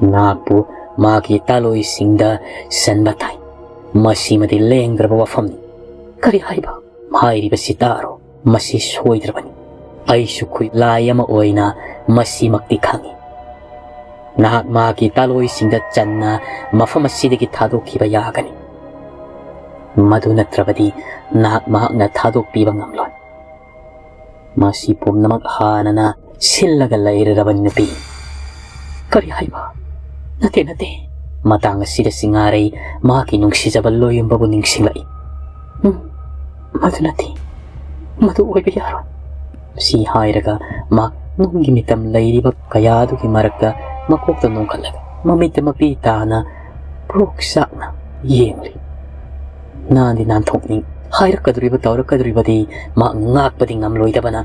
ꯅꯍꯥꯛꯄꯨ ꯃꯍꯥꯛꯀꯤ ꯇꯥꯂꯣꯏꯁꯤꯡꯗ ꯆꯟꯕ ꯇꯥꯏ꯫ ꯃꯁꯤꯃꯗꯤ ꯂꯦꯡꯗ꯭ꯔꯕ ꯋꯥꯐꯝꯅꯤ"꯫ "ꯀꯔꯤ ꯍꯥꯏꯕ?" "ꯍꯥꯏꯔꯤꯕꯁꯤ ꯇꯥꯔꯣ, ꯃꯁꯤ ꯁꯣꯏꯗ꯭ꯔꯕꯅꯤ꯫ ꯑꯩꯁꯨ ꯈꯨꯠꯂꯥꯏ ꯑꯃ ꯑꯣꯏꯅ ꯃꯁꯤꯃꯛꯇꯤ ꯈꯪꯏ꯫ ꯅꯍꯥꯛ ꯃꯍꯥꯛꯀꯤ ꯇꯥꯂꯣꯏꯁꯤꯡꯗ ꯆꯟꯅ ꯃꯐꯝ ꯑꯁꯤꯗꯒꯤ ꯊꯥꯗꯣꯛꯈꯤꯕ ꯌꯥꯒꯅꯤ꯫ ꯃꯗꯨ ꯅꯠꯇ꯭ꯔꯕꯗꯤ ꯅꯍꯥꯛ ꯃꯍꯥꯛꯅ ꯊꯥꯗꯣꯛꯄꯤꯕ ꯉꯝꯂꯣꯏ꯫ ꯃꯁꯤ ꯄꯨꯝꯅꯃꯛ ꯍꯥꯟꯅꯅ ꯁꯤꯜꯂꯒ ꯂꯩꯔꯔꯕ ꯅꯨꯄꯤ"꯫ "ꯀꯔꯤ ꯍꯥꯏꯕ?" "ꯅꯠꯇꯦ, ꯅꯠꯇꯦ"꯫ ꯃꯇꯥꯡ ꯑꯁꯤꯗ ꯁꯤꯡꯉꯥꯔꯩ ꯃꯍꯥꯛꯀꯤ ꯅꯨꯡꯁꯤꯖꯕ ꯂꯣꯌꯨꯝꯕꯕꯨ ꯅꯤꯡꯁꯤꯡꯂꯛꯏ꯫ "ꯎꯝ, ꯃꯗꯨ ꯅꯠꯇꯦ, ꯃꯗꯨ ꯑꯣꯏꯕ ꯌꯥꯔꯣꯏ"꯫ ꯁꯤ ꯍꯥꯏꯔꯒ ꯃꯍꯥꯛ ꯅꯨꯡꯒꯤ ꯃꯤꯇꯝ ꯂꯩꯔꯤꯕ ꯀꯌꯥꯗꯨꯒꯤ ꯃꯔꯛꯇ ꯃꯀꯣꯛꯇ ꯅꯣꯡꯈꯠꯂꯒ ꯃꯃꯤꯠꯇ ꯃꯄꯤ ꯇꯥꯅ ꯄ꯭ꯔꯣꯛ ꯆꯥꯛꯅ ꯌꯦꯡꯂꯤ꯫ ꯅꯥꯟꯗꯤ ꯅꯥꯟꯊꯣꯛꯅꯤꯡ, ꯍꯥꯏꯔꯛꯀꯗꯧꯔꯤꯕ ꯇꯧꯔꯛꯀꯗꯧꯔꯤꯕꯗꯤ ꯃꯍꯥꯛ ꯉꯥꯛꯄꯗꯤ ꯉꯝꯂꯣꯏꯗꯕꯅ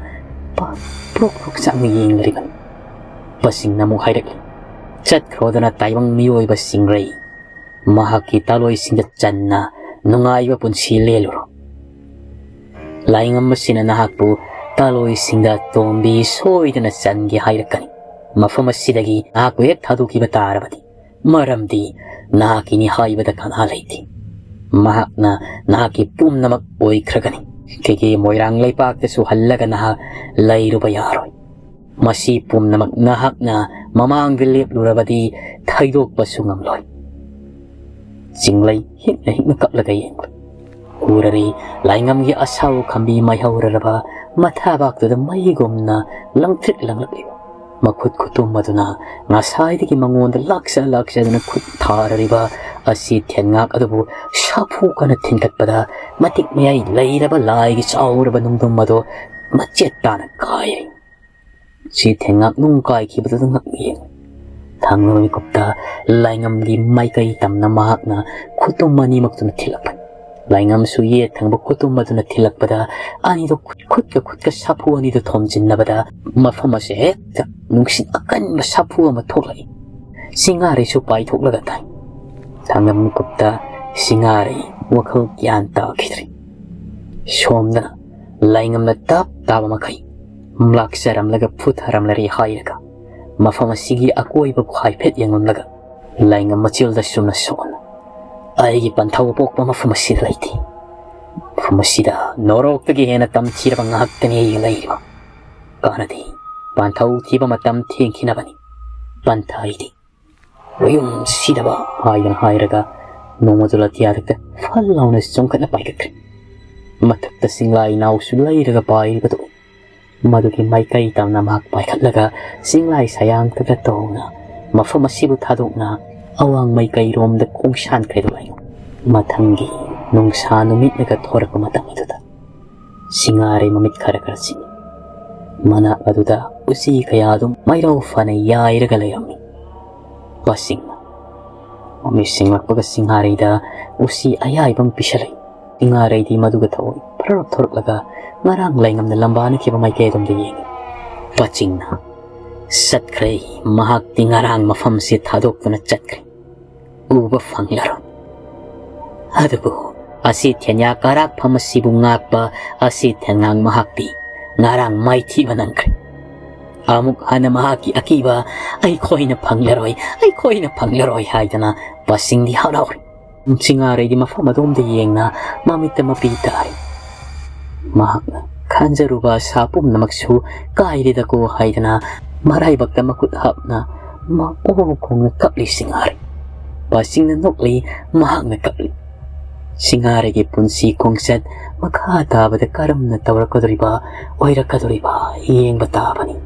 ꯄ-, ꯄ꯭ꯔꯣꯛ ꯄ꯭ꯔꯣꯛ ꯆꯥꯛꯅ ꯌꯦꯡꯂꯤꯕꯅꯤ꯫ ꯄꯁꯤꯡꯅ ꯑꯃꯨꯛ ꯍꯥꯏꯔꯛꯂꯤ, "ꯆꯠꯈ꯭ꯔꯣꯗꯅ ꯇꯥꯏꯕꯪ ꯃꯤꯑꯣꯏꯕ ꯁꯤꯡꯔꯩ, ꯃꯍꯥꯛꯀꯤ ꯇꯥꯂꯣꯏꯁꯤꯡꯗ ꯆꯟꯅ ꯅꯨꯡꯉꯥꯏꯕ ꯄꯨꯟꯁꯤ ꯂꯦꯜꯂꯨꯔꯣ꯫ ꯂꯥꯏꯉꯝꯕꯁꯤꯅ ꯅꯍꯥꯛꯄꯨ ꯇꯥꯂꯣꯏꯁꯤꯡꯗ ꯇꯣꯝꯕꯤ ꯁꯣꯏꯗꯅ ꯆꯟꯒꯦ ꯍꯥꯏꯔꯛꯀꯅꯤ꯫ ꯃꯐꯝ ꯑꯁꯤꯗꯒꯤ ꯅꯍꯥꯛꯄꯨ ꯍꯦꯛ ꯊꯥꯗꯣꯛꯈꯤꯕ ꯇꯥꯔꯕꯗꯤ, ꯃꯔꯝꯗꯤ ꯅꯍꯥꯛꯀꯤꯅꯤ ꯍꯥꯏꯕꯗ ꯀꯅꯥ ꯂꯩꯇꯦ꯫ ꯃꯍꯥꯛꯅ ꯅꯍꯥꯛꯀꯤ ꯄꯨꯝꯅꯃꯛ ꯑꯣꯏꯈ꯭ꯔꯒꯅꯤ꯫ ꯀꯦꯀꯦ ꯃꯣꯏꯔꯥꯡ ꯂꯩꯄꯥꯛꯇꯁꯨ ꯍꯜꯂꯒ ꯅꯍꯥꯛ ꯂꯩꯔꯨꯕ ꯌꯥꯔꯣꯏ꯫ ꯃꯁꯤ ꯄꯨꯝꯅꯃꯛ ꯅꯍꯥꯛꯅ ꯃꯃꯥꯡꯗ ꯂꯦꯞꯂꯨꯔꯕꯗꯤ ꯊꯩꯗꯣꯛꯄꯁꯨ ꯉꯝꯂꯣꯏ"꯫ ꯆꯤꯡꯂꯩ ꯍꯤꯛꯅ ꯍꯤꯛꯅ ꯀꯞꯂꯒ ꯌꯦꯡꯂꯤ꯫ ꯎꯔꯔꯤ, ꯂꯥꯏꯉꯝꯒꯤ ꯑꯁꯥꯎ ꯈꯝꯕꯤ ꯃꯩꯍꯧꯔꯔꯕ ꯃꯊꯥꯕꯥꯛꯇꯨꯗ ꯃꯩꯒꯨꯝꯅ ꯂꯪꯇ꯭ꯔꯤꯛ ꯂꯪꯂꯛꯂꯤꯕ꯫ ꯃꯈꯨꯠ ꯈꯨꯇꯨꯝ ꯑꯗꯨꯅ ꯉꯁꯥꯏꯗꯒꯤ ꯃꯉꯣꯟꯗ ꯂꯥꯛꯆ ꯂꯥꯛꯆꯗꯨꯅ ꯈꯨꯠ ꯊꯥꯔꯔꯤꯕ ꯑꯁꯤ ꯊꯦꯟꯉꯥꯛ ꯑꯗꯨꯕꯨ ꯁꯥꯐꯨ ꯀꯟꯅ ꯊꯤꯟꯒꯠꯄꯗ, ꯃꯇꯤꯛ ꯃꯌꯥꯏ ꯂꯩꯔꯕ ꯂꯥꯏꯒꯤ ꯆꯥꯎꯔꯕ ꯅꯨꯡꯗꯨꯝ ꯑꯗꯨ ꯃꯆꯦꯠ ꯇꯥꯅ ꯀꯥꯏꯔꯤ꯫ ꯁꯤ ꯊꯦꯡꯉꯥꯛ ꯅꯨꯡ ꯀꯥꯏꯈꯤꯕꯗꯨꯗ ꯉꯛꯅ ꯌꯦꯡꯉꯤ꯫ ꯊꯥꯡꯂꯕ ꯃꯤꯀꯨꯞꯇ ꯂꯥꯏꯉꯝꯒꯤ ꯃꯥꯏꯀꯩ ꯇꯝꯅ ꯃꯍꯥꯛꯅ ꯈꯨꯇꯨꯝ ꯑꯅꯤꯃꯛꯇꯨꯅ ꯊꯤꯜꯂꯛꯄꯅꯤ꯫ ꯂꯥꯏꯉꯝꯁꯨ ꯌꯦꯠ ꯊꯪꯕ ꯈꯨꯇꯨꯝ ꯑꯗꯨꯅ ꯊꯤꯜꯂꯛꯄꯗ, ꯑꯅꯤꯗꯨ ꯈꯨꯠꯀ ꯈꯨꯠꯀ ꯁꯥꯐꯨ ꯑꯅꯤꯗꯨ ꯊꯣꯝꯖꯤꯟꯅꯕꯗ, ꯃꯐꯝ ꯑꯁꯤ ꯍꯦꯛꯇ ꯅꯨꯡꯁꯤꯠ ꯑꯀꯟꯕ ꯁꯥꯐꯨ ꯑꯃ ꯊꯣꯛꯂꯛꯏ꯫ ꯁꯤꯡꯉꯥꯔꯩꯁꯨ ꯄꯥꯏꯊꯣꯛꯂꯒ ꯇꯥꯏ꯫ ꯊꯥꯡꯂꯕ ꯃꯤꯀꯨꯞꯇ ꯁꯤꯡꯉꯥꯔꯩ ꯋꯥꯈꯜ ꯒ꯭ꯌꯥꯟ ꯇꯥꯈꯤꯗ꯭ꯔꯤ꯫ ꯁꯣꯝꯗꯅ ꯂꯥꯏꯉꯝꯅ ꯇꯞ ꯇꯥꯕ ꯃꯈꯩ ꯂꯥꯛꯆꯔꯝꯂꯒ ꯐꯨꯊꯔꯝꯂꯔꯦ ꯍꯥꯏꯔꯒ, ꯃꯐꯝ ꯑꯁꯤꯒꯤ ꯑꯀꯣꯏꯕꯕꯨ ꯍꯥꯏꯐꯦꯠ ꯌꯦꯡꯂꯝꯂꯒ, ꯂꯥꯏꯉꯝ ꯃꯆꯤꯜꯗ ꯆꯨꯝꯅ ꯁꯣꯛꯅ, "ꯑꯩꯒꯤ ꯄꯟꯊꯧ ꯄꯣꯛꯄ ꯃꯐꯝ ꯑꯁꯤꯗ ꯂꯩꯇꯦ꯫ ꯃꯐꯝ ꯑꯁꯤꯗ ꯅꯣꯔꯣꯛꯇꯒꯤ ꯍꯦꯟꯅ ꯇꯝꯊꯤꯔꯕ ꯉꯥꯛꯇꯅꯤ ꯑꯩꯒꯤ ꯂꯩꯔꯤꯕ꯫ ꯀꯥꯟꯅꯗꯦ, ꯄꯟꯊꯧ ꯊꯤꯕ ꯃꯇꯝ ꯊꯦꯡꯈꯤꯅꯕꯅꯤ꯫ ꯄꯟꯊ ꯑꯩꯗꯤ ꯃꯌꯨꯝ ꯁꯤꯗꯕ" ꯍꯥꯏꯗꯅ ꯍꯥꯏꯔꯒ, ꯅꯣꯡꯃꯗꯨ ꯂꯥꯇꯤꯌꯥꯗꯛꯇ ꯐꯜ ꯂꯥꯎꯅ ꯆꯣꯡꯈꯠꯅ ꯄꯥꯏꯈꯠꯈ꯭ꯔꯦ꯫ ꯃꯊꯛꯇ ꯆꯤꯡꯂꯥꯏ ꯅꯥꯎꯁꯨ ꯂꯩꯔꯒ ꯄꯥꯏꯔꯤꯕꯗꯨ, ꯃꯗꯨꯒꯤ ꯃꯥꯏꯀꯩ ꯇꯝꯅ ꯃꯍꯥꯛ ꯄꯥꯏꯈꯠꯂꯒ, ꯆꯤꯡꯂꯥꯏ ꯁꯌꯥꯡꯇꯒ ꯇꯧꯅ ꯃꯐꯝ ꯑꯁꯤꯕꯨ ꯊꯥꯗꯣꯛꯅ ꯑꯋꯥꯡ ꯃꯥꯏꯀꯩꯔꯣꯝꯗ ꯈꯣꯡꯁꯥꯟꯈ꯭ꯔꯦ꯫ ꯑꯗꯨꯃꯥꯏꯅ ꯃꯊꯪꯒꯤ ꯅꯨꯡꯁꯥ ꯅꯨꯃꯤꯠꯅꯒ ꯊꯣꯔꯛꯄ ꯃꯇꯝ ꯑꯗꯨꯗ, ꯁꯤꯡꯉꯥꯔꯩ ꯃꯃꯤꯠ ꯈꯔ ꯈꯔ ꯁꯤꯡꯏ꯫ ꯃꯅꯥꯛ ꯑꯗꯨꯗ ꯎꯆꯤ ꯀꯌꯥ ꯑꯗꯨ ꯃꯩꯔꯧ ꯐꯅ ꯌꯥꯏꯔꯒ ꯂꯩꯔꯝꯃꯤ꯫ ꯄꯥꯁꯤꯡꯅ ꯃꯃꯤꯠ ꯁꯤꯡꯂꯛꯄꯒ ꯁꯤꯡꯉꯥꯔꯩꯗ ꯎꯆꯤ ꯑꯌꯥꯏꯕ ꯑꯃ ꯄꯤꯁꯜꯂꯛꯏ꯫ ꯁꯤꯡꯉꯥꯔꯩꯗꯤ ꯃꯗꯨꯒ ꯊꯑꯣꯏ ꯐꯔꯞ ꯊꯣꯔꯛꯂꯒ ꯉꯔꯥꯡ ꯂꯩꯉꯝꯅ ꯂꯝꯕꯥꯅꯈꯤꯕ ꯃꯥꯏꯀꯩ ꯑꯗꯣꯝꯗ ꯌꯦꯡꯏ꯫ ꯄꯥꯆꯤꯡꯅ, "ꯆꯠꯈ꯭ꯔꯦ, ꯃꯍꯥꯛꯇꯤ ꯉꯔꯥꯡ ꯃꯐꯝꯁꯤ ꯊꯥꯗꯣꯛꯇꯨꯅ ꯆꯠꯈ꯭ꯔꯦ꯫ ꯎꯕ ꯐꯪꯂꯔꯣꯏ꯫ ꯑꯗꯨꯕꯨ ꯑꯁꯤ ꯊꯦꯟꯌꯥ ꯀꯔꯥꯛꯐꯝ ꯑꯁꯤꯕꯨ ꯉꯥꯛꯄ ꯑꯁꯤ ꯊꯦꯟꯉꯥꯡ ꯃꯍꯥꯛꯇꯤ ꯉꯔꯥꯡ ꯃꯥꯏꯊꯤꯕ ꯅꯪꯈ꯭ꯔꯦ꯫ ꯑꯃꯨꯛ ꯍꯟꯅ ꯃꯍꯥꯛꯀꯤ ꯑꯀꯤꯕ ꯑꯩꯈꯣꯏꯅ ꯐꯪꯂꯔꯣꯏ, ꯑꯩꯈꯣꯏꯅ ꯐꯪꯂꯔꯣꯏ" ꯍꯥꯏꯗꯅ ꯄꯥꯁꯤꯡꯗꯤ ꯍꯔꯥꯎꯔꯤ꯫ ꯁꯤꯡꯉꯥꯔꯩꯗꯤ ꯃꯐꯝ ꯑꯗꯣꯝꯗ ꯌꯦꯡꯅ ꯃꯃꯤꯠꯇ ꯃꯄꯤ ꯇꯥꯔꯤ꯫ ꯃꯍꯥꯛꯅ ꯈꯟꯖꯔꯨꯕ ꯑꯁꯥ ꯄꯨꯝꯅꯃꯛꯁꯨ ꯀꯥꯏꯔꯦꯗꯀꯣ ꯍꯥꯏꯗꯅ ꯃꯔꯥꯏꯕꯛꯇ ꯃꯈꯨꯠ ꯍꯥꯞꯅ ꯃꯑꯣ ꯈꯣꯡꯅ ꯀꯞꯂꯤ ꯁꯤꯡꯉꯥꯔꯩ꯫ ꯅꯨꯄꯥꯁꯤꯡꯅ ꯅꯣꯛꯂꯤ, ꯃꯍꯥꯛꯅ ꯀꯞꯂꯤ꯫ ꯁꯤꯡꯍꯥꯔꯒꯤ ꯄꯨꯟꯁꯤ ꯈꯣꯡꯆꯠ ꯃꯈꯥ ꯇꯥꯕꯗ ꯀꯔꯝꯅ ꯇꯧꯔꯛꯀꯗꯧꯔꯤꯕ, ꯑꯣꯏꯔꯛꯀꯗꯧꯔꯤꯕ ꯌꯦꯡꯕ ꯇꯥꯕꯅꯤ꯫